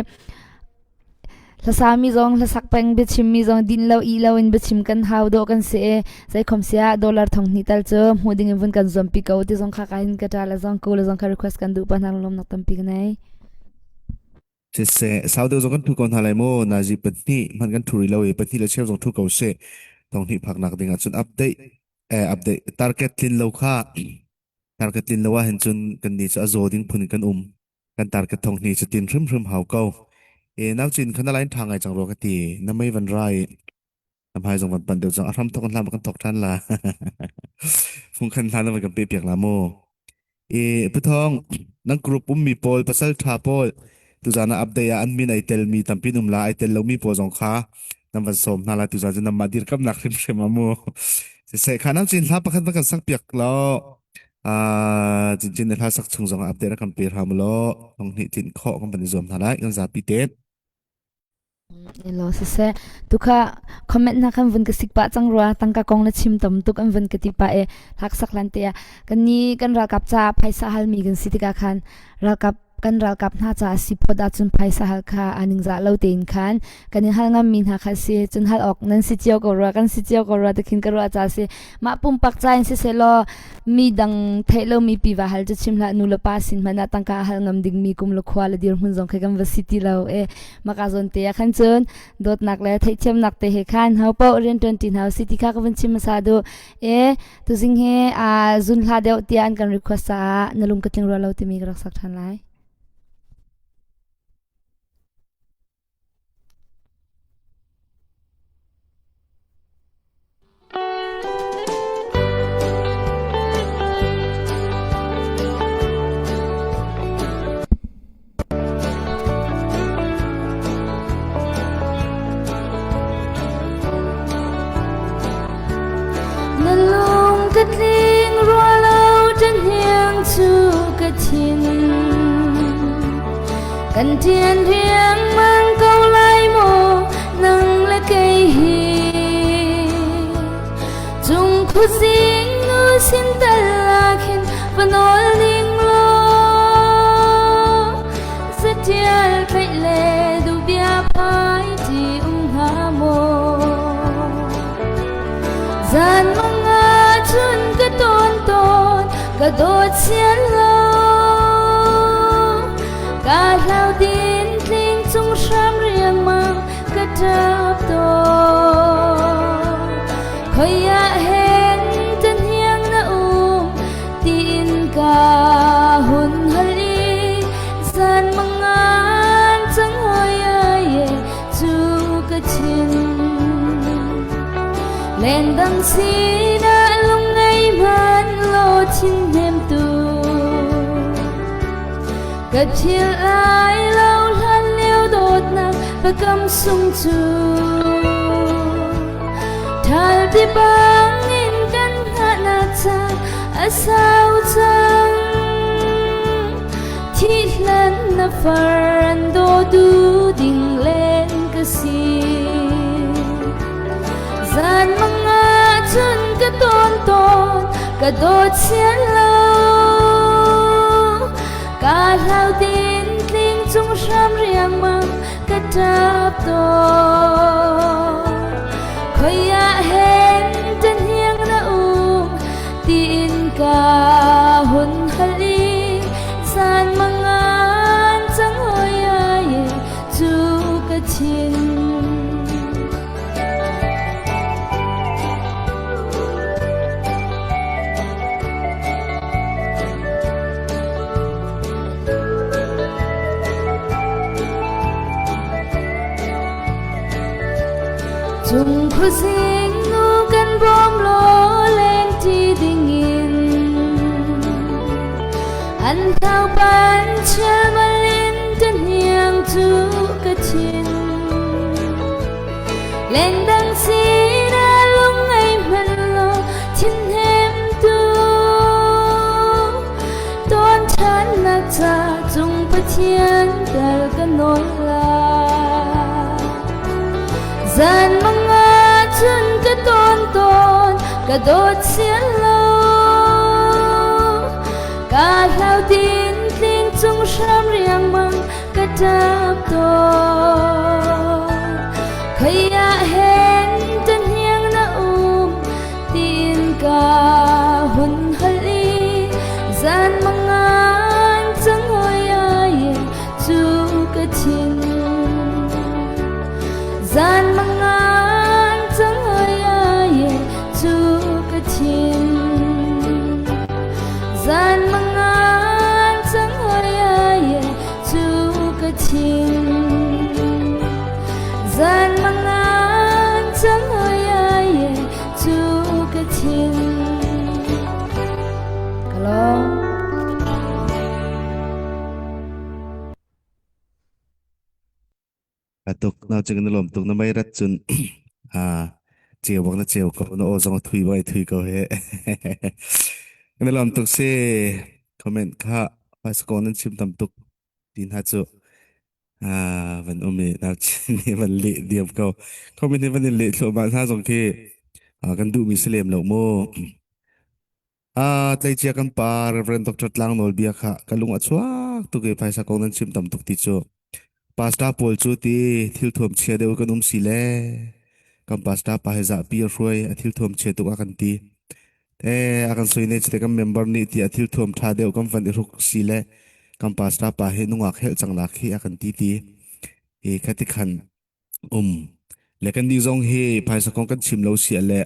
Hlasami zong hlasak peng biachimmi zong din lo ih lo in biachim kan hau dawh kan si i zeikhom siah dollar thong hnih tal cu hmuh ding in vun kan zuampi ko ti zong kha ka hin ka ṭa le zong ku le zong kha request kan duh pa hna lawmnak tampi ka nei. Siseh, sau deuh zong kan thu ko hna lai mu. Nazi pahnih hmanh kan thu rih lo i pahnih le cheu zong thu ko seh. Thong hnih phaknak ding ahcun update eh update target tlin lo kha target tlin lo ahhin cun kan nih cu a zaw ding phun in kan um. Kan target thong hnih cu tin hrimhrim hau ko. E nau cin kha na line ṭha ngai cang rua ka ti. Na mei van rai na hmai zong van pan deuh cang. A hram thok in hlam kan thok ṭhan la. Fung khan hlan na van kan pe piak la mu. E Pu Thawng, nan group ummi pawl pasal ṭha pawl tuzaan ah update ah an min ai telmi tampi um la ai tel lomi pawl zong kha nan van sawm hna la tuzaan cu nanmah dirkamnak hrimhrim ah mu. Siseh kha nau cin hla pakhat van kan sak piak law Cincin na hla sak chung zong ah update kan pe hram law nong hnih tlinh khawh kan van i zuam hna lai kan zapi te. Elo siseh tukha comment na kan vun ka sik pah cang rua tangka kong na chim tam tuk an vun ka ti pa e hlak sak lan te ah kan ni kan ralkap ca phaisa halmi kan si tikah khan ralkap kan ralkap hna caah si phawt ahcun phaisa hal kha aa ningzah lo tein khan kan in hal ngammi hna kha si cun hal awk nan si cio ko rua kan si cio ko rua tikhin ka ruah caah si mah pumpak ca in siseh law mi dang theih lomi piva hal cu chim hlah nu le pa sin hmanh ah tangka hal ngam dingmi kum le khua le dirhmun zong khi kan va si ti lo e maka zawn te ah khan cun dawtnak le theihthiamnak te he khan ho paoh rianṭuan ṭi hna usih ti kha ka vun chim hmasa duh e tuzing he aa zun hla deuh tiah an kan request caah na lung ka tling rua lo timi ka rak sak ṭhan lai. Na lung ka tling. thin Kan ṭian riangmang ko lai maw nang le kei hi Cung khuazing nu sin tal ah khin va nawl ning law Zatial tlaih le duhbia phai ti um hnga maw Zan mang ah cun ka tawn tawn ka dawt sian lo Ka hlau din tling cung hram riangmang ka ṭap tawn Khoi ah hen tan hiang na um tiin ka hun hal i zan mangan cang hoi ai cu ka thin Lengdang sinah lungngei hmanh law thin hnemtu Ka thil lai lo hlan lio dawtnak biakam sung cu Thal ti bangin kan hngahnak caan a sau cang Thih hlan na far an dawtu ding len ka si Zan mang ah cun ka tawn tawn ka dawt sian lo Ka hlau tin tling cung hram riangmang ka ṭap tawn Khoi ah hen tan hiang na um tiin ka hun hal i zan mangan cang hoi ai cu ka thin. Cung khuazing nu kan bawm law leng ti dingin an thau ban chialmal in ka hniang cu ka thin lengdang sinah lung ngei hmanh law thin hem tu tawn ṭhannak ca cung Pathian tal ka nawl lai Zan mang ah cun ka tawn tawn ka dawt sian lo Ka hlau tin tling cung hram riangmang ka ṭap tawn Khoi ah hen tan hiang na um tiin ka hun hal i zan mangan cang hoi ai cu ka thin Zan mangan cang hoi ai cu ka thin Zan mangan cang hoi ai cu ka thin Zan mangan cang hoi ai cu ka thin Ka lawm. Atuk na ching na lom tuk na mei rat cun a ceu bak na ceu ko na aw zong a thui bak thui ko he na lom tuk si comment kha phaisa nan chim tam tuk tin ha cu a van um i na chin ni van leh diam ko comment hi van in leh thluahmah hna zong khi kan duhmi si lem lo mu Ah, tleicia kan pa Reverend Dr. Tlang Nawl bia kha ka lung a chuak tuk i phaisa kong nan chim tam tuk ti cu. Pastor pawl cu ti thil thuam chia deuh kan um si le kan pastor pa he zahpi a hruai a thil thuam chia tuk a kan ti. Eh, a kan soi ne chite kan member nih ti a thil thuam tha deuh kan van i hruk si le kan pastor pa he nungak helh cang lak hi a kan ti ti. I khati khan Um. Le kan nih zong hi phaisa kong kan chim lo si le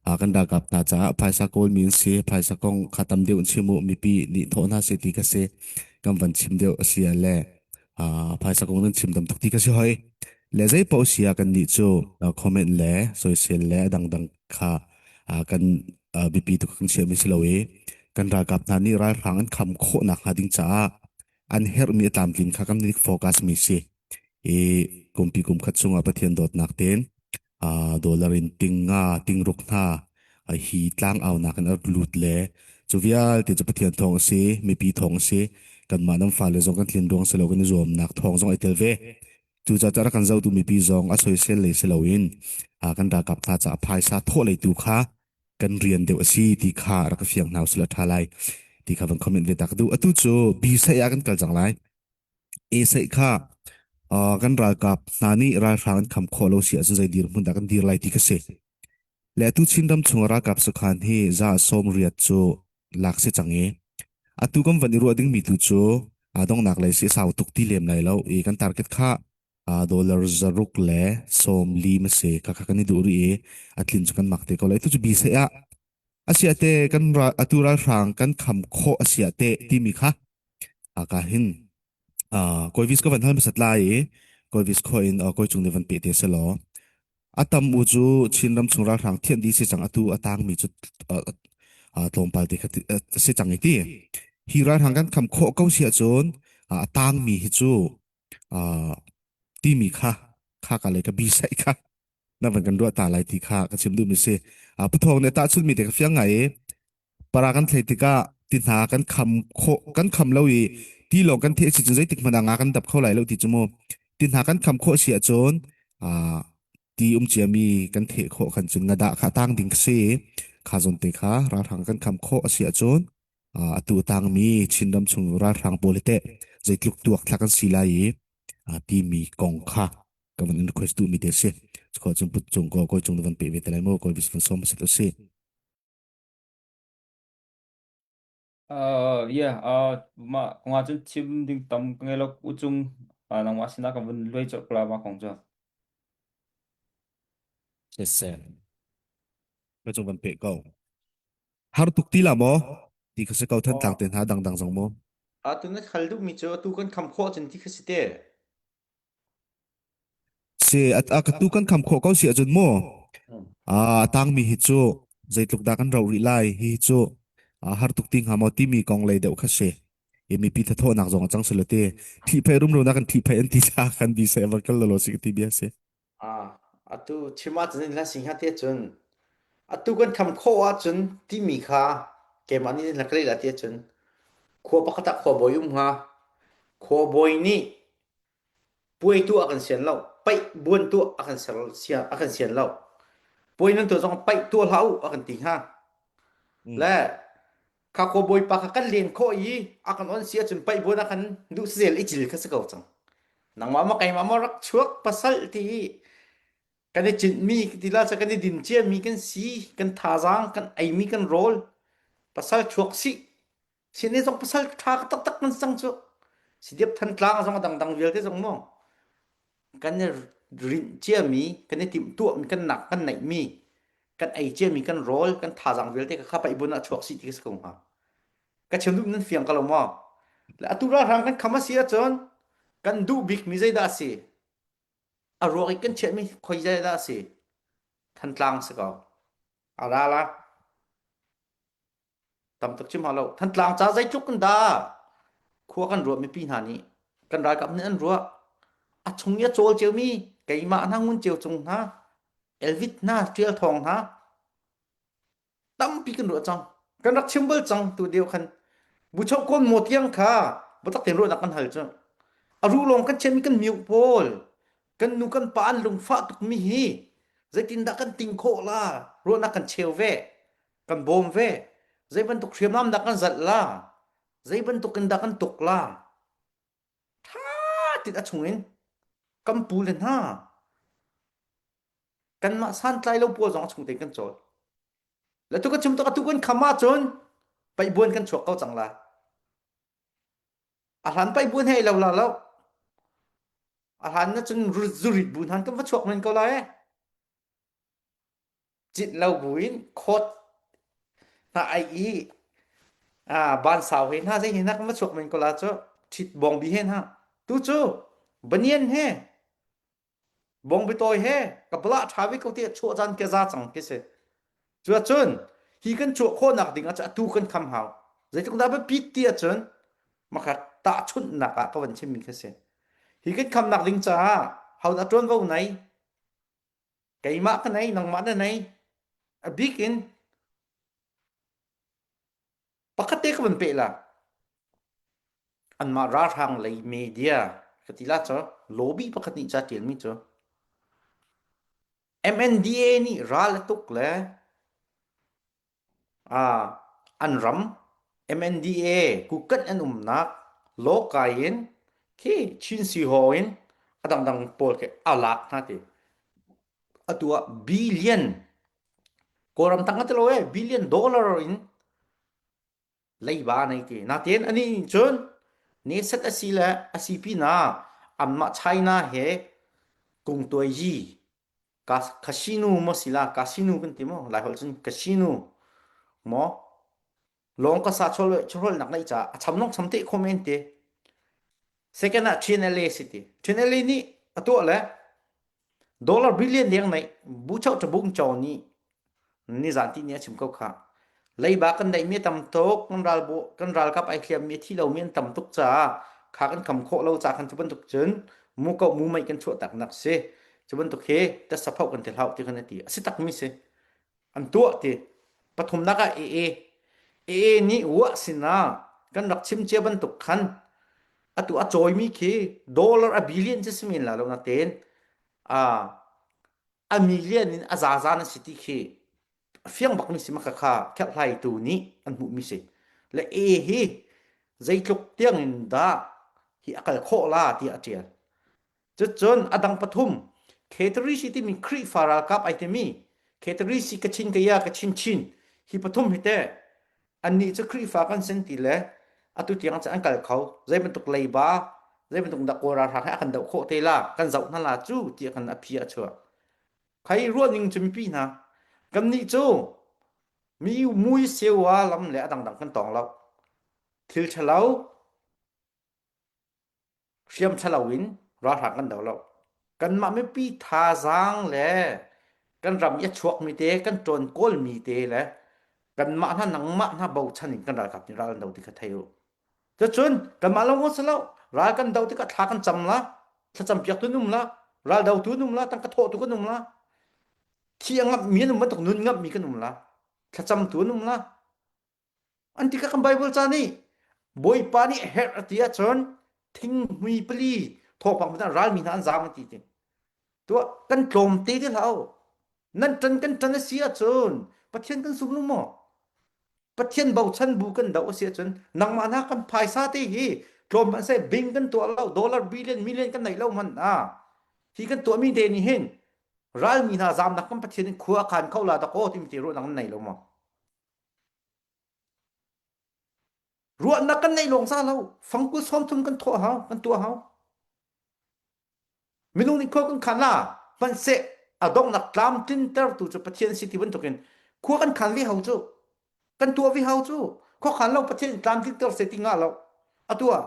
a kan ralkap hna caah phaisa kawl mi an si phaisa kong kha tam deuh in chim u mipi nih thawh hna seh ti ka si kan van chim deuh a si ah le phaisa kong nan chim tam tuk ti ka si hoi le zei paoh si ah kan nih cu comment le soisel le a dangdang kha kan biapi tuk kan chiah mi si lo i kan ralkap hna nih ralhrang an kham khawh nak hnga ding caah an herhmi a tlamtlin kha kan nih focus mi si i kumpi kum khat chungah Pathian dawtnak tein dollar in ting nga ting ruk hna hi tlang aunak in a lut le. Cu vialte cu Pathian thawng a si, mipi thawng a si. Kanmah nan fale zong kan tlin ruang si lo kan i zuamnak thawng zong ai tel ve. Cucaah rak kan zohtu mipi zong a soisel lei si loin kan ralkap hna caah phaisa thawh leitu kha kan rian deuh a si ti kha rak ka fiang hna usih law ṭha lai ti kha van comment ve ta ka duh. Atu cu B seh ah kan kal cang lai. A seh kha uh, kan ralkap hna nih ralhrang an kham khawh lo si ahcun zei dirhmun dah kan dir lai ti kha si. Le atu Chinram chung ralkap sakhan hi za 80 cu lak si cang i atu kan van i ruah dingmi tu cu aa donghnak lei si sau tuk ti lem lai lo i kan target kha dollar zaruk le 40 ma si kha kha kan i duh rih i a tlin cu kan mak te ko lai tu cu bi se ah asia te kan atu ralhrang kan kham khawh asia te timi kha aka hin Kawi ka van hal hmasat lai i Kawi kho in kawi cung nih van pe te selaw a tam u cu Chinram chung ralhrang thian dih si cang atu a tangmi cu tlawmpal te kha si cang i ti hi ralhrang kan kham khawh ko si ahcun a tangmi hi cu timi kha kha ka le ka bi sai kha na van kan ruah ta lai ti kha ka chim duhmi si pathawng nih tahchunmi te ka fiang ngai i para kan thlei tikah ti hna kan kham khawh kan kham lo i ti lawng kan theh si cun zeitik hmanh ah nga kan dap kho lai lo ti cu mu ti hna kan kham khawh si ahcun ti um ciami kan theh khawh khan cun ngadah kha tang ding si kha zawn te kha ralhrang kan kham khawh a si ahcun atu tangmi Chinram chung ralhrang pawl hi teh zeitluk tuak thla kan si lai i timi kong kha ka van in request duhmi te si kho cun put cung ko koi cung na van pe ve te lai mu koi bis van som se to si Uh, yeah, uh, mah kong ah cun chim ding tam ka ngei lo u cung uh, nangmah sinah ka vun luai colh ko la mah kong cu. Yes, sir. Ka cung van pe ko. Har tuk ti la maw? Ti kha si ko than tlang te hna dangdang zong maw? Atu na khal duhmi cu atu kan kham khawh cun ti kha si te. Si a ka tu kan kham khawh ko si ahcun mu a tangmi hi cu zeitluk dah kan rauh rih lai hi cu har tuk ti hnga maw timi kong lei deuh kha si i mipi thathawhnak zong a cang si lo ti thihphei rumro na kan thihphei an ti sa kan bi se va kal lo si ti bia si Ah, atu chim ahcun in hla sing ha te cun atu kan kham khawh ahcun timi kha keimah nih na ka leh la ti ahcun khua pakhat ah khua bawi um hnga khua bawi nih Puai tuah a kan sian lo. Paih buan tuah a kan ser a kan sian lo. Puai nan tuah zong paih tuah hlah u a kan ti hnga. Le kha ko bawipa kha kan len khawh i a kan on si ahcun paih buan a kan duh zel i cil kha si ko cang. Nangmah ma keimah ma rak chuak pasal ti i kan i cinhmi ti la kan i din ciami kan si kan thazaang kan eimi kan rawl pasal chuak si Sini zong pasal ṭha taktak kan sang cu. Sidiap Thantlang zong a dangdang vialte zong mu. Kan i rinh ciami, kan i timhtuahmi, kan nak kan neihmi, kan ei ciami kan rawl, kan thazaang vialte kha paih bun ah chuak si ti ka si ko hnga. Ka chim duh nan fiang ka lo maw? Le atu ralhrang kan kham a si ahcun kan duh bikmi zeidah a si? A ruak i kan chiahmi khoi zeidah a si? Thantlang si ko. A ra la. Tam tuk chim hau lo. Thantlang ca zeitluk in dah khua kan ruah mipi hna nih kan ralkap nih an ruah. A chung i a cawl ciomi keimah hna ngun ceu cung hna Elvit hna Tial Thawng hna tampi kan ruah cang. Kan rak chim bal cang tu deu khan. Buchoh kawn maw tiang kha biatak tein ruahnak kan hal cu. A ru lawng kan chiahmi kan miuk pawl kan nu kan pa an lungfah tukmi hi zeitindah kan ting khawh la ruahnak kan cheu ve. Kan bawm ve. Zei bantuk hriamnam dah kan zalh la? Zei bantuk in dah kan tuk la? Tha tit a chungin kan pu le hna kanmah santlai lo pawl zong a chung tein kan cawl. Le tu ka chim tuk atu kan kham ahcun paihbuan kan chuak ko cang lai. A hlan paihbuan he lo la lo. A hlan na cun zurit bu hnan kan va chuak men ko lai. Cit lo buin khawt hna ai i bansau he hna zei he hna kan va chuak men ko la cu ṭhit bawngbi he hna tu cu banian he bawngbi tawi he ka bala ṭha ve ko ti chuah caan ke za cang khi si cu ahcun hi kan chuah khawhnak ding ah atu kan kham hau zeitluk dah biapit ti ahcun makhat tahchunhnak ah ka van chimmi khi si hi kan khamnak ding caah ho dah ṭuanvo nei Keimah ka nei, nangmah na nei. A bik in. Pakhat te ka van peh la. Anmah ralhrang lei media ka ti la cu lobby pakhat nih ca ṭialmi cu MNDA nih ral a tuk le ah an ram MNDA kukanh an umnak lawkai in khi Chin Sihaw in a dangdang pawl khi a lak hna ti. Atu ah billion Kawlram tang a ti lo e billion dollar in leiba nei ti. Natin ani nih cun neset a si le a si pinah anmah China he kungtuai yi casino maw si la casino kan ti maw Laiholh cun casino maw lawng ka sa chawlnak neih caah a cham long cham te kho men te. Second ah TNLA si ti. TNLA nih a tuah le Dollar billion deng neih buchoh ṭabung caw nih nizan ti nih a chim ko khah. Leiba kan neihmi a tam tuk, kan ral kan ralkap ai hliammi a thi lomi an tam tuk caah kha kan kham khawh lo caah khan cu bantuk cun mu ko mu mei kan chuah tak nak si. Cu bantuk hi tasapho kan ti hlau ti kan ti. A si takmi si. An tuah ti. Pathumnak ah AA. AA nih wah sinah kan rak chim cia bantuk khan atu a cawimi khi dollar a billion cu si men la lo natein a a million in a zaza na si ti khi fiang bakmi si maka kha kherhhlaitu nih an hmuhmi si le A hi zeitluk tiang in dah hi a kal khawh la tiah a ṭial Cucun a dang pathum Kheterisi timi Khrihfa ralkap ai timi Kheterisi Kachin Kaya Kachin Chin hi pathum hi teh annih cu Khrihfa kan sin ti le atu tiang cu an kal kho zei bantuk leiba zei bantuk dah Kawl ralhrang he a kan doh khawh te la kan zoh hna la cu tiah kan a phi a chuah khai ruah ning cu mipi hna kannih cu mi mui sewa lam le a dangdang kan tong lo thil ṭhalo hriam ṭhalo in ralhrang kan do lo. Kanmah mipi thazaang le kan ram i a chuakmi te, kan ṭawn kawlmi te le kanmah hna nangmah hna bochan in kan ralkap nih ral an do ti kha thei u. Cucun kanmah lawng si lo, ral kan do tikah thla kan cam la, thlacam piaktu an um la, ral dotu an um la, tangka thawhtu kan um la, thi a ngamhmi an um bantuk nun ngamhmi kan um la, thlacamtu an um la, An ti kan Bible ca nih Bawipa nih herh a ti ahcun thinghmui pali thawngpang hmanh ralmi hna an zaam an ti ti. Tuah kan tlawm te ti hlah u. Nan ṭan kan ṭan a si ahcun Pathian kan sum lu maw? Pathian bochan bu kan doh a si ahcun nangmah na kan phaisa te hi tlawm hmanh seh bing kan tuah lo dollar billion million kan neih lo hmanh ah hi kan tuahmi te nih hin ralmi hna zaamnak kan Pathian in khua a khan kho la dakaw timi te ruahnak nan nei lo maw? Ruahnak kan neih lawng za lo. Fangkul 30 kan thawh hau, kan tuah hau. Minung nih khua kan khan la, hmanhseh a donghnak tlamtlintertu cu Pathian si ti bantukin khua kan khan ve hau cu. Kan tuah ve hau cu. Khua khan lo Pathian tlamtlinter se ti ngah lo. Atu ah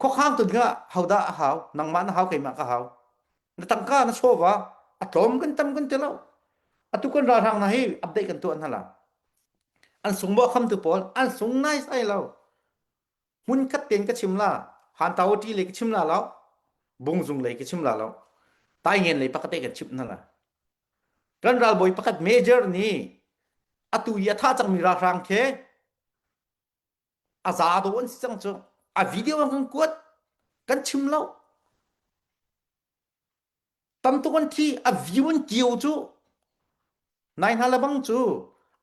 khua khang tu dingah hodah a hau? Nangmah na hau, keimah ka hau. Na tangka na chawva a tlawm kan tam kan ti lo. Atu kan ralhrang hna hi update kan tuah hna la. An sung maw khamtu pawl an sung nai sai lo. Hmun khat tein ka chim la. Han tao ṭi lei ka chim la lo. Bungzung lei ka chim la lo. Taingen lei pakhat te kan chimh hna la. Kan ralbawi pakhat major nih atu i a thah cangmi ralhrang khi a za do an si cang cu a video an kan kuat kan chim lo tam tuk an thi a view an kio cu nai hna le bang cu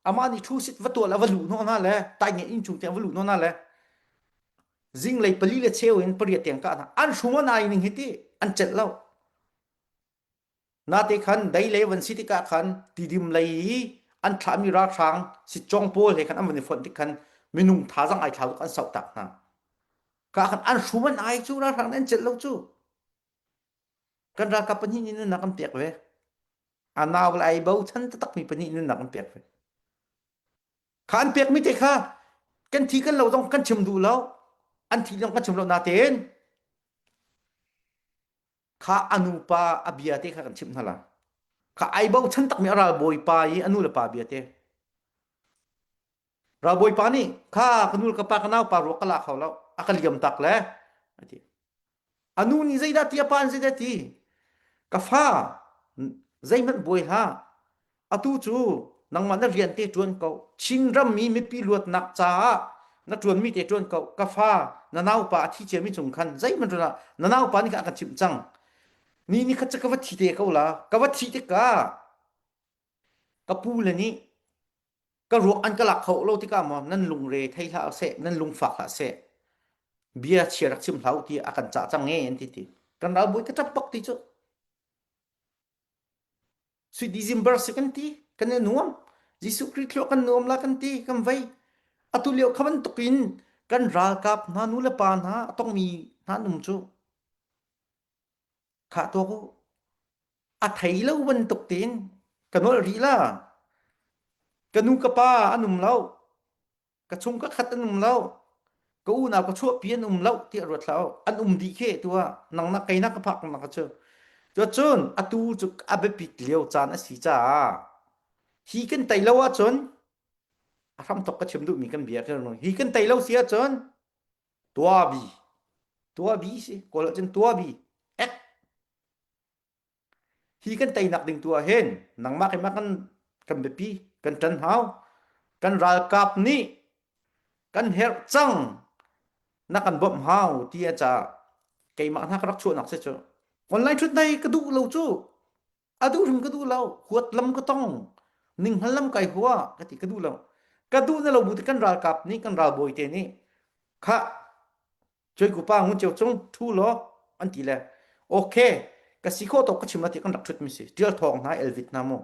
amah nih thu sit va tuah le va luh hnawh hna le tai nge inn chung tiang va luh hnawh hna le zinglei pali le cheu in pariat tiang ka hna an hrum an ai ning hi ti an celh lo Nate khan dei le van si tikah khan tidim lei i an thlahmi ralhrang sitcawng pawl he khan an van i fonh tik khan minung thazaang ai thlau tuk an soh tak hna. Ka khan an hrum an ai cu ralhrang nih an celh lo cu. Kan ralkap pahnih nih nunnak an pek ve. A nau le ai bochan taktakmi pahnih nunnak an pek ve. Kha an pekmi te kha kan thi kan lo zong kan chim duh lo. An thi zong kan chim lo natein Kha a nupa a bia te kha kan chimh hna la. Kha ai bochan takmi a ralbawipa i a nu le pa bia te. Ralbawipa nih kha ka nu le ka pa ka nau pa ruak ka la kho lo a ka liam tak le a ti. A nu nih zeidah ti a pa nih zeidah ti ka fa zeihmanh buai hlah atu cu nangmah na rian te ṭuan ko Chin ram mi mipi luatnak caah Na ṭuanmi te ṭuan ko. Ka fa, na naupa a thi ciami cung khan zeihmanh ṭuan ah na naupa nih khan a ka chimh cang. Ni ni khat cu ka va thi te ko la. Ka va thi tikah ka pu le nih ka ruak an ka lak kho lo tikah maw nan lungre thei hlah seh, nan lungfak hlah seh. Bia chia rak chim hlah u ti a kan cah cang e an ti ti. Kan ralbawi ka ṭap bak ti cu. Sui December si kan ti kan i nuam Jesuh Khrih thluak kan nuam la kan ti kan vei atu lio kha bantuk in kan ralkap hna nu le pa hna a tongmi hna num cu khah tuak u a thei lo bantuk tein ka nolh rih la ka nu ka pa an um lo ka chung ka khat an um lo ka unau ka chuahpi an um lo tiah ruat hlah an um dih khi tu ah nang na kei na ka phak nak cu cu cun atu cu a biapit lio caan a si caah hi kan tei lo ahcun a hram thok ka chim duhmi kan bia khi hi kan tei lo si ahcun tua bi tua bi si kawl ahcun tua bi ek Hi kan teinak ding tu ah hin nangmah keimah kan kan biapi kan ṭan hau. Kan ralkap nih kan herh cang na kan bawmh hau ti a ca keimah hna ka rak chuahnak si cu. Online ṭhut nai ka duh lo cu. A duh hrim ka duh lo. Huat lam ka tong. Ninghngal lam kai hua ka ti ka duh lo. Ka duh na lo bu te kan ralkap nih kan ralbawi te nih khah Cuiku pa ngun ceu cung thu law an ti le okay ka si khawh tawk ka chim la ti kan rak thut mi si tial thawng hna elvit hna mu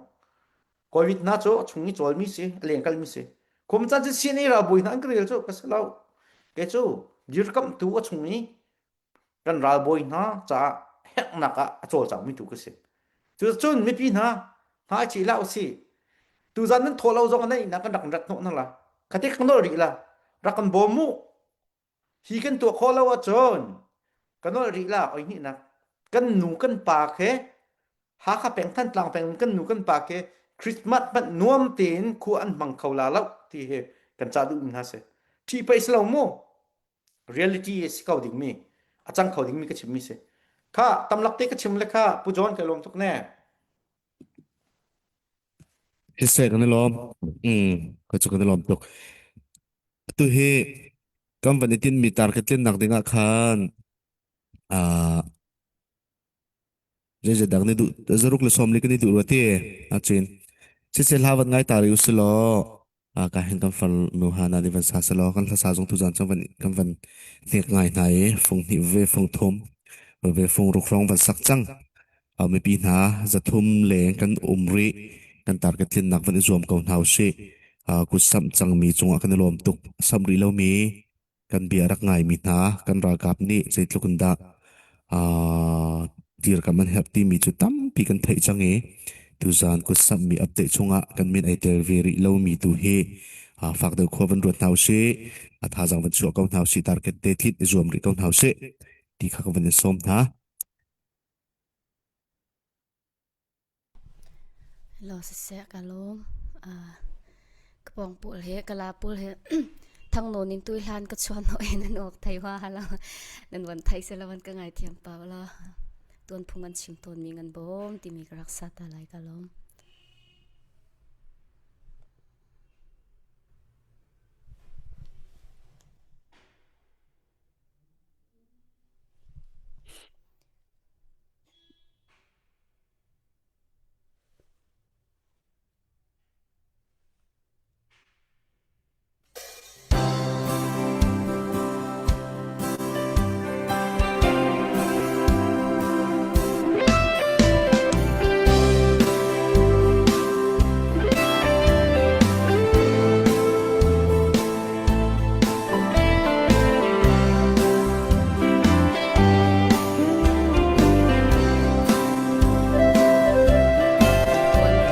kawivit hna cu a chung i cawl mi si a leng kal mi si khum chan cu CNA ralbawi hna an ka rel cu ka si lo ke cu dirkamh tu a chung i kan ralbawi hna caah herhnak ah a cawlcang mi tu ka si cu cun mipi hna hna chi la usi tuzan nan thaw lo zong nan inn ah kan rak rat hnawh hna la khate kan nol rih la rak kan bawm mu Hi kan tuah khawh lo ahcun ka nolh rih la oi hnihnak kan nu kan pa khi Hakha peng Thantlang peng kan nu kan pa khi Christmas hmanh nuam tein khua an hmang kho la lo ti hi kan cah duhmi hna si. Ṭhi pei si lo mu. Reality a si ko dingmi a cang kho dingmi ka chimmi si. Kha tamlak te ka chim le kha Pu John ka lawm tuk ne. Siseh kan i lawm. Mm, ka cu kan i lawm tuk. Atu hi kan van i tinmi target tlinnak ding ah khan ah zeizei dang nih duh zaruk le sawmli kan i duh rua ti achin siseh hla van ngai ta rih usih law ah ka hin kan far nu hana nih van sa selaw kan hlasa zong tuzan cang van kan van hnek ngai hna i fung hnih ve fung thum ve fung ruk hrawng van sak cang mipi hna 300 leng kan um rih kan target tlinnak van i zuam ko hna usih kut samh cangmi cungah kan i lawm tuk samh rih lomi kan bia rak ngaimi hna kan ralkap nih zeitluk in dah dirkam an herh timi cu tampi kan theih cang i tuzan kut samhmi update chungah kan min ai tel ve rih lomi tu hi fak deuh khua van ruat hna usih a thazaang van chuah ko hna usih target te tlinh i zuam rih ko hna usih ti kha ka van in sawm hna. Hello siseh ka lawm. Uh, ka pawng pawl he ka la pawl he thang nawn in tui hlan ka chuan no in nan ok thei wa hala nan van thai se la van ka ngai thiam pa la tuan phung an chim tawn mi ngan bom timi ka rak sa ta lai ka lawm.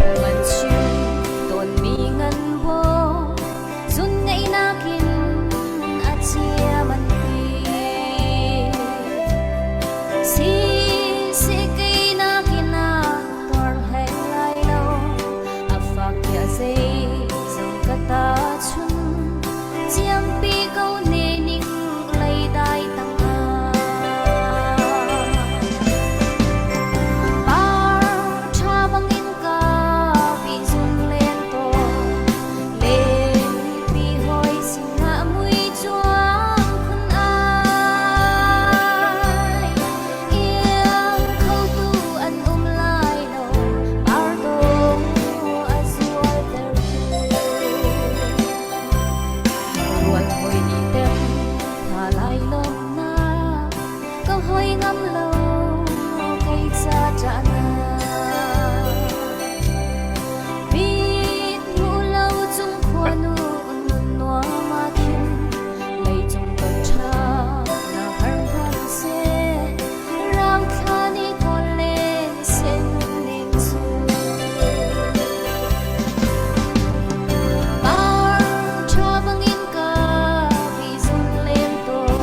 Tuanphung an chim tawnmi ngan bo zun ngaihnak in a chiam an ti. Si si keinak in a tuar hlei lai lo a fak tiah zei zong ka ta chun Ciampi ko ne ning leidai tangah. Par ṭha bangin ka bihzung len tawn, lenpi hawi sinah mui cu. Thoi ngam lo kei ca ṭahnak. Mit hmu lo cung khuanu nun nuam ah khin leicung ton ṭha na har hmanh seh rauthla nih kawl len sen ning cu. Par ṭha bangin ka bihzun len tawn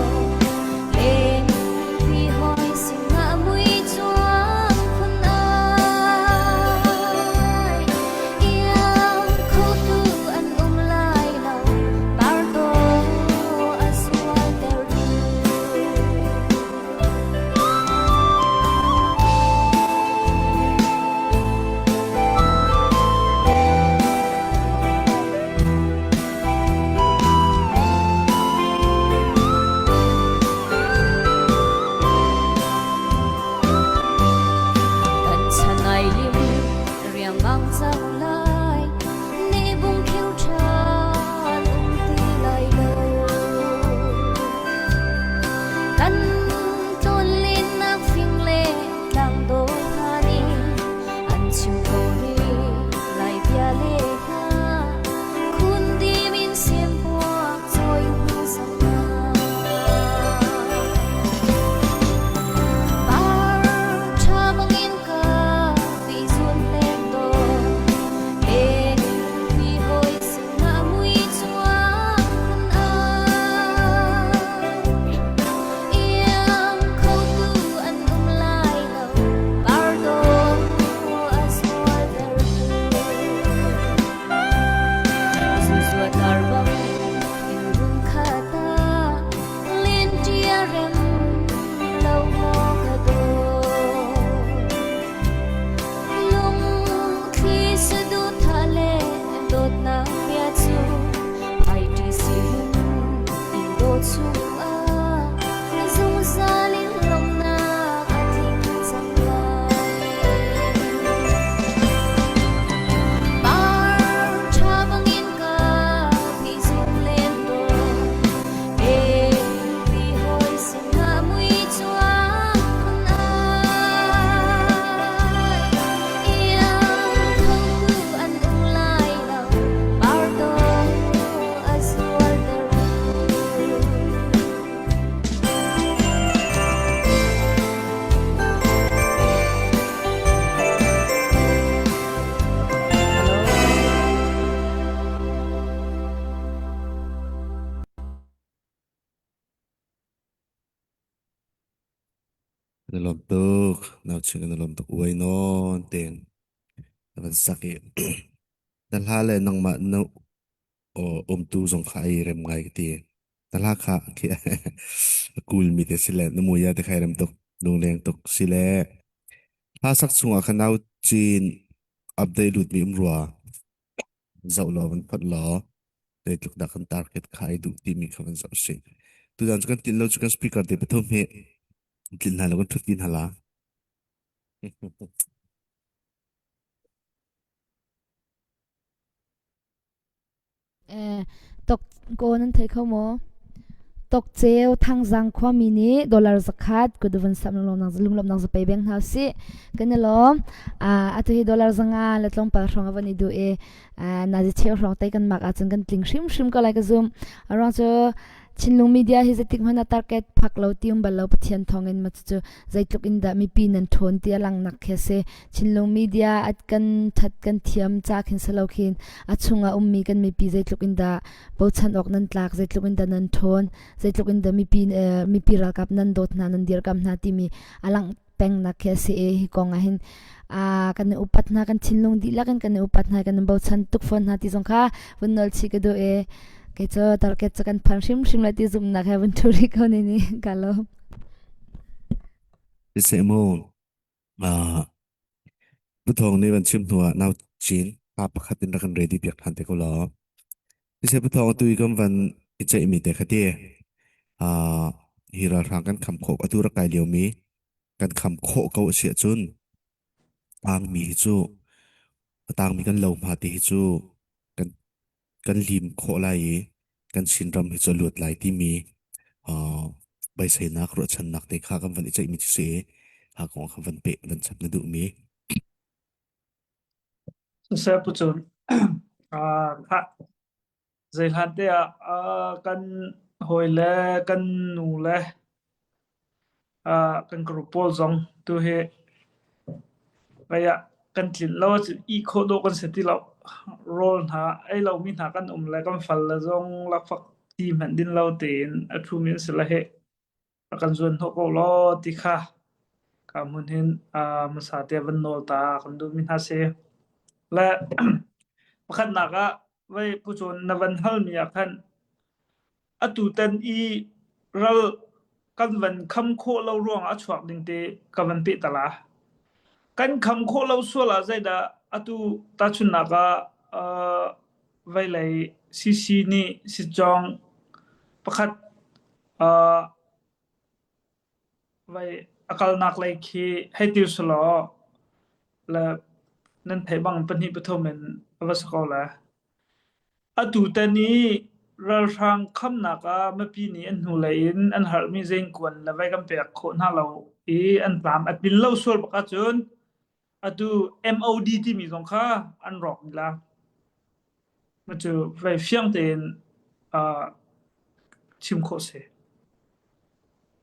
Lenpi hawi sinah mui cuang khun ai. Iang khotu an um lai lo, parto a zualter tu. Kan chan ai lim riangmang cang lai, ni bung khiu ṭhan um ti lai lo. Kan tlawnlennak fing le tlang dawh hna nih an chim ko rih lai bia le hla. Khun dim in sempuak cawi hmasa hna. Par ṭha bangin ka bihzun len tawn, Lenpi hawi sinah mui cuang khun ai. Iang khotu an um lai lo, par dawh a zualter tu. Zuzuat ar bang in rung khata, len ṭia rem lo maw ka daw. Lungthli saduhthah le dawtnak bia cu phaiṭi sin in daw chungah zungzal in lawmhnak a tling cang lai. Par ṭha bangin ka bihzung len tawn, Enpi hawi sinah mui cuang khun ai. Iang khotu an um lai lo, par dawh a zualter tu. Na lawm tuk. Nauching na lawm tuk uai nawn tein na van sak i na hla le nangmah na umtu zong kha ai rem ngai ka ti. Na hla kha khi a cool mi te si le na muia te kha ai rem tuk lungleng tuk si le hla sak chungah kha nau cin update lut mi um rua zoh law van phot law zeitluk dah kan target kha ai duh timi kha van zoh si. Tuzan cu kan tlin lo cu kan speaker te pathum hi tlin hna lo kan thut ti hna la. Eh, tok ko nan thei kho maw? Tokceu Thangzang khuami nih dollar zakhat kut van sam lunglawmnak lunglawmnak za pe beng hna usih. Kan i lawm. Ah, atu hi dollar zanga le tlawmpal hrawng a van i duh i ah, nazi cheu hrawng te kan mak ahcun kan tling hrimhrim ko lai ka zum. A ruang cu Chinlung media hi zeitik hmanh ah target phak lo ti um bal lo Pathian thawngin ma cucu zeitluk in dah mipi nan ṭhawn ti a langnak khi a si. Chinlung media at kan ṭhat kan thiam ca khin si lo khin a chungah ummi kan mipi zeitluk in dah bochan awk nan tlak zeitluk in dah nan ṭhawn zeitluk in dah mipi mipi ralkap nan dawt hna nan dirkam hna timi a langh pengnak khi a si i hi kong ah hin kan i upat hna kan thinlung dihlak in kan i upat hna kan i bochan tuk fawn hna ti zong kha vun nawl chih ka duh i kei cu target cu kan phan hrimhrim lai ti zumhnak he vun ṭhu rih ko ni ni ka lawm. Siseh mu Pu Thawng nih van chim hnu ah nau cin pa pakhat in rak kan ready piak ṭhan te ko law. Siseh Pu Thawng atu i kan van i ceihmi te kha ti hi ralhrang kan kham khawh atu rak kai liomi kan kham khawh ko a si ahcun tangmi hi cu a tangmi kan lo hma te hi cu kan kan lim khawh lai i kan Chinram hi cu a luat lai timi uh, Beiseinak ruahchannak te kha kan van i ceihmi cu si i ha kong kha van peh van chap na duhmi. Siseh pu cun ah zei hlan te ah kan hawi le kan nu le kan group pawl zong tu hi vei ah kan tlinh lo ahcun ih khawh dawh kan si ti lo. Rawl hna ei lomi hna kan um le kan fal le zong lakphak ti hmanh din lo tein a ṭhumi an si le heh a kan zuan hnawh ko law ti kha ka hmun hin hmasa te van nawl ta kan duhmi hna si. Le pakhatnak ah vei pu cun na van halmi ah khan Atutan i ral kan van kham khawh lo ruangah a chuak ding te ka van peh ta la. Kan kham khawh lo sual ah zeidah atu tahchunhnak ah uh, veilei CC nih sitcawng pakhat uh, Vai a kalnak lei khi hei ti usulaw le nan theih bang pahnih pathum in a va si ko lai. Atutan i ralhrang khamnak ah mipi nih an hnulei in an harhmi zengkuan le vai kan pek khawh hna lo i an tlam a tlin lo sual bak ahcun atu MOD timi zong kha an rawk dih la. Cu vai fiang tein uh, chim khawh si.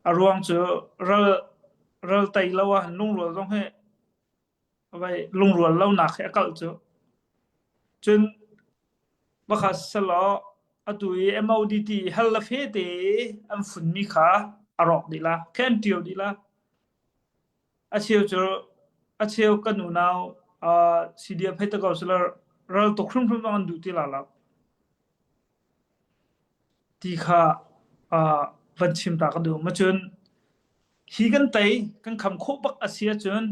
A ruang cu ral ral tei lo ah lungrual zong hi vai lungrual lonak hi a kalh cu. Cun bakha selaw atu i MODT hal le fe te an funmi kha a rawk dih la, khi an ṭio dih la. A cheu cu a cheu kan unau uh, CDF hei ta ko sila ral tuk hrimhrim zong an duh ti la lo. Ti kha uh, van chim ta ka duh. Macun hi kan tei kan kham khawh bak a si ahcun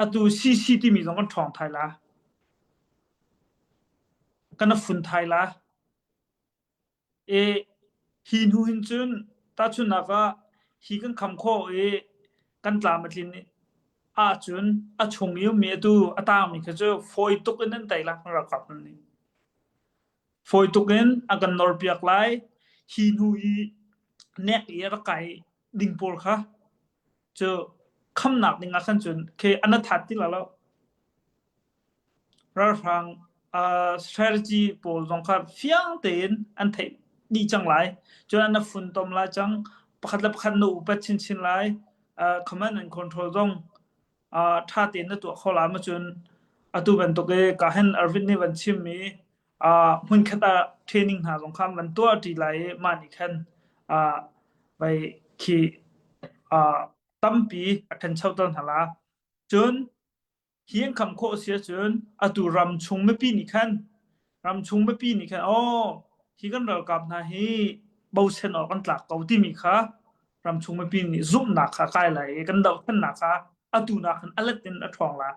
atu CC timi zong kan ṭhawng thai la. Kan a fun thai la. I hi hnu hin cun tahchunhnak ah hi kan kham khawh i kan tlam a tlin ahcun a chung i ummi atu a tangmi kha cu fawi tuk in an tei lai ralkap nih. Fawi tuk in a kan nawrpiak lai. Hi hnu i nek i a rak kai ding pawl kha cu khamnak ding ah khan cun khi an a that ti la lo. Ralhrang strategy pawl zong kha fiang tein an theih dih cang lai. Cun an funtom lai cang. Pakhat le pakhat na upat chinchin lai. Command and control zong ṭha tein na tuah kho lai ma cun atu bantuk i ka hen Arvin nih van chimmi hmunkhat ah training hna zong kha an van tuah ṭi lai i mah nih khan vai khi tampi a ṭhanchoter hna la. Cun Hi an kham khawh a si ahcun atu ramchung mipi nih khan ramchung mipi nih khan aw hi kan ralkap hna hi bochan awk an tlak ko timi kha ramchung mipi nih zumhnak kha kai lai i kan dohthlennak kha atu nak khan a let in a ṭhawng lai.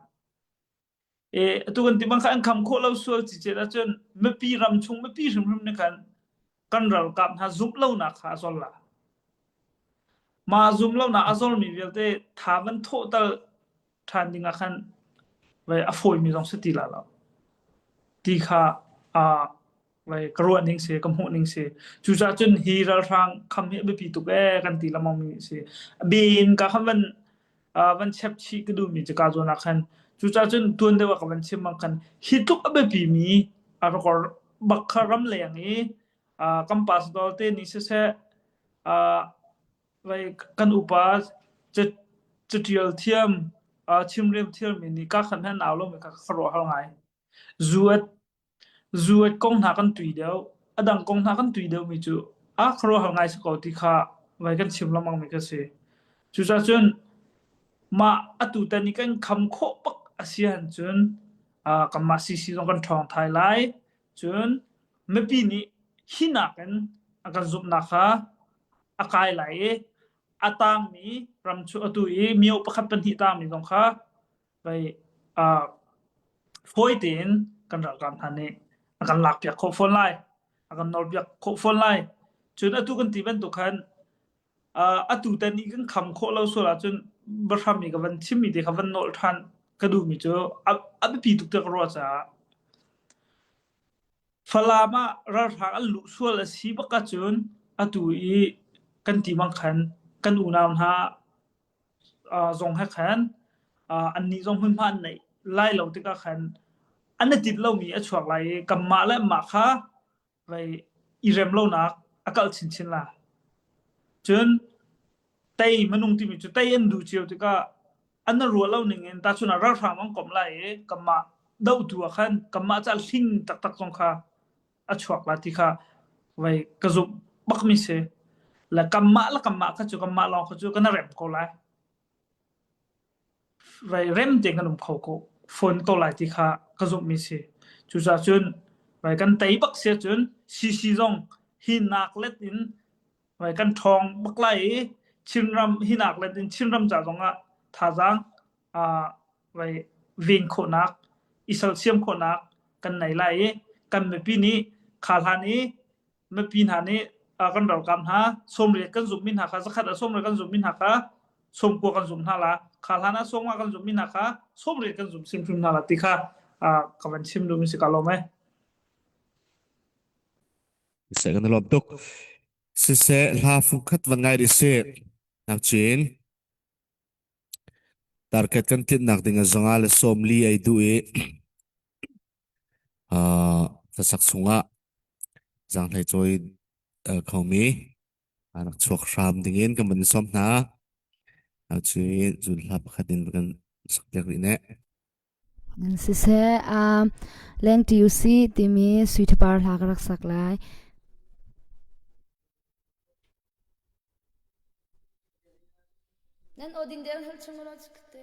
E, atu kan ti bang kha an kham khawh lo sual cicet ahcun mipi ramchung mipi hrimhrim nih khan kan ralkap hna zumh lonak kha a zor la. Mah zum lonak a zormi vialte tha van thawh tal ṭhan ding ah khan vai a fawimi zong si ti la lo. Ti kha uh, vai ka ruah ning si, ka hmuh ning si. Cucaah cun hi ralhrang kham hi a biapi tuk ee kan ti lengmang mi si. Bin ka khan van uh, van chep chih ka duhmi cu ka zawn ah khan cucaah cun tuan deuh ah ka van chim bang khan hi tluk a biapi mi a rakor bak kha ram leng i uh, kan pastor te nih siseh uh, vai kan upa catial thiam uh, chimrem thiam mi nih ka khan han au lo mi kha ka ruah hal ngai zu Zuat kong hna kan tui deuh. A dang kong hna kan tui deuhmi cu a khuaruahhar ngai si ko ti kha vai kan chim lengmang mi kha si. Cucaah cun mah atu tan i kan kham khawh bak a si ahcun uh, kanmah CC zong kan ṭhawng thai lai. Cun mipi nih hi nakin a kan zumhnak kha a kai lai i a tangmi ram chu atu i mio pakhat pahnih tangmi zong kha Pei uh, fawi tein kan ralkap hna nih a kan lakpiak khawh fawn lai. A kan nawlpiak khawh fawn lai. Cun atu kan ti bantuk khan uh, atu tan i kan kham khawh lo sual ahcun bahram i ka van chimmi te kha van nawl ṭhan ka duhmi cu a, a biapi tuk tiah ka ruah caah Falam ah ralhrang an luh sual a si bak ahcun atu i. Kan ti bang khan kan unau hna zong he khan annih zong hmunhma an neih lai lo tikah khan an i tinh lomi a chuak lai i kanmah le mah kha vei i rem lonak a kalh chinchin la. Cun tei minung timi cu tei an duh cio tikah an ruah lo ning in tahchun ah ralhrang an komh lai i kanmah dohtu ah khan kanmah ca hling taktak zong kha a chuak la ti kha vei ka zumh bakmi si. Le kanmah le kanmah kha cu kanmah lawng kha cu kan rem ko lai. Vei rem tein kan um kho ko fawn ko lai ti kha ka zumhmi si. Cucaah cun vei kan tei bak si ahcun CC zong hi nak let in vei kan ṭhawng bak lai i Chinram hi nak let in Chinram ca zong ah thazaang vai ven khawhnak, i sersiam khawhnak kan nei lai i kan mipi nih kha hlan i mipi hna nih kan ralkap hna 80 kan zumhmi hna kha zakhat ah 80 kan zumhmi hna kha 90 kan zumh hna la kha hlan ah 50 kan zumhmi hna kha 80 kan zumh hrimhrim hna la ti kha ka van chim duhmi si ka lawm e. Seh kan lawm tuk. Siseh hla fungkhat van ngai rih sih. Nakchin. Target kan tlinhnak ding ah 140 ei duh i hlasak chungah zaanghlei cawi khomi rak chuak hram dingin kan van in sawm hna. Cu zun hla pakhat in kan sakpiak rih ne. Siseh, lengṭi usih timi sui ṭhapar hla ka rak sak lai. Nan aw ding deuh hal chung law te.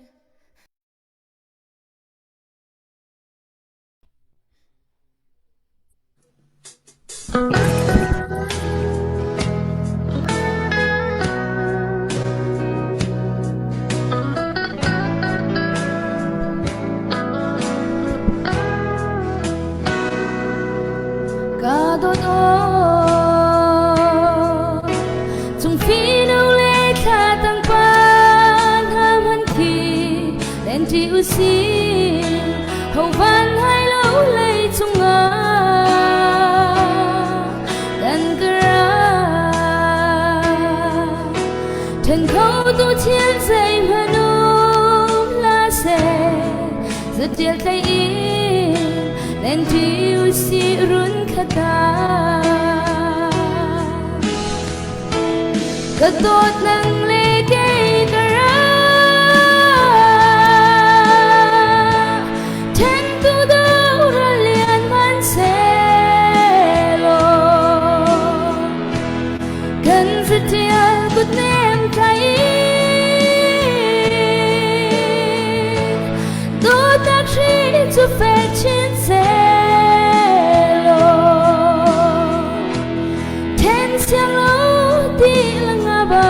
Ka dawt aw cung fino le thla tang pa hna hman khi len ṭi usih ho van hai lo lei cungah kan ka ra Then kho tu thiam zeihmanh um hlah seh zatial tlai in len ṭi usih run khata Ka dawt nang le kei ka ra Then tu do ra lian man selaw Kan zatial kut nem tlai Dawtnak hri cu fek chin selaw Then siang lo ti langa ba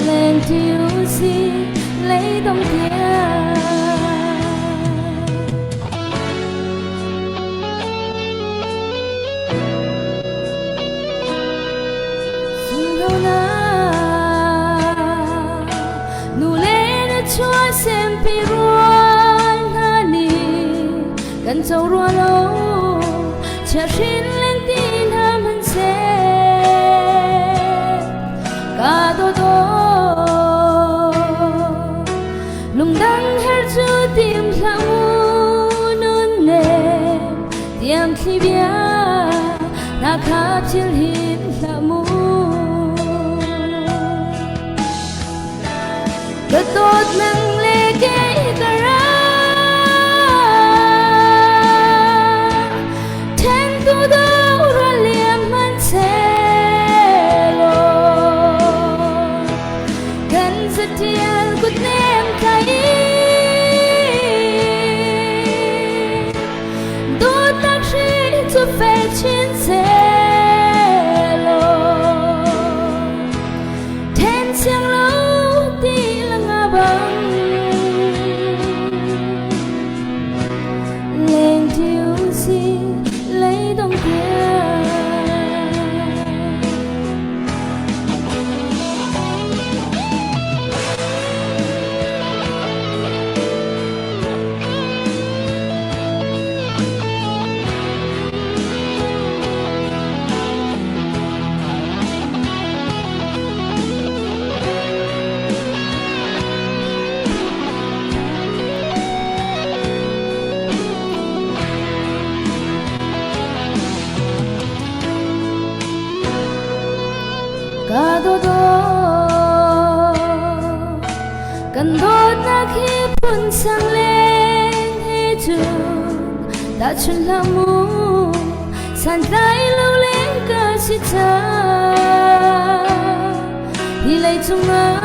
Len tiu si leidong tiang Nu le na chuah sempi rual hna nih kan co rua lo chiahrin lengti hna hmanhseh ka dawt Lungdang her cu tim hlah mu nun nem tiang thli bia na kha thil hin hlah mu Ka dawt nang le kei ka ra Then tu do ra liam man selaw Kan zatial kut nem tlai Dawtnak hri cu fek chin selaw. daw Kan dawtnak hi phun sang leng he cun tahchun hlah mu santlai lo le ka si cang hi lei cungah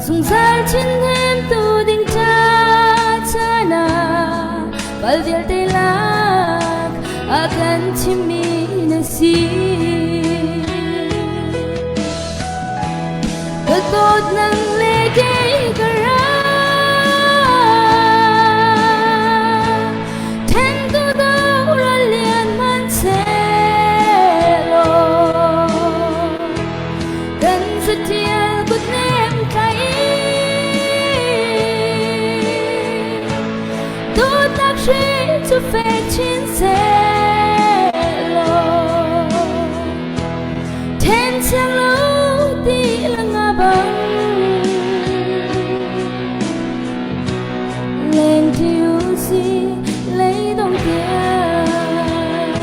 zungzal chin hnemtu ding ca caan ah pal vialte lak a kan chimmi na si. Ka dawt nang le kei ka ra Then tu do ra lian man selaw Kan zatial kut nem tlai Dawtnak hri cu fek chin selaw Then siang lo ti lang bang Leng ti u si lấy dong tiang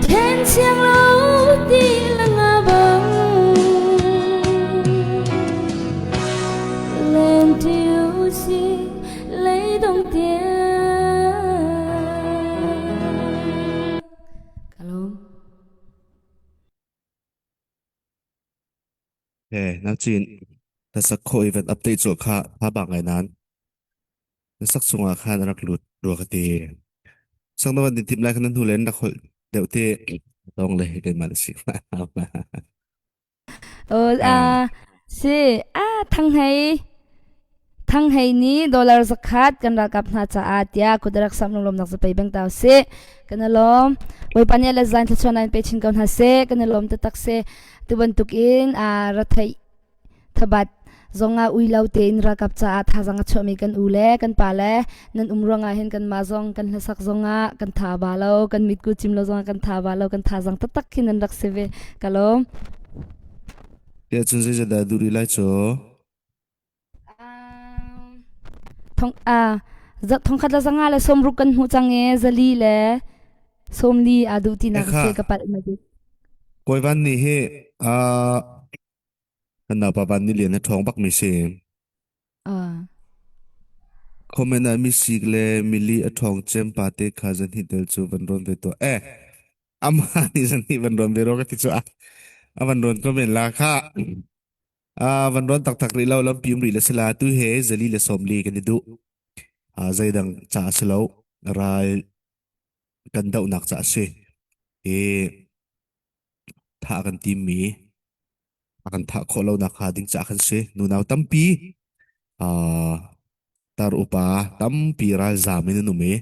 Then siang lo ti lang bang Leng ti u si lấy dong tiang Kalom. He, na chin na sak kho event update cu kha tha bak ngai nan. Na sak chungah khan rak lut rua ka ti. Sang na van din tim lai khan nan hnu len rak holh deuh te tong le keimah na si. Oh, Ah, ah, si, ah, thang hei. Thang hei ni dollar zakhat kan ralkap hna caah tiah kut rak sam lunglawmnak zapei beng tau si. Kan alawm. Bawipa nih le zan thlachuan in pe chin ko hna seh. Kan alawm taktak si. Tu bantuk in ah rathei thabat zongah ui lo tein ralkap caah thazang a chuahmi kan u le kan pa le nan um ruangah hin kan mah zong kan hlasak zongah kan tha ba lo kan mitku cim lo zongah kan tha ba lo kan thazang taktak khi nan rak si ve ka lawm. Tiah cun zeizah duh rih lai cu? Thong a thongkhat le zanga le sawmruk kan hmuh cang e zali le sawmli aa duh tinak Ekha si ka palh ma dik. Kawi Van nih hi uh, kan naupa Van ni lian a ṭhawng bak mi si. Ah. Comment ah mi sik le mili a ṭhawng cem pa te kha zan hi tel cu van rawn ve to. Eh, amah nih zan hi van rawn ve ro ka ti cu a a van rawn comment la kha. A van rawn taktak rih lo lampi um rih le sila tu he zali le sawmli kan i duh. Ah, zeidang ca a si lo. Ral kan dohnak ca a si. I thah kan timmi a kan thah khawh lonak hnga ding caah kan si. Nunau tampi uh, tar upa tampi ralzam in an um i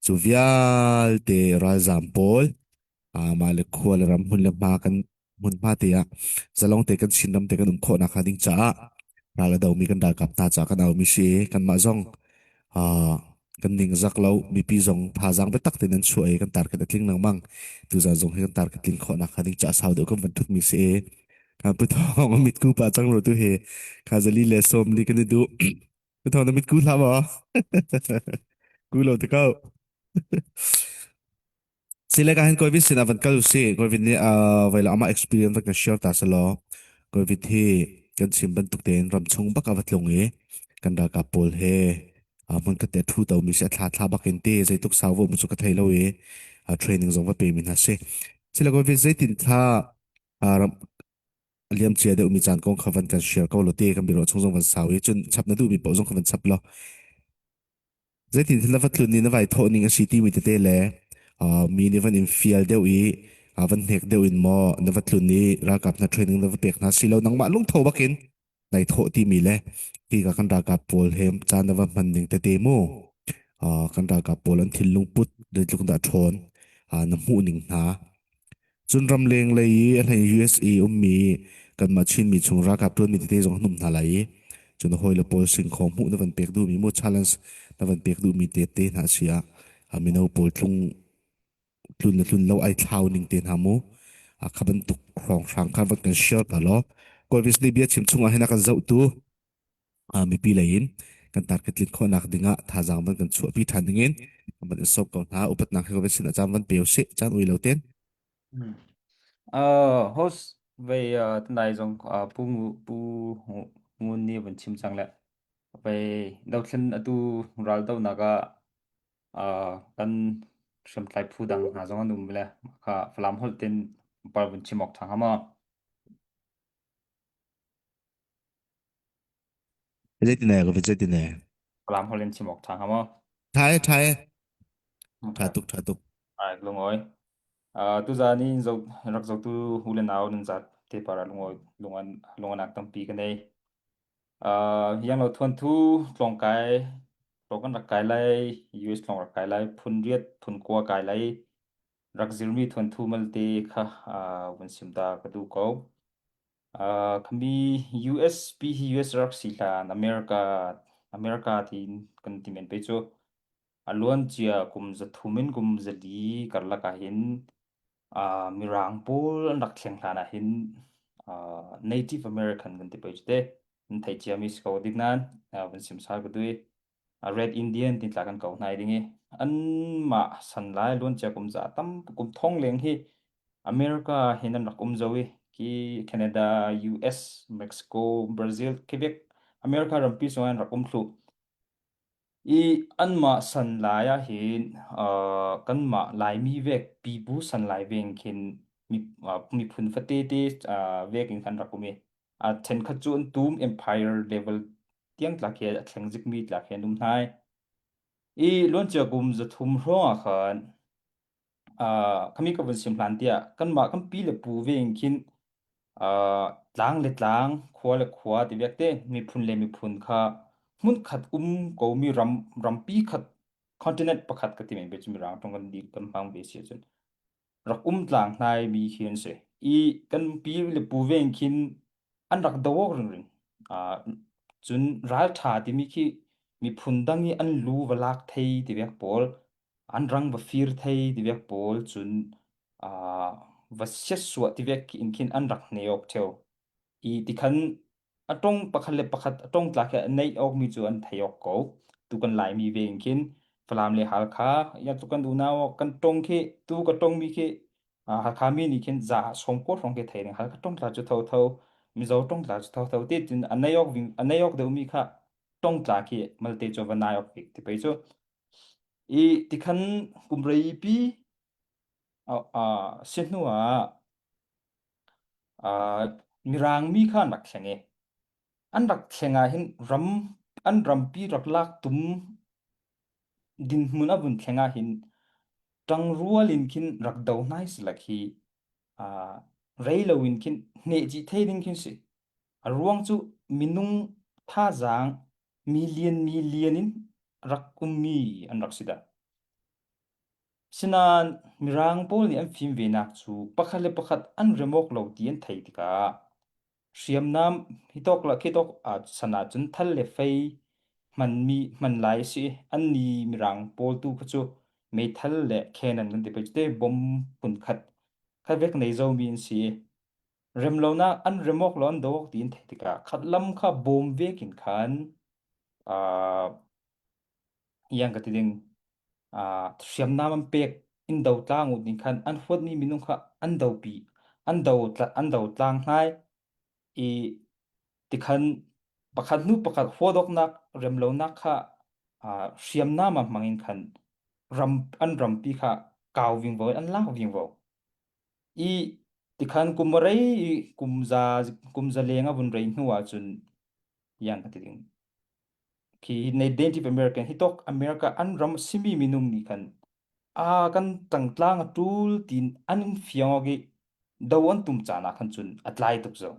cu vialte ralzam pawl uh, mah le khua le ram hmun le hma kan hmunhma te ah zalong te kan Chinram te kan um khawh nakhnga ding caah ral a domi kan ralkap hna caah kan aumi si kanmah zong uh, kan ning zak lo mipi zong thazaang biatak tein an chuah i kan target a tling lengmang tuzan zong hi kan target tling khawh nakhnga ding caah sau deuh kan van thut mi si i kan pu thong mitku pa cang ro tu he khazali le som li kan i duh pu thong na mitku hlah maw ku lo te ko Sile ka hin COVID sin ah van kal usih. COVID nih uh, voi amah experience van kan share ta selaw. COVID hi kan chim bantuk tein ramchung bak ah va tlung i kan ralkap pawl he uh, hmun khat te thu to mi si a thla thla bak in te zeitluk sau vo mu cu ka thei lo i uh, training zong va pe mi hna si. Sile COVID zeitin thla uh, ram liam cia deuh mi caan kong kha van kan share ko lo te kan biro chung zong van sau i cun chap na duh mi paoh zong kha van chap lo. Zeitin na va tlun i na vai thawh ning a si timi tete le uh, mi nih van in fial deuh i uh, van hnek deuh in maw na va tlun i ralkap hna training na va pek hna si lo nangmah lungtho bakin nai thawh timi le hi ka kan ralkap pawl he caan na va hman ning tete mu uh, kan ralkap pawl an thinlung put zeitluk dah ṭhawn uh, na hmuh ning hna Cun ramleng lei i a hlei USA ummi kanmah Chinmi chung ralkap ṭuanmi tete zong an um hna lai i cun a hawile pawl singkhaw hmuh na van pek duhmi mu challenge na van pek duhmi te te hna si ah a mino pawl tlung tlun le tlun lo ai thlau ning te hna mu a kha bantuk hrawnghrang kha van kan share ta law Kawlvis nih bia chim chung ah hin a kan zohtu mipi lei in kan target tlin khawhnak dingah thazaang van kan chuahpi ṭhan dingin van in sawm ko hna upatnak he kan sin ah caan van pe usih caan ui lo ten. Uh, host vei uh, tunai zong uh, pu pu ngun ni van chim cang le vei dothlen atu ral do nak ah uh, kan hriamtlai phu dang hna zong an um le kha Falam holh tin par vun chim awk thang hama. Zeitine ka zeitine. Falam holh in chim awk thang hama. Tha e tha e. Tha tuk tha tuk. Ai lungoi. Uh, tuzan in zo rak zotu hu le nau nan zat te para lungoi lungan lunganak tampi ka nei. Uh, yang lo thuan thu tlong kai tlong kan rak kai lai US tlong rak kai lai phun riat phun kua kai lai rak zirmi thuan thu malte kha uh, vun sim ta ka du ko. Uh, khami US pi hi US rak si hlan America America tin kan ti men pe chu A luancia kum 300 in kum 400 karlak ahhin uh, Mirang pawl an rak thleng hlan ahhin uh, Native American kan ti pei cu te. Nan theih ciami si ko dik nain uh, van sim sal ka duh i uh, Red Indian tin tla kan ko hna ding i anmah san lai luancia kum za tam kum thong leng hi America hin an rak um zo i ki Canada, US, Mexico, Brazil, Quebec, America rampi sung an rak um thlu. I anmah sanlai ahhin uh, kanmah Laimi vek pipu sanlai veng khin mi, uh, miphun fate te uh, vek in kan rak um i a ṭhenkhat cu an tum empire level tiang tlak hi a thleng zikmi tlak hi an um hna i. I luancia kum 300 hrawng ah khan uh, khami ka vun sim hlan tiah kanmah kan pi le pu ve in khin uh, tlang le tlang khua le khua ti viakte miphun le miphun kha hmunkhat um komi ram rampi khat continent pakhat ka ti men be chu mirang tong kan di kan hmang ve si cun rak um tlang hnai mi khi an si i kan pi le pu ve in khin an rak do awk ringring uh, cun ral tha timi khi miphun dang i an lu va lak thei ti vek pawl an rang va fir thei ti vek pawl cun uh, va siatsuah ti vek in khin an rak hne awk theo i tikhan a tong pakhat le pakhat a tong tlak he neih awk mi cu an thei awk ko tu kan laimi ve in khin Falam le Halkha ya tu kan unau kan tong khi tu ka tong mi khi Halkha mi nih khin za som ko hrawng khi thei ding Halkha tong tla cu tho tho Mizo tong tla cu tho tho ti cun a nei awk a nei awk deuh mi kha tong tla khi malte cu va nai awk bik ti pei cu I tikhan kum reipi si hnu ah Mirang mi kha an rak thleng i an rak thleng ah hin ram an rampi rak lak tum dinhmun a vun thleng ah hin ṭangrual in khin rak do hna hi si hi rei lo in khin hnehcih thei ding khin si. A ruang cu minung thazaang million million in rak ummi an rak si dah. Sinain Mirang pawl nih an fim venak cu pakhat le pakhat an rem awk lo ti an theih tikah hriamnam hi tawk le khi tawk ah san ahcun thal le fei hmanmi hman lai a si. Anni Mirang pawl tu kha cu meithal le cannon kan ti pei cu te bom phun khat kha vek nei zomi an si. Remlonak an rem awk lo an do awk ti an theih tikah khat lam kha bawm vekin khan uh, iang ka ti ding uh, hriamnam an pek in do tlang u ding khan an huatmi minung kha an do pi an do an do tlang hnai i tikhan pakhat hnu pakhat huadoknak remlonak kha uh, hriamnam a hmang in khan ram an rampi kha kau ving vo an lak ving vo I tikhan kum a rei i kum za kum za leng a vun rei hnu ahcun yang ka ti ding. Khi Native American hi tok America an ram a simi minung nih khan a kan tangtlang a tul tin an in fiang awk i do an tum caan ah khan cun a tlai tuk zo.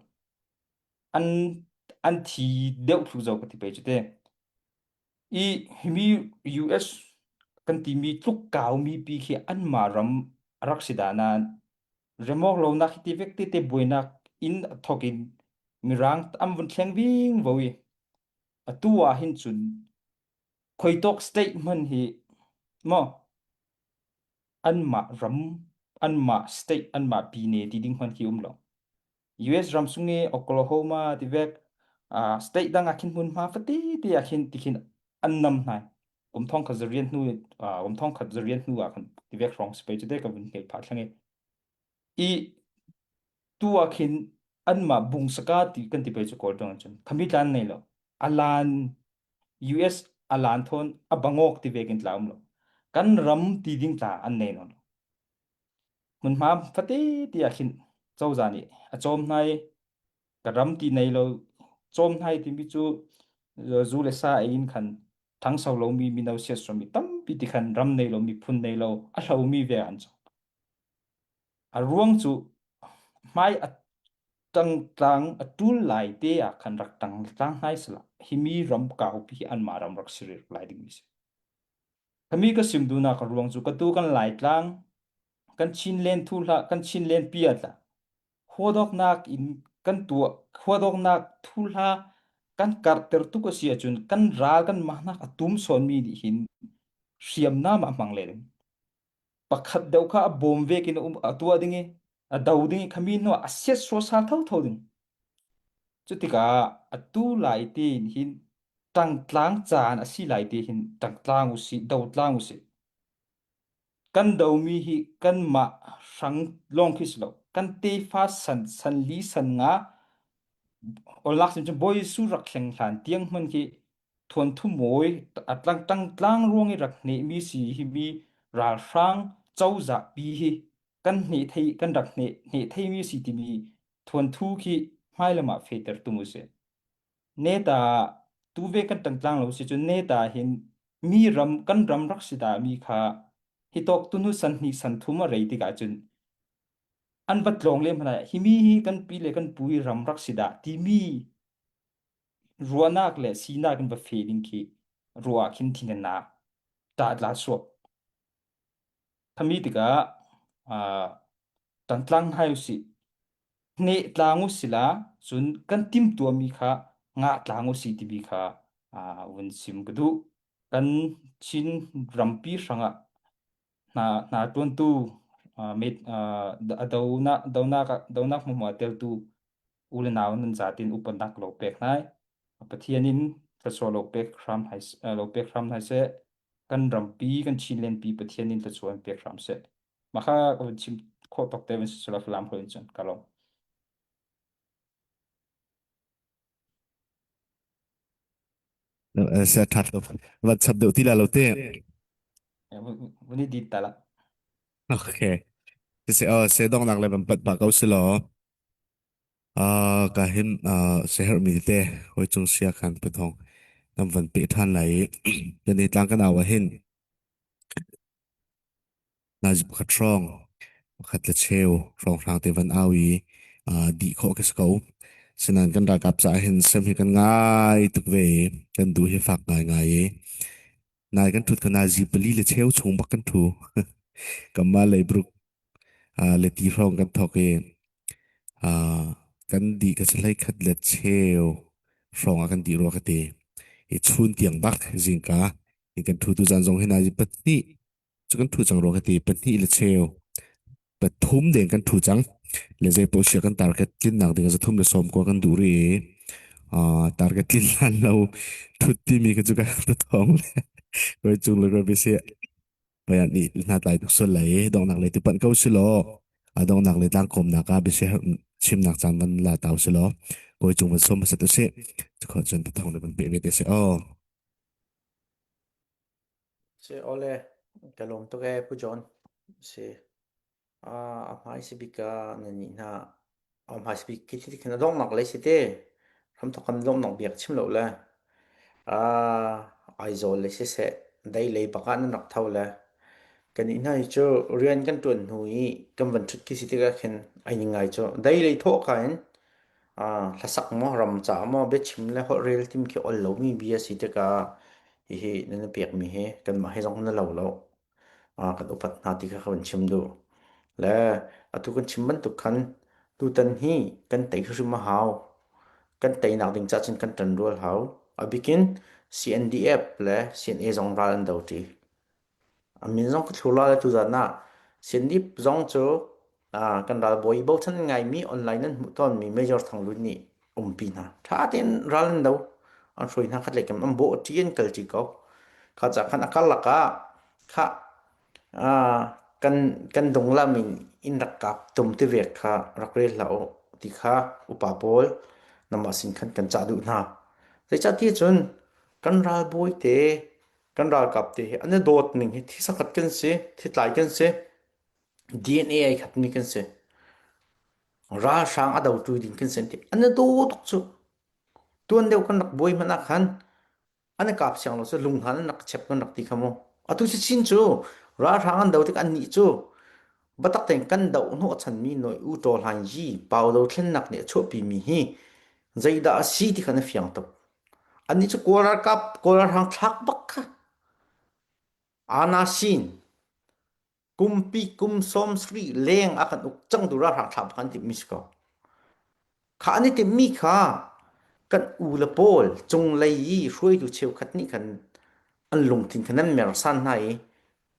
An an thi deuh thlu zo ka ti pe cu te. I himi US kan timi tluk kaumi pi khi anmah ram a rak si dah nain remawk lonak hi ti vek te te buainak in a thawk in mirang an vun thleng ving vo i atu ah hin cun khoitawk state hman hi maw anmah ram anmah state anmah pine ti ding hman khi um lo US ram sung i Oklahoma ti vek uh, state dang ah khin hmunhma fate te ah khin ti khin an nam hna kum thong khat zarian hnu uh, kum thong khat zarian hnu ah khan ti vek rong space te ka vun hngel pha thlang i. I tu ah khin anmah bungsaka ti kan ti pei cu kawl tong cun khami tlan nei lo alan US alan thon a bangok ti ve kin tla um lo kan ram ti ding tla an nei non hmunhma fate ti ah khin cozah nih a cawm hna i ka ram ti nei lo cawm hna i timi cu zu le sa ei in khan thangso lomi mino siasromi tampi ti khan ram nei lo miphun nei lo a hlomi ve an cawm A ruang cu hmai a ṭangtlang a ṭul lai te ah khan rak ṭangtlang hnai sehla himi ram kaupi hi anmah ram rak si rih lai dingmi si. Khami ka sim duhnak a ruang cu katu kan Laitlang kan Chinland thu hlah kan Chinland pi ah tlah huadawknak in kan tuah huadawknak thu hla kan karhter tuk a si ahcun kan ral kan mahnak a tum sawnmi nih hin hriamnam ah hmang le ding. Pakhat deuh kha a bawm vek in a um a tuah ding i a do ding i khami hnu ah a siat suasal thotho ding. Cu tikah atu lai tiin hin ṭangtlang caan a si lai ti hin ṭangtlang usih, dotlang usih. Kan domi hi kanmah hrang lawng khi si lo. Kan tefa san san li san nga olak sim cun Bawi Jesuh rak thleng hlan tiang hman khi thuanthu mawi a tlang tang tlang ruang i rak hnehmi si hi mi ralhrang cozah pi hi kan hne thei kan rak hne hne theimi si timi thuanthu khi hmailam ah fehter tum usih. Neta tu ve kan tang tlang lo si cun neta hin mi ram kan ram rak si da mi kha hi tawk tunu san hnih san thum a rei tikah cun an va tlawng lem hna hi mi hi kan pi le kan pu i ram rak si dah timi ruahnak le sinak in va fe ding khi ruah ah khin thin na ta tla suak thami tikah tantlang hai usih hne tlang usila cun kan timtuahmi kha ngah tlang usih timi kha vun sim ka duh kan Chin rampi hrangah hna hna ṭuantu a donak donak donak hmuhmuh a teltu u le nau nan zatin upatnak lo pek hna. Pathian in thluachuah lo pek hram hai lo pek hram hna seh. Kan rampi kan Chinland pi Pathian in thluachuah in pek hram seh. Mah kha ka vun chim khawh tawk te vun si sula Falam hoi in cun ka lawm. Se ṭhat lo van chap deuh ti la lo te. Vun i dit ta la. Okay. Se oh se dongnak le van pat pa ko si law. Ah ka hin se herh mi te hoi cung sia khan pathong nam van pe than lai i kan i tlang kan awa hin Nazi pakhat hrawng, pakhat le cheu hrawnghrang te van au i dih khawh ka si ko. Sinain kan ralkap caah hin sem hi kan ngai tuk ve i kan duh hi fak ngaingai i nai kan ṭhut kha nazi pali le cheu chung bak kan ṭhu. Kanmah leibruk le ti hrawng kan thawk i kan dih ka si hlei khat le cheu hrawng ah kan dih rua ka ti. I chun tiang bak zingka in kan ṭhu tu zan zong hi nazi pahnih cu kan ṭhu cang rua ka ti pahnih le cheu pathum deng kan ṭhu cang le zei paoh sia kan target tlinnak ding zathum le sawm kua kan duh rih i target tlin hlan lo thut timi kha cu ka thong le koi cung le koi si bayan nih hna tlai tuk sual lai donghnak lei tu panh ko si law a donghnak le tlang kawmnak ah biasi chimnak caan van la tau si law koi cung van som hmasat usih cukho cun pathong le van pe ve te si oh Si ole ka lawm tuk ee Pu John. Si a hmai si bik ah nan nih hna a hmai si bik khi khi khin a donghnak lei si te hramthok kan donghnak biak chim lo le Aizawl le siseh dei lei bak ah nan rak tho le kan nih hna hi cu rian kan ṭuan hnu i kan van ṭhut khi si tikah khin ai ning ngai cu dei lei thawh ka in hlasak maw ram caah maw biachim le holhrel tim khi ol lomi bia si tikah hihi nan i pekmi hi kanmah he zong na lo lo. Kan upat hna ti kha ka van chim duh. Le atu kan chim bantuk khan tutan hi kan tei hrim a hau. Kan teinak ding cah cun kan ṭanrual hau. A bikin CNDF le CNA zong ral an do ṭi. A min zong ka thlu la le tuzan ah Sindip zong cu kan ralbawi bochan ngaimi online an hmuh tawnmi Major Thang Lun nih umpi hna. Ṭha tein ral an do. An hruai hna khat lei kam an bawh ṭi an kal ṭi ko. Kha ca khan a karlak ah kha. kan kan dunglam in in rak kap tum ti vek kha rak rel hlah u ti kha upa pawl namah sin khan kan cah duh hna. Zeicahtiah cun kan ralbawi te kan ralkap te hi an i dawt ning hi thi sakhat kan si, thitlai kan si, DNA ai khatmi kan si. Ralhrang a dotu ding kan si an ti. An i daw tuk cu. Tuan deuh kan rak buai hmanh ah khan an i kap siang lo cu lung hna an rak chep kan rak ti kha mu. Atu chin cu ralhrang an do tik an nih cu batak tein kan doh hnawh chanmi noi u taw hlan yi pau do thlennak nih a chuahpi mi hi zeidah a si ti kha na fiang tuk. Annih cu Kawl ralkap Kawl ralhrang thlak bak kha Anasin kumpi kum 70 leng a kan uk cang tu ralhrang thlak bak an timhmi si ko. Kha an i timhmi kha kan u le pawl cunglei i hruaitu cheukhat nih khan an lungthin kha nan mersan hna i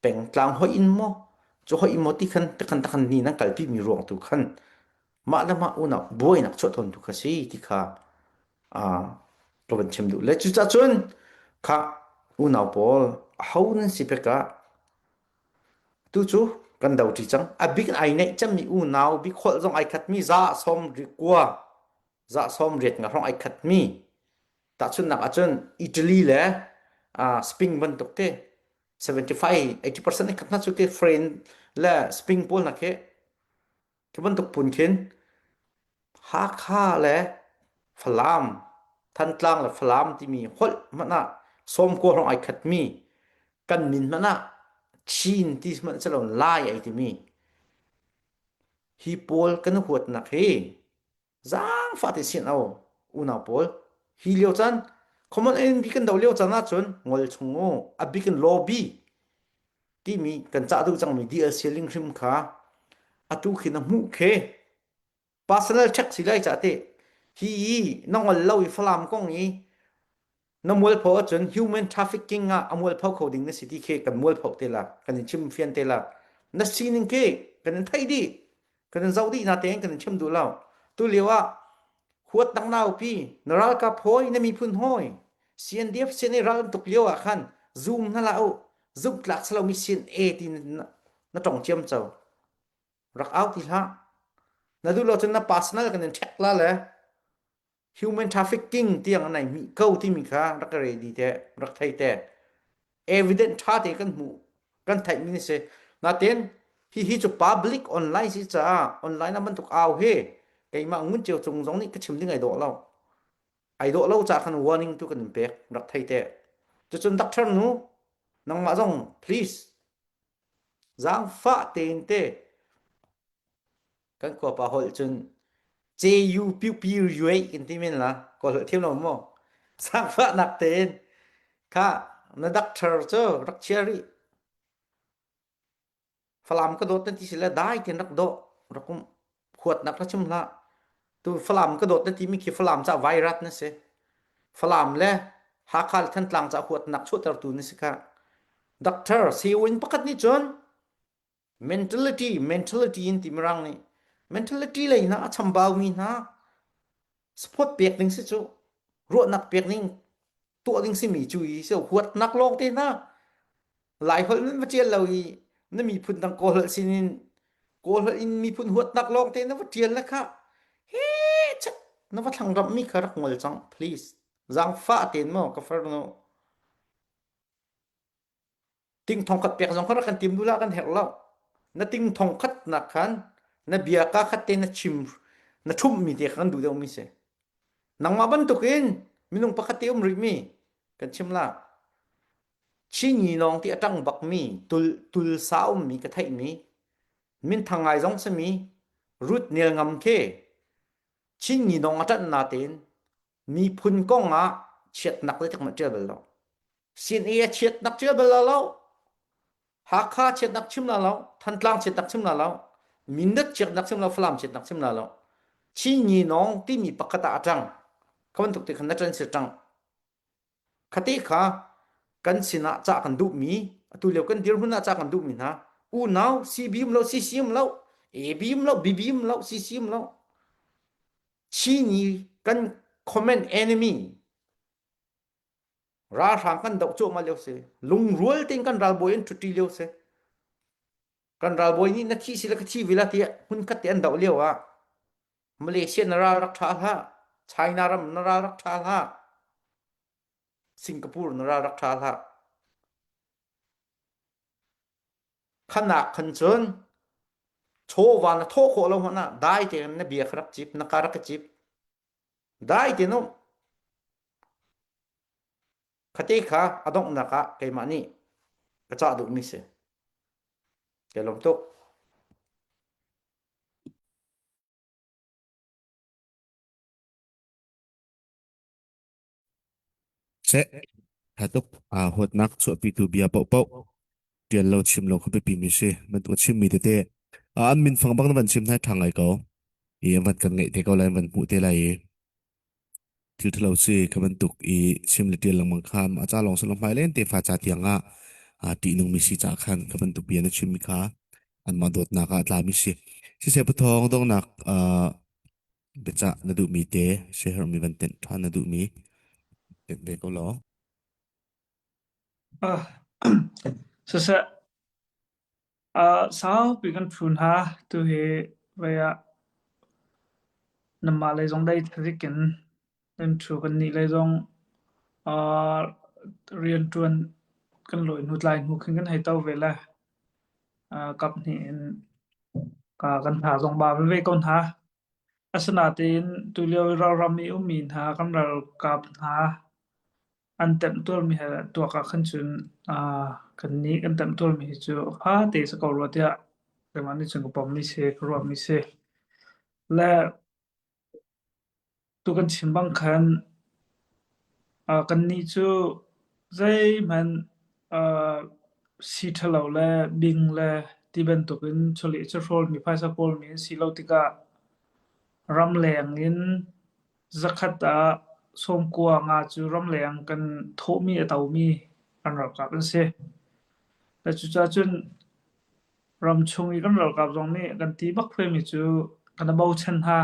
pengtlang hoih in maw cu hoih in maw ti khan takhan takhan ni nan kalpi mi ruang tu khan mah le mah unau buainak chuah tawn tu kha si ti kha ka van chim duh le cucaah cun kha unau pawl ho nan si pek ah tu cu kan do ṭi cang a bik ai neih cemmi unau bik holh zong ai khatmi za sawm kua za sawm riat nga hrawng ai khatmi tahchunhnak ahcun Italy le uh, Spain bantuk te 75 80% ai khat hna cu te France le Spain pawl hna khi Cu bantuk phun khin Hakha le Falam, Thantlang le Falam timi holh hmanh ah sawmkua hrawng ai khatmi kan min hmanh ah Chin ti hmanh si lo Lai ai timi hi pawl kan huatnak hi zaangfah te sin au unau pawl hi lio caan common NB kan do lio caan ahcun ngol chung u a bik in lobby timi kan cah duh cangmi DLC ling hrim kha atu khi na hmuh khi personal check si lai ca te hi i na ngol lo i falam kong i na mualpho ahcun human trafficking ah a mualpho kho ding na si ti khi kan mualpho te la kan in chim fian te la na sining khi kan in theih dih kan in zoh dih na tein kan in chim duh lo tu lio ah huat dang nau pi na ralkap hawi na miphun hawi CNDF CNA ral an tuk lio ah khan zoom na la u zumh tlak salomi CNA ti na tong ciam cho rak au ti hlah na duh lo cun na personal kan in check la le human trafficking tiang an ai mi ko timi kha rak ready te rak thei te evidence tha te kan hmuh kan theih mi si natin hi hi cu public online si caah online ah bantuk au hi keimah ngun ceu cung zong nih ka chim ding ai dawh lo ai dawh lo ca khan warning tu kan in pek rak thei te cucun doctor nu nangmah zong please zaangfah tein te kan khua pa holh cun CU piu piu yue in ti men la ko holh thiam lo maw zaangfahnak tein kha na doctor cu rak chia rih Falam ka dawt na ti si le dai tin rak dawh rak um huatnak ra chim hlah tu Falam ka dawt na ti mi khi Falam ca vairat na si Falam le Hakha le Thantlang ca huatnak chuahtertu na si kha doctor sewin pakhat nih cun mentality mentality in ti mirang nih mentality lei hna a chambau mi hna support pek ding si cu ruahnak pek ding tuah ding simi cu i so huatnak lawng te hna lai holh nan va tial lo i na miphun dang kawl holh sinin kawl holh in miphun huatnak lawng te na va tial na kha he chat na va thlang ram mi kha rak ngol cang please zaangfah tein maw ka farnu ting thong khat pek zong kha rak kan tim dula kan herh lo na ting thong khat nak khan na bia ka khat te na chim na thumh mi te kha kan duh deuh mi si nangmah bantuk in minung pakhat te um rih mi kan chim la Chinyi lawng ti a ṭang bak mi tul tul sa um mi ka theih mi minthang ngai zong simi Ruth Nel Ngam khi Chinyi nong a ṭanh na tein miphun kong ah chiatnak zeitik hmanh ṭial bal lo CNA a chiatnak ṭial bal lo Hakha chiatnak chim la lo Thantlang chiatnak chim la lo Mindat chiatnak chim lo Falam chiatnak chim la lo Chinyi nong timi pakhat ah a ṭang kha bantuk te khan na ṭan si ṭang Khate kha kan sinah cah kan duhmi, atu lio kan dirhmun ah cah kan duhmi hna, unau CB um lo, CC um lo, AB um lo, BB um lo, CC um lo. Chinyi kan common enemy ralhrang kan doh cuahmah lio si lungrual tein kan ralbawi an ṭhuṭi lio si. Kan ralbawi nih na thi si le ka thi vila tiah hmunkhat te an doh lio ah Malaysia na ral rak ṭha hlah, China ram na ral rak ṭha hlah, Singapore na ral rak ṭha hlah. Khanak khan cun chawva na thawh khawh lo hmanh ah dai tein na bia kha rak cip, na ka rak ka cip. Dai tein um. Khate kha a donghnak ah keimah nih ka cah duhmi si. Ka lawm tuk. Seh, tha tuk. Aa huatnak chuahpitu bia paohpaoh ṭial lo chim lo kha biapi mi si. Bantuk a chimmi tete ah an minfang bang na van chim hna ṭha ngai ko. I an van kan ngeih te ko lai, an van hmuh te lai i thil ṭhalo si kha bantuk i chim le ṭial lengmang kha a ca lawng si lo hmai len tefa ca tiang ah aa ṭihnungmi si caah khan kha bantuk bia na chimmi kha anmah dawtnak ah a tlami si. Siseh pathawng donghnak uh, biacah na duhmi te siaherhmi van tenh ṭhan na duhmi tenh ve ko law. Ah, siseh, ah saupi kan phu hna tu hi vei ah nanmah lei zong dai thazik in nan ṭhu kannih lei zong ah rianṭuan kan lawi hnu tlai hnu khin kan hei to ve le ah kaphnih in kan hna zong ba veve ko hna. Asinain tulio i ralram i ummi hna kan ralkap hna an temtuarmi he tuak ah khan cun kannih kan temtuarmi hi cu a fate si ko rua tiah keimah nih cun ka pommi si, ka ruahmi si. Le Tu kan chim bang khan kannih cu zeihmanh sii ṭhalo le bing le ti bantukin chawleh chawhrawlmi phaisa kawlmi an si lo tikah ramleng in zakhat ah sawmkua nga cu ramleng kan thawhmi a tomi kan ralkap an si. Cucaah cun ramchung i kan ralkap zong nih kan ti bak vemi cu kan i bochan hna.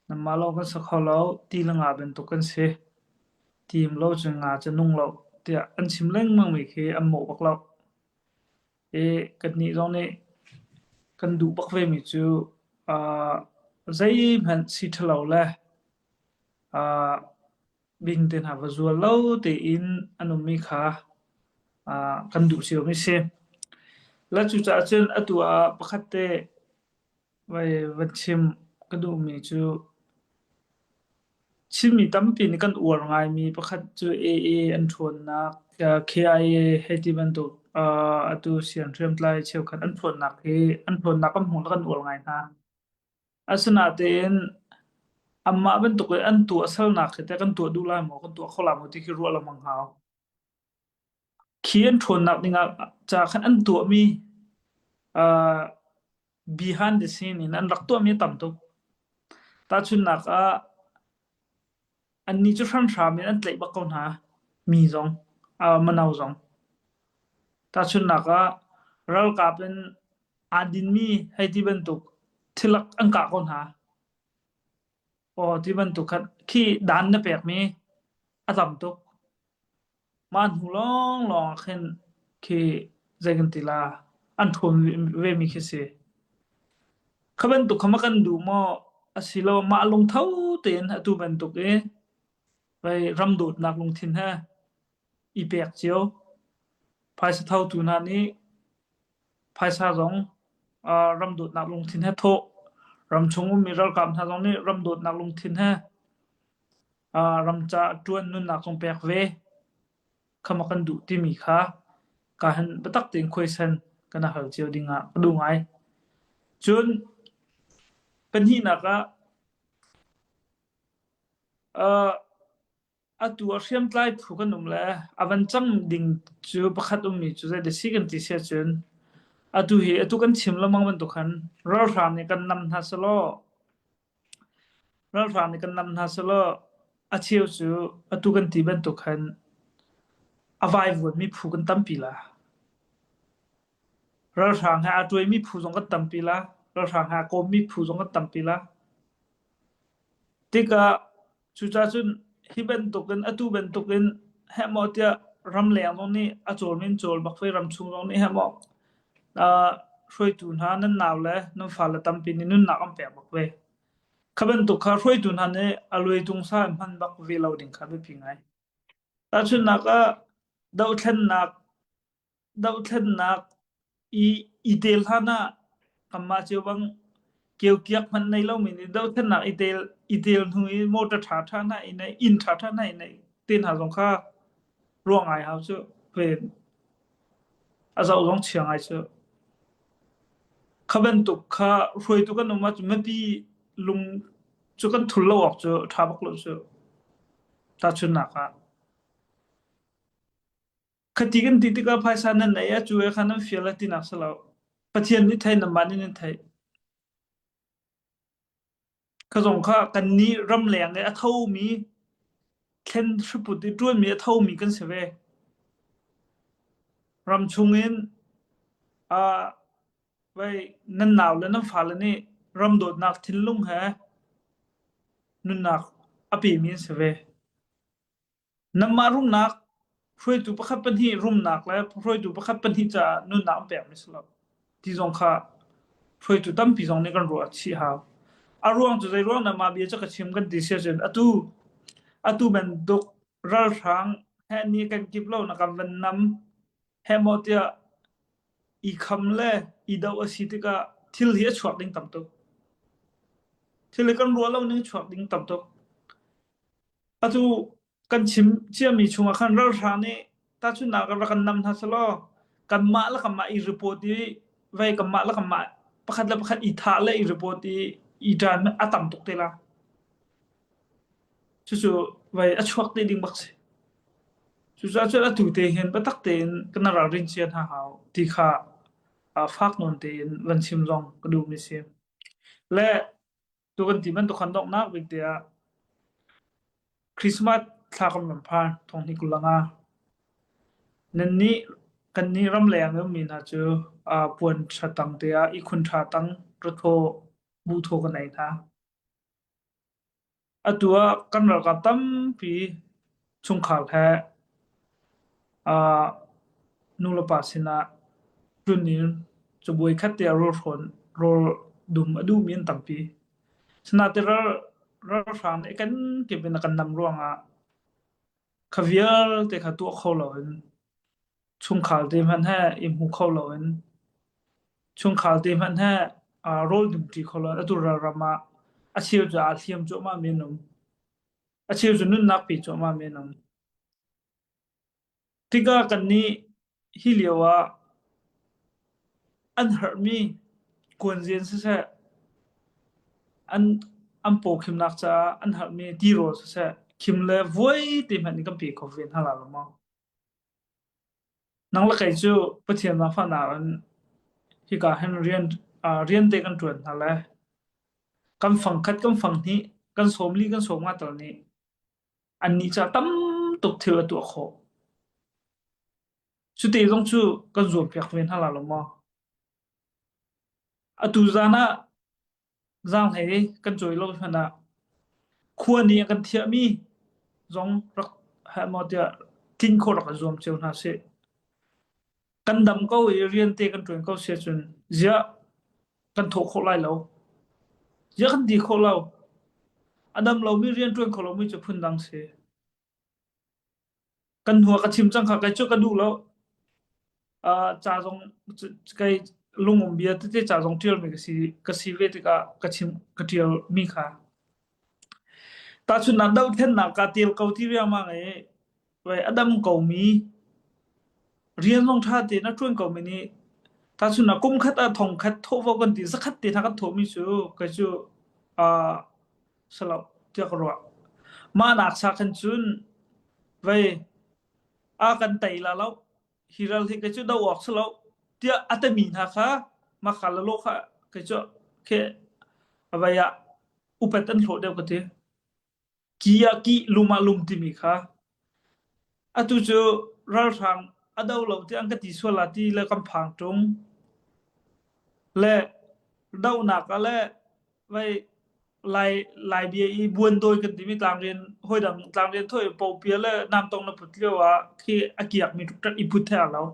Nanmah lawng kan si kho lo, ti le nga bantuk kan si. Tim lo cun nga cu nung lo tiah an chim lengmangmi khi an mawh bak lo. I kannih zong nih kan duh bak vemi cu uh, zeihmanh si ṭhalo le uh, bing te hna va zual lo tein an ummi kha uh, kan duh ciomi si. Le cucaah cun atu ah pakhat te Vai chim ka duhmi cu Chinmi tampi nih kan uar ngaimi pakhat cu AA an ṭhawnnak, KIA hei ti bantuk atu sianghriamtlai cheukhat an ṭhawnnak hi an ṭhawnnak kan hmuh le kan uar ngai hna. Asinain anmah bantuk in an tuahsernak hi teh kan tuah duh lai maw, kan tuah kho lai maw ti khi ruah lengmang hau. Khi an ṭhawnnak dingah ca khan an tuahmi behind the scene in an rak tuahmi a tam tuk. Tahchunhnak ah, annih cu hramhram in an tlaih bak ko hna, mi zong, mano zong. Tahchunhnak ah, ralkap in aa dinmi hei ti bantuk thilak an kah ko hna. Aw ti bantuk khan khi dan na pekmi a tam tuk. Mah hnu lawnglawng ah khin khi zei kan ti la an ṭhawn vemi khi si. Kha bantuk kha ma kan duh maw asilo mah lungtho tein atu bantuk i vei ram dawtnak lungthin he i pek cio. Phaisa thotu hna nih phaisa zong ram dawtnak lungthin he thawh. Ramchung ummi ralkap hna zong nih ram dawtnak lungthin he ram ca ṭuan nunnak zong pek ve kha ma kan duh timi kha ka han biatak tein khuaisan kan hal cio ding ah ka duh ngai. Cun pahnihnak ah uh, atu a hriamtlai phu kan um le a van cang ding cu pakhat ummi cu zei si kan ti sia cun atu hi atu kan chim lengmang bantuk khan ralhrang nih kan nam hna selaw Ralhrang nih kan nam hna sehlaw a cheu cu atu kan ti bantuk khan a vaivuanmi phu kan tampi la. Ralhrang he aa ṭuaimi phu zong kan tampi la. Ralhrang he aa kawmmi phu zong kan tampi la. Tikah cucaah cun hi bantukin atu bantukin heh maw tiah ramleng zong nih a cawlmi an cawl bak ve, ramchung zong nih heh maw. Uh, hruaitu hna nan nau le nan fale tampi nih nunnak an pek bak ve. Kha bantuk kha hruaitu hna nih a luai tung sa in hman bak ve lo ding kha biapi ngai. Tahchunhnak ah dohthlennak dohthlennak i i tel hlan ah kanmah cio bang keukiak hmanh nei lomi nih dohthlennak i tel i tel hnu i motor ṭha ṭha hna i neih inn ṭha ṭha hna i neih te hna zong kha ruah ngai hau cu ven a zoh zong chia ngai cu. Kha bantuk kha hruaitu kan um ahcun mipi lung cu kan thul lo awk cu ṭha bak lo cu. Tahchunhnak ah. Khati kan ti tikah phaisa nan nei ah cu he khan nan fial a tinak si lo. Pathian nih thei nanmah nih nan theih. Kha zong kha kannih ramleng i a thomi thlen hriput i ṭuanmi a thomi kan si ve. Ram chungin uh, vei nan nau le nan fale nih ram dawtnak thinlung he nunnak a pemi an si ve. Nanmah rumnak hruaitu pakhat pahnih rumnak le hruaitu pakhat pahnih caah nunnak an pekmi si lo ti zong kha hruaitu tampi zong nih kan ruah chih hau. A ruang cu zei ruang dah mah bia cu ka chim kan ti si ahcun atu atu bantuk ralhrang he nih kan kip lo na kan van nam he maw tiah i kham le i doh a si tikah thil hi a chuak ding tam tuk. Thil hi kan ruah lo ning chuak ding tam tuk. Atu kan chim ciami chungah khan ralhrang nih tahchunhnak ah rak kan nam hna selaw kanmah le kanmah i report i vei kanmah le kanmah pakhat le pakhat i thah le i report i i ṭan a tam tuk te la. Cucu vei a chuak te ding bak si. Cucaah cun atu te hin biatak tein kan ralrin cia hna hau ti kha fak nawn tein van chim zong ka duhmi si. Le Tu kan ti bantuk khan donghnak bik te ah Christmas thla kan van phan thong hnih 25. Nannih kannih ramleng i ummi hna cu uh, puan ṭha tang te ah ihkhun ṭha tang rathaw buhthaw kan ei hna. Atu ah kan ralkap tampi chungkhar he uh, nulepa sinah tlun in cabuai khat te ah rawlhrawn rawl dum a duhmi an tampi. Sinain ral ralhrang nih kan kip in a kan nam ruangah kha vialte kha tuah kho loin chungkhar te hmanh he i hmu kho loin chungkhar te hmanh he uh, rawl dumṭi kho loin atu ralram ah a cheu cu aa hliam cuahmah mi an um. A cheu cu nunnak pe cuahmah mi an um. Tikah kannih hi lio ah an herhmi kuanzen siseh, an an pawkhimnak caah an herhmi tirawl siseh, khim le vuai te hmanh in kan pe kho ve hna la lo maw? Nang le kei cu Pathian zaangfahnak in hika hin rian uh, rian te kan ṭuan hna le kan fang khat kan fang hnih kan sawm li kan sawm nga tal nih annih ca tam tuk thil a tuah khawh. Cute zong cu kan zuampiak ve hna la lo maw? Atu zan ah zaanghlei kan cawi lo hmanh ah khua nih a kan thiahmi zong rak heh maw tiah tlin khawh rak i zuam cio hna sih. Kan dam ko i rian te kan ṭuan ko si ahcun ziah kan thawh khawh lai lo. Ziah kan ti khawh lo. A dam lomi rian ṭuan kho lomi cu phundang si. Kan hnu ah ka chim cang kha kei cu ka duh lo. Uh, ca zong kei lungum bia tete ca zong ṭialmi ka si ka si ve tikah ka chim ka ṭialmi kha. Tahchunhnak dohthlennak kaa tel ko ti riangmang i Vei a dam komi, rian zong ṭha tein a ṭuan komi nih tahchunhnak kum khat ah thong khat thawhvo kan ti zakhat te hna kan thawhmi cu kei cu uh, si lo tiah ka ruah. Mah nak sa khan cun vei a kan tei la lo hi ral hi kei cu do awk si lo tiah a tami hna kha mah kha la lo kha kei cu khi a vei ah upat an hlawh deuh ka ti. Ki ah kih, lum ah lum timi kha atu cu ralhrang a do lo tiah an ka ti sual la ti le kan phang ṭung. Le dohnak ah le vei lai lai bia i buandawi kan timi tlangrian hawidang tlangrian thawh i popia le namtong na put lio ah khi a kiakmi ṭukṭak i put he a lo.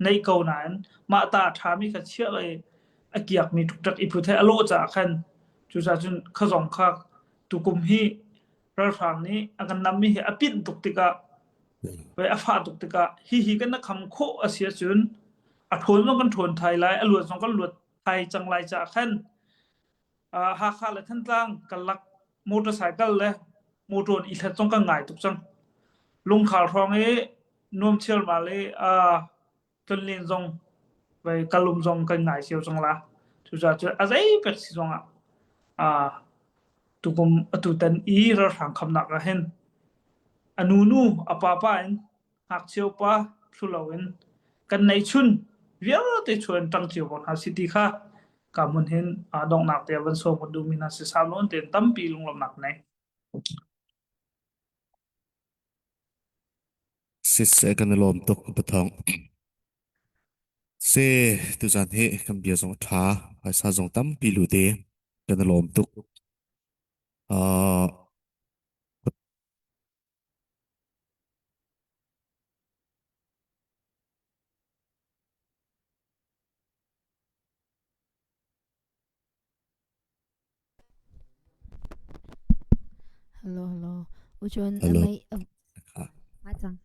Neih ko nain mah ta a ṭhami kha chiah le a kiakmi ṭukṭak i phut he a lawh caah khan cucaah cun kha zong kha tukum hi ralhrang nih a kan nammi hi a pinh tuk tikah vai a fah tuk tikah hihi kan na kham khawh a si ahcun a ṭhawn zong kan ṭhawn thai lai a luat zong kan luat thai cang lai caah khan Hakha le Thantlang karlak motorcycle le motor in i thlet zong kan ngai tuk cang. Lungkhar hrawng i nuam chialmal i tlonlen zong vai kalum zong kan ngai cio cang la. Cucaah cu a zei pek si zong ah tukum atutan i ralhrang khamnak ah hin a nunu a papa in ngakchia upa thlu loin kan neihchun vialte chuan ṭang cio ko hna si ti kha ka hmun hin donghnak te van sawm kan duhmi hna si sau nawn tein tampi lunglawmhnak nei. Siseh kan i lawm tuk pathong. Se tuzan hi kan bia zong a ṭha phaisa zong tampi lut i kan i lawm tuk. Uh, Hello, hello. Uchuan Hello. amai a cang.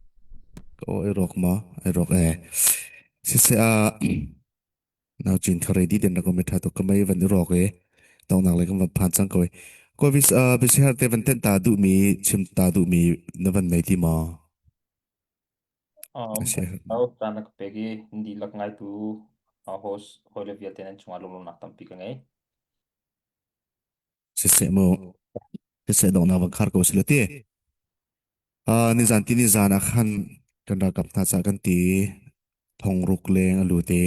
Ko ai rok ma ai rok e. Sise a Nau cin kha ready den rak um i ṭha tuk ka mei van i rawk i donghnak lei kan van phan cang ko i kawi bis uh, bisiher te van tenh ta duhmi chim ta duhmi na van nei ti maw? Um, Asi. Au caan na ka pek i nan dihlak ngaitu uh, host hawile vialte nan cungah lunglawmhnak tampi ka ngei. Siseh mu siseh donghnak van khar ko sila ti. Uh, nizan ti nizan ah khan kan ralkap hna cah kan ti thong ruk leng a lut i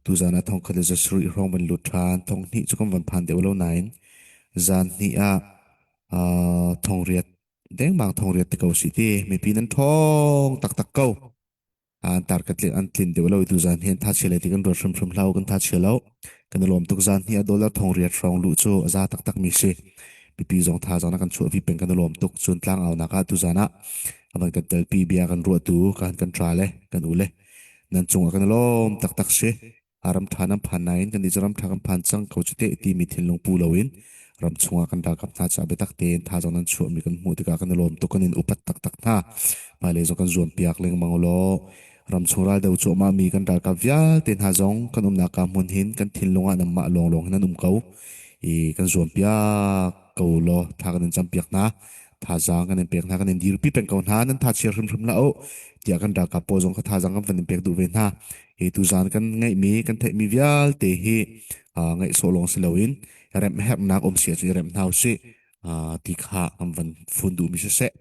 tuzan ah thong khat le zasarih hrawng van lut ṭhan thong hnih cu kan van phan deuh lo nain zan hnih ah uh, thong riat dengmang thong riat te ko si ti mipi nan ṭhawng taktak ko an tar ka tlin an tlin deuh lo i tuzan hi an tha chia lai ti kan ruat hrimhrim hlah u kan tha chia lo kan i lawm tuk zan hi a dollar thong riat hrawng luh cu a za taktak mi si pipi zong tha zong na kan chuah vi peng kan i lawm tuk cun tlang au nak ah tuzan ah avan kan telpi bia kan ruah tu kan kan tra le kan u le nan cung ah kan i lawm taktak si ram ṭha nan phan nain kan nih cu ram ṭha kan phan cang ko cu teh timi thinlung pu loin ram chungah kan ralkap hna caah biatak tein thazaang nan chuahmi kan hmuh tikah kan i lawm tuk kan in upat taktak hna. Hmailei zong kan zuampiak lengmang ulaw ram chung raldo cuahmah mi kan ralkap vialte hna zong kan umnak ka hmun hin kan thinlung ah nanmah lawnglawng hin nan um ko i kan zuampiak ko law tha kan in campiak hna. Thazaang kan in pek hna kan in dirpi peng ko hna nan tha chia hrimhrim hlah u tiah kan ralkap pawl zong kha thazaang kan van in pek duh ve hna. Hi tuzaan kan ngeihmi kan theihmi vialte hi uh, ngaih sawh lawng si loin remh herhnak um si ahcun i remh hna usih uh, ti kha kan van fun duhmi siseh.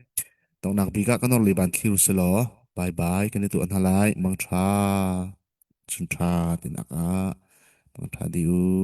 Tongnak bik ah kan or liban thlir usih law bye bye kan i tuah hna lai mangtha chun tha tinak ah mangtha di u.